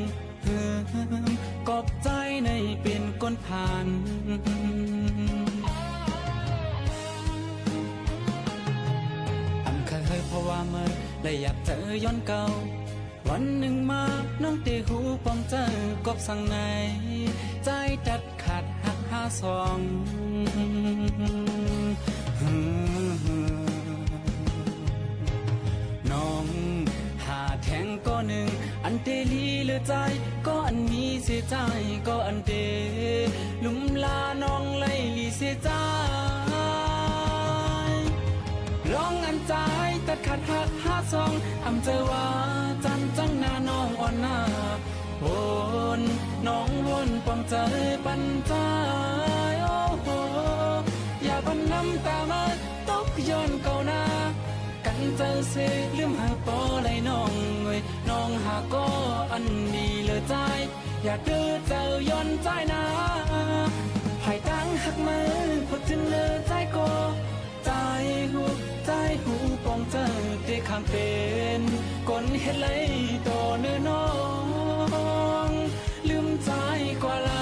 กอบใจ๋ในเป๋นคนผ่าน อันเคยเฮยเพราะว่าเมื่อ และอยากเจอย้อนเก่า วันนึ่งมา น้องเต๋ฮู้ปองเจอกอบสังใน ใจ๋ตัดขาดฮักฮาสอง น้องหาแทงก่อนึ่ง อันเต๋หลีเหลือใจ๋ ก่ออันมีเสียใจ๋ ก่ออันเต๋ลุ่มลาน้องไหลหลีเสียใจ๋ ลองอันใจ๋ตัดขาดฮักฮาสอง อ่ำเจอว่าจันจังหน้าน้องอ่อนหน้า โหน น้องวนปองเจอปันใจ๋ โอ้โห อย่าปันน้ำต๋ามาตกย้อนเก่าหน้า กั๋นเจอเสลืมหาปอไหลน้องเอ่ย น้องหาก่ออันดีเหลือใจ๋ อย่าเตื้อเจอย้อนใจ๋หน้า ภายตังฮักเมื่อ พอจึงเหลือใจ๋ก่อ ใจ๋ฮู้ ใจ๋ฮู้ปองเจอเต๋ข้ามเป๋น คนเฮ็ดไรต่อเน่อน้อง ลืมใจ๋กว่าลา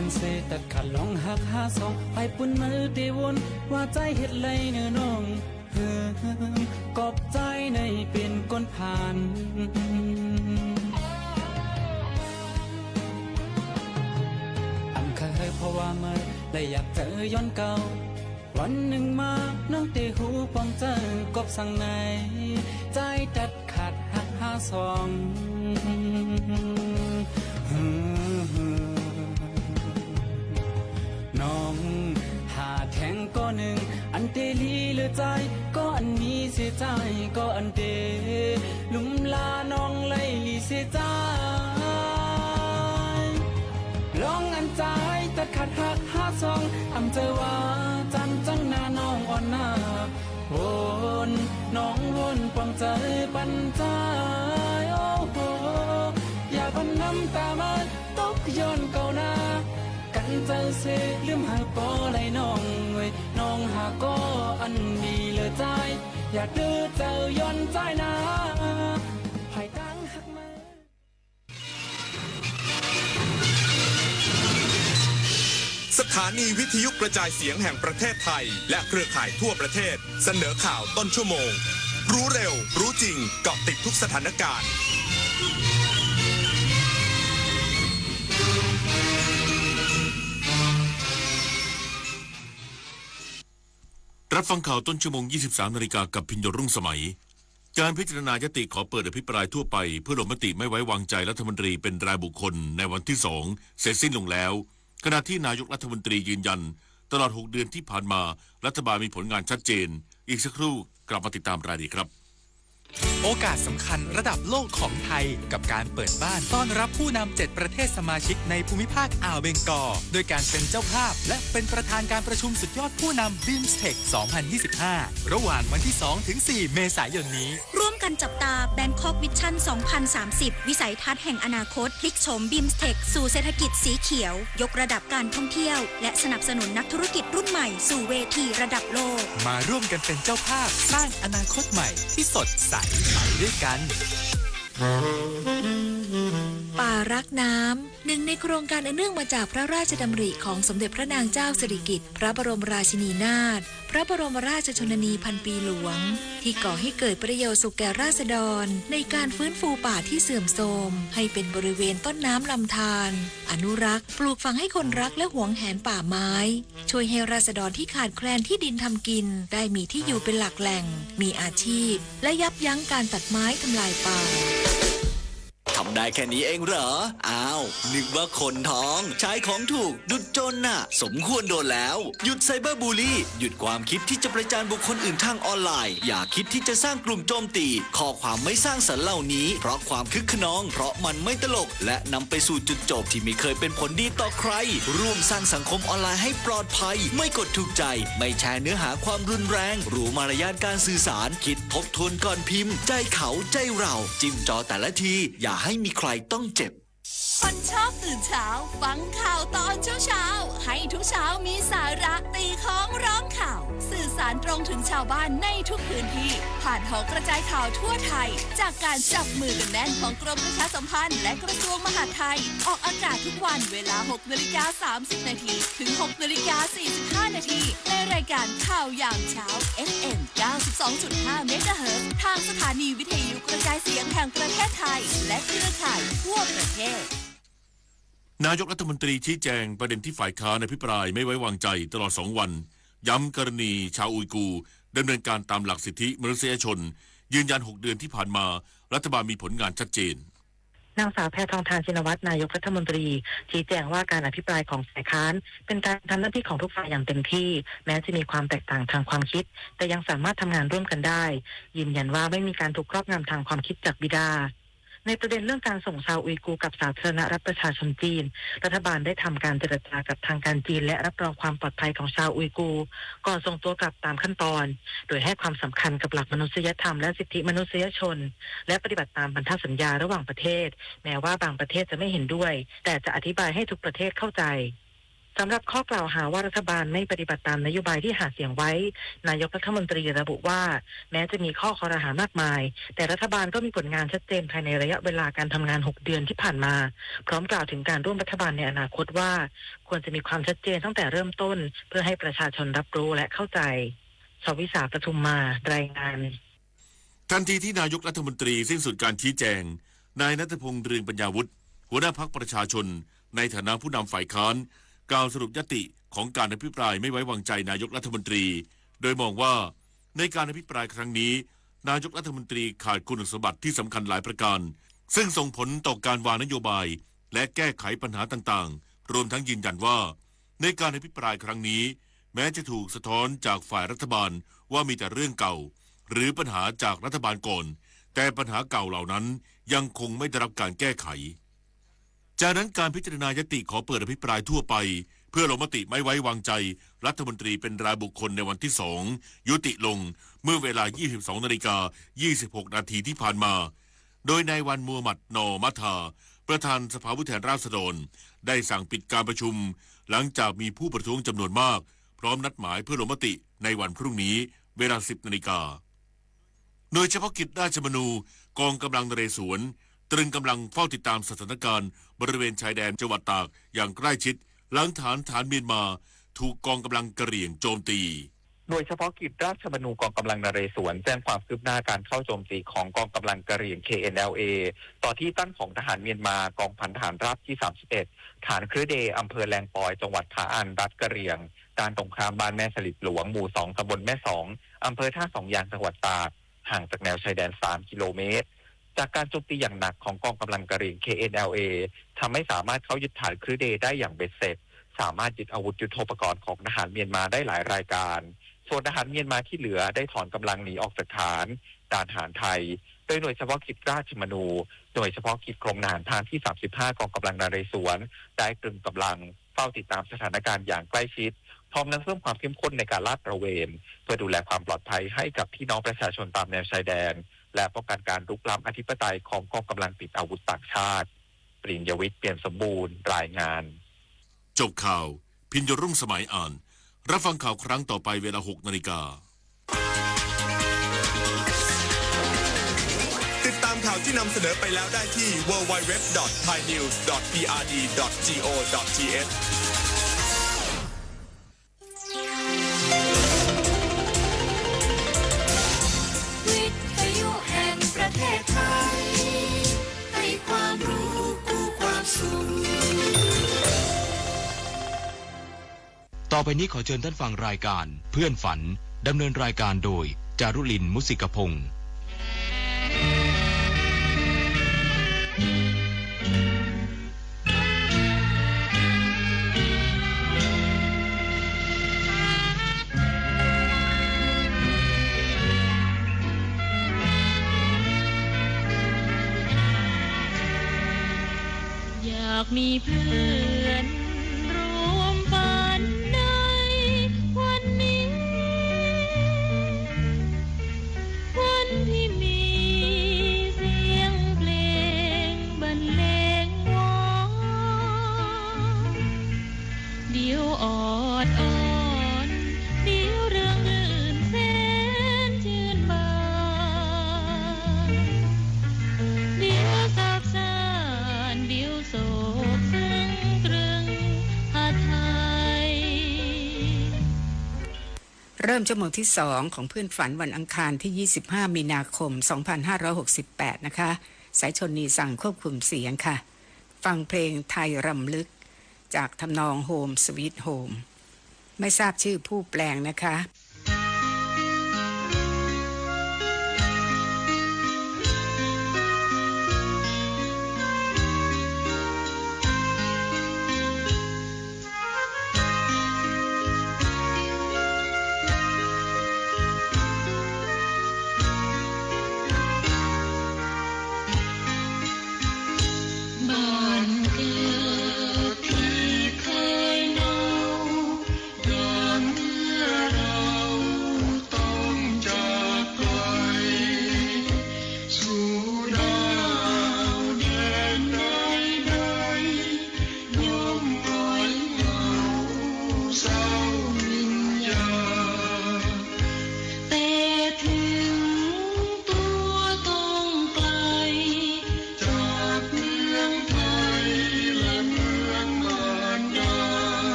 อันเสตัดขาดลองฮักหาสอง ไปปูนเมิดเตวน ว่าใจ๋เฮ็ดไรเน่อน้อง เออ กอบใจ๋ในเป๋นก้นผ่าน อันเคยภาวะเมิด และอยากเจอย้อนเก่า วันนึ่งมา น้องเตฮู้ปองเจอกอบสังใน ใจ๋ตัดขาดฮักหาสอง น้องหาแทงก่อนึ่ง อันเตลีเหลือใจ๋ ก่ออันมีเสียใจ๋ ก่ออันเตลุ่มลาน้องไล่หลีเสียใจ๋ ลองอันใจ๋ตัดขาดฮักหาสอง อำเจอว่าจันจั้งนาน้องอ่อนนา วน น้องวนปองเจอปันใจ๋ โอ้โห อย่าปันน้ำต๋ามาตกย้อนเก่านา กั๋นเจอเสลืมหาปอไหล่น้องเว้ย น้องหาก่ออันมีเหลือใจ๋ อย่าดื้อเจอย้อนใจ๋นา ภายใต้ฮักมา สถานีวิทยุกระจายเสียงแห่งประเทศไทย และเครือข่ายทั่วประเทศ เสนอข่าวต้นชั่วโมง รู้เร็ว รู้จริง เกาะติดทุกสถานการณ์ รับฟังข่าวต้นชั่วโมง ยี่สิบสามนาฬิกา กับพิญโยรุ่งสมัย การพิจารณายติขอเปิดอภิปรายทั่วไปเพื่อลงมติไม่ไว้วางใจรัฐมนตรีเป็นรายบุคคลในวันที่สองเสร็จสิ้นลงแล้ว ขณะที่นายกรัฐมนตรียืนยัน ตลอดหกเดือนที่ผ่านมา รัฐบาลมีผลงานชัดเจน อีกสักครู่กลับมาติดตามรายละเอียดครับ โอกาสสำคัญระดับโลกของไทย กับการเปิดบ้านต้อนรับผู้นำเจ็ดประเทศสมาชิกในภูมิภาคอ่าวเบงกอล โดยการเป็นเจ้าภาพ และเป็นประธานการประชุมสุดยอดผู้นำ BIMSTEC สองพันยี่สิบห้า ระหว่างวันที่สองถึงสี่เมษายนนี้ ร่วมกันจับตา Bangkok Vision สองพันสามสิบ วิสัยทัศน์แห่งอนาคต พลิกโฉม BIMSTEC สู่เศรษฐกิจสีเขียว ยกระดับการท่องเที่ยว และสนับสนุนนักธุรกิจรุ่นใหม่สู่เวทีระดับโลก มาร่วมกันเป็นเจ้าภาพสร้างอนาคตใหม่ที่สดใสไปด้วยกัน ป่ารักน้ำ หนึ่งในโครงการอันเนื่องมาจากพระราชดำริของสมเด็จพระนางเจ้าสิริกิติ์ พระบรมราชินีนาถ พระบรมราชชนนีพันปีหลวง ที่ก่อให้เกิดประโยชน์สุขแก่ราษฎร ในการฟื้นฟูป่าที่เสื่อมโทรม ให้เป็นบริเวณต้นน้ำลำธาร อนุรักษ์ ปลูกฝังให้คนรักและหวงแหนป่าไม้ ช่วยให้ราษฎรที่ขาดแคลนที่ดินทำกิน ได้มีที่อยู่เป็นหลักแหล่ง มีอาชีพ และยับยั้งการตัดไม้ทำลายป่า ทำได้แค่นี้เองเหรอ อ้าว นึกว่าคนท้อง ใช้ของถูก ดุจโจรน่ะ สมควรโดนแล้ว หยุดไซเบอร์บูลลี่ หยุดความคิดที่จะประจานบุคคลอื่นทางออนไลน์ อย่าคิดที่จะสร้างกลุ่มโจมตี ข้อความไม่สร้างสรรค์เหล่านี้ เพราะความคึกคะนอง เพราะมันไม่ตลก และนำไปสู่จุดจบที่ไม่เคยเป็นผลดีต่อใคร ร่วมสร้างสังคมออนไลน์ให้ปลอดภัย ไม่กดถูกใจ ไม่แชร์เนื้อหาความรุนแรง รู้มารยาทการสื่อสาร คิดทบทวนก่อนพิมพ์ ใจเขา ใจเรา จิ้มจอแต่ละที อย่าให้มีใครต้องเจ็บ คนชอบตื่นเช้า ฟังข่าวตอนเช้าๆ ให้ทุกเช้ามีสาระ ตีค้องร้องข่าว สื่อสารตรงถึงชาวบ้านในทุกพื้นที่ ผ่านหอกระจายข่าวทั่วไทย จากการจับมือกันแน่นของกรมประชาสัมพันธ์และกระทรวงมหาดไทย ออกอากาศทุกวันเวลาหกนาฬิกาสามสิบนาที ถึงหกนาฬิกาสี่สิบห้านาที ในรายการข่าวยามเช้า เอฟเอ็ม เก้าสิบสองจุดห้าเมกะเฮิรตซ์ ทางสถานีวิทยุกระจายเสียงแห่งประเทศไทย และเครือข่ายทั่วประเทศ นายกรัฐมนตรีชี้แจงประเด็นที่ฝ่ายค้านอภิปรายไม่ไว้วางใจตลอดสองวัน ย้ำกรณีชาวอุยกูร์ดำเนินการตามหลักสิทธิมนุษยชน ยืนยันหกเดือนที่ผ่านมา รัฐบาลมีผลงานชัดเจน นางสาวแพทองธาร ชินวัตร นายกรัฐมนตรี ชี้แจงว่าการอภิปรายของฝ่ายค้าน เป็นการทำหน้าที่ของทุกฝ่ายอย่างเต็มที่ แม้จะมีความแตกต่างทางความคิด แต่ยังสามารถทำงานร่วมกันได้ ยืนยันว่าไม่มีการถูกครอบงำทางความคิดจากบิดา ในประเด็นเรื่องการส่งชาวอุยกูร์กลับสาธารณรัฐประชาชนจีน รัฐบาลได้ทำการเจรจากับทางการจีน และรับรองความปลอดภัยของชาวอุยกูร์ ก่อนส่งตัวกลับตามขั้นตอน โดยให้ความสำคัญกับหลักมนุษยธรรมและสิทธิมนุษยชน และปฏิบัติตามพันธสัญญาระหว่างประเทศ แม้ว่าบางประเทศจะไม่เห็นด้วย แต่จะอธิบายให้ทุกประเทศเข้าใจ สำหรับข้อกล่าวหาว่ารัฐบาลไม่ปฏิบัติตามนโยบายที่หาเสียงไว้ นายกรัฐมนตรีระบุว่า แม้จะมีข้อคอรหามากมาย แต่รัฐบาลก็มีผลงานชัดเจนภายในระยะเวลาการทำงานหกเดือนที่ผ่านมา พร้อมกล่าวถึงการร่วมรัฐบาลในอนาคตว่า ควรจะมีความชัดเจนตั้งแต่เริ่มต้น เพื่อให้ประชาชนรับรู้และเข้าใจ ชวิสา ปทุมมา รายงาน ทันทีที่นายกรัฐมนตรีสิ้นสุดการชี้แจง นายณัฐพงษ์ เรืองปัญญาวุฒิ หัวหน้าพรรคประชาชน ในฐานะผู้นำฝ่ายค้าน กล่าวสรุปยติของการอภิปรายไม่ไว้วางใจนายกรัฐมนตรี โดยมองว่า ในการอภิปรายครั้งนี้ นายกรัฐมนตรีขาดคุณสมบัติที่สำคัญหลายประการ ซึ่งส่งผลต่อการวางนโยบาย และแก้ไขปัญหาต่างๆ รวมทั้งยืนยันว่า ในการอภิปรายครั้งนี้ แม้จะถูกสะท้อนจากฝ่ายรัฐบาลว่ามีแต่เรื่องเก่า หรือปัญหาจากรัฐบาลก่อน แต่ปัญหาเก่าเหล่านั้นยังคงไม่ได้รับการแก้ไข จากนั้นการพิจารณายติขอเปิดอภิปรายทั่วไป เพื่อลงมติไม่ไว้วางใจรัฐมนตรีเป็นรายบุคคลในวันที่สอง ยุติลงเมื่อเวลา ยี่สิบสองนาฬิกา ยี่สิบหกนาทีที่ผ่านมา โดยนายวันมูฮัมหมัด นอ มัทา ประธานสภาผู้แทนราษฎร ได้สั่งปิดการประชุม หลังจากมีผู้ประท้วงจำนวนมาก พร้อมนัดหมายเพื่อลงมติในวันพรุ่งนี้ เวลา สิบนาฬิกา หน่วยเฉพาะกิจราชมนู กองกำลังนเรศวร ตรึงกำลังเฝ้าติดตามสถานการณ์บริเวณชายแดนจังหวัดตากอย่างใกล้ชิด หลังฐานทหารเมียนมาถูกกองกำลังกะเหรี่ยงโจมตี หน่วยเฉพาะกิจราชมนูกองกำลังนเรศวร แจ้งความคืบหน้าการเข้าโจมตีของกองกำลังกะเหรี่ยง เคเอ็นแอลเอ ต่อที่ตั้งของทหารเมียนมา กองพันทหารราบที่ สามสิบเอ็ด ฐานเครือเด อำเภอแลงปอย จังหวัดทะอัน รัฐกะเหรี่ยง ด้านตรงข้ามบ้านแม่สลิดหลวง หมู่สอง ตำบลแม่สอง อำเภอท่าสองยาง จังหวัดตาก ห่างจากแนวชายแดน สามกิโลเมตร จากการโจมตีอย่างหนักของกองกำลังกะเหรี่ยง เคเอ็นแอลเอ ทำให้สามารถเข้ายึดฐานเครือเดได้อย่างเบ็ดเสร็จ สามารถยึดอาวุธยุทโธปกรณ์ของทหารเมียนมาได้หลายรายการ ส่วนทหารเมียนมาที่เหลือได้ถอนกำลังหนีออกจากฐาน ด้านทหารไทย โดยหน่วยเฉพาะกิจราชมนู หน่วยเฉพาะกิจกรมทหารพรานที่ สามสิบห้า กองกำลังนเรศวร ได้ตรึงกำลังเฝ้าติดตามสถานการณ์อย่างใกล้ชิด พร้อมทั้งเพิ่มความเข้มข้นในการลาดตระเวน เพื่อดูแลความปลอดภัยให้กับพี่น้องประชาชนตามแนวชายแดน และป้องกันการรุกล้ำอธิปไตยของกองกำลังติดอาวุธต่างชาติ ปริญญวิทย์ เปี่ยมสมบูรณ์ รายงาน จบข่าว พิญโญรุ่งสมัยอ่าน รับฟังข่าวครั้งต่อไปเวลา หกนาฬิกา ติดตามข่าวที่นำเสนอไปแล้วได้ที่ ดับเบิลยู ดับเบิลยู ดับเบิลยู ดอท ไทยนิวส์ ดอท พีอาร์ดี ดอท จี โอ ดอท ที เอช วิทยุแห่งประเทศไทย ให้ความรู้คู่ความสุข ต่อไปนี้ขอเชิญท่านฟังรายการเพื่อนฝัน ดำเนินรายการโดย จารุลิน มุสิกพงษ์ อยากมีเพื่อนร่วมฝันในวันนี้ วันที่มีเสียงเพลงบรรเลงวอน เดี๋ยวออดอ้อน เดี๋ยวเริงรื่นแสนชื่นบาน เดี๋ยวเศร้าซ่าน เดี๋ยวโศกเศร้าตรึงหาไทย เริ่มชั่วโมงที่สองของเพื่อนฝันวันอังคารที่ ยี่สิบห้า มีนาคม สองพันห้าร้อยหกสิบแปด นะคะ สายชนนีสั่งควบคุมเสียงค่ะ ฟังเพลงไทยรำลึก จากทำนอง Home Sweet Home ไม่ทราบชื่อผู้แปลงนะคะ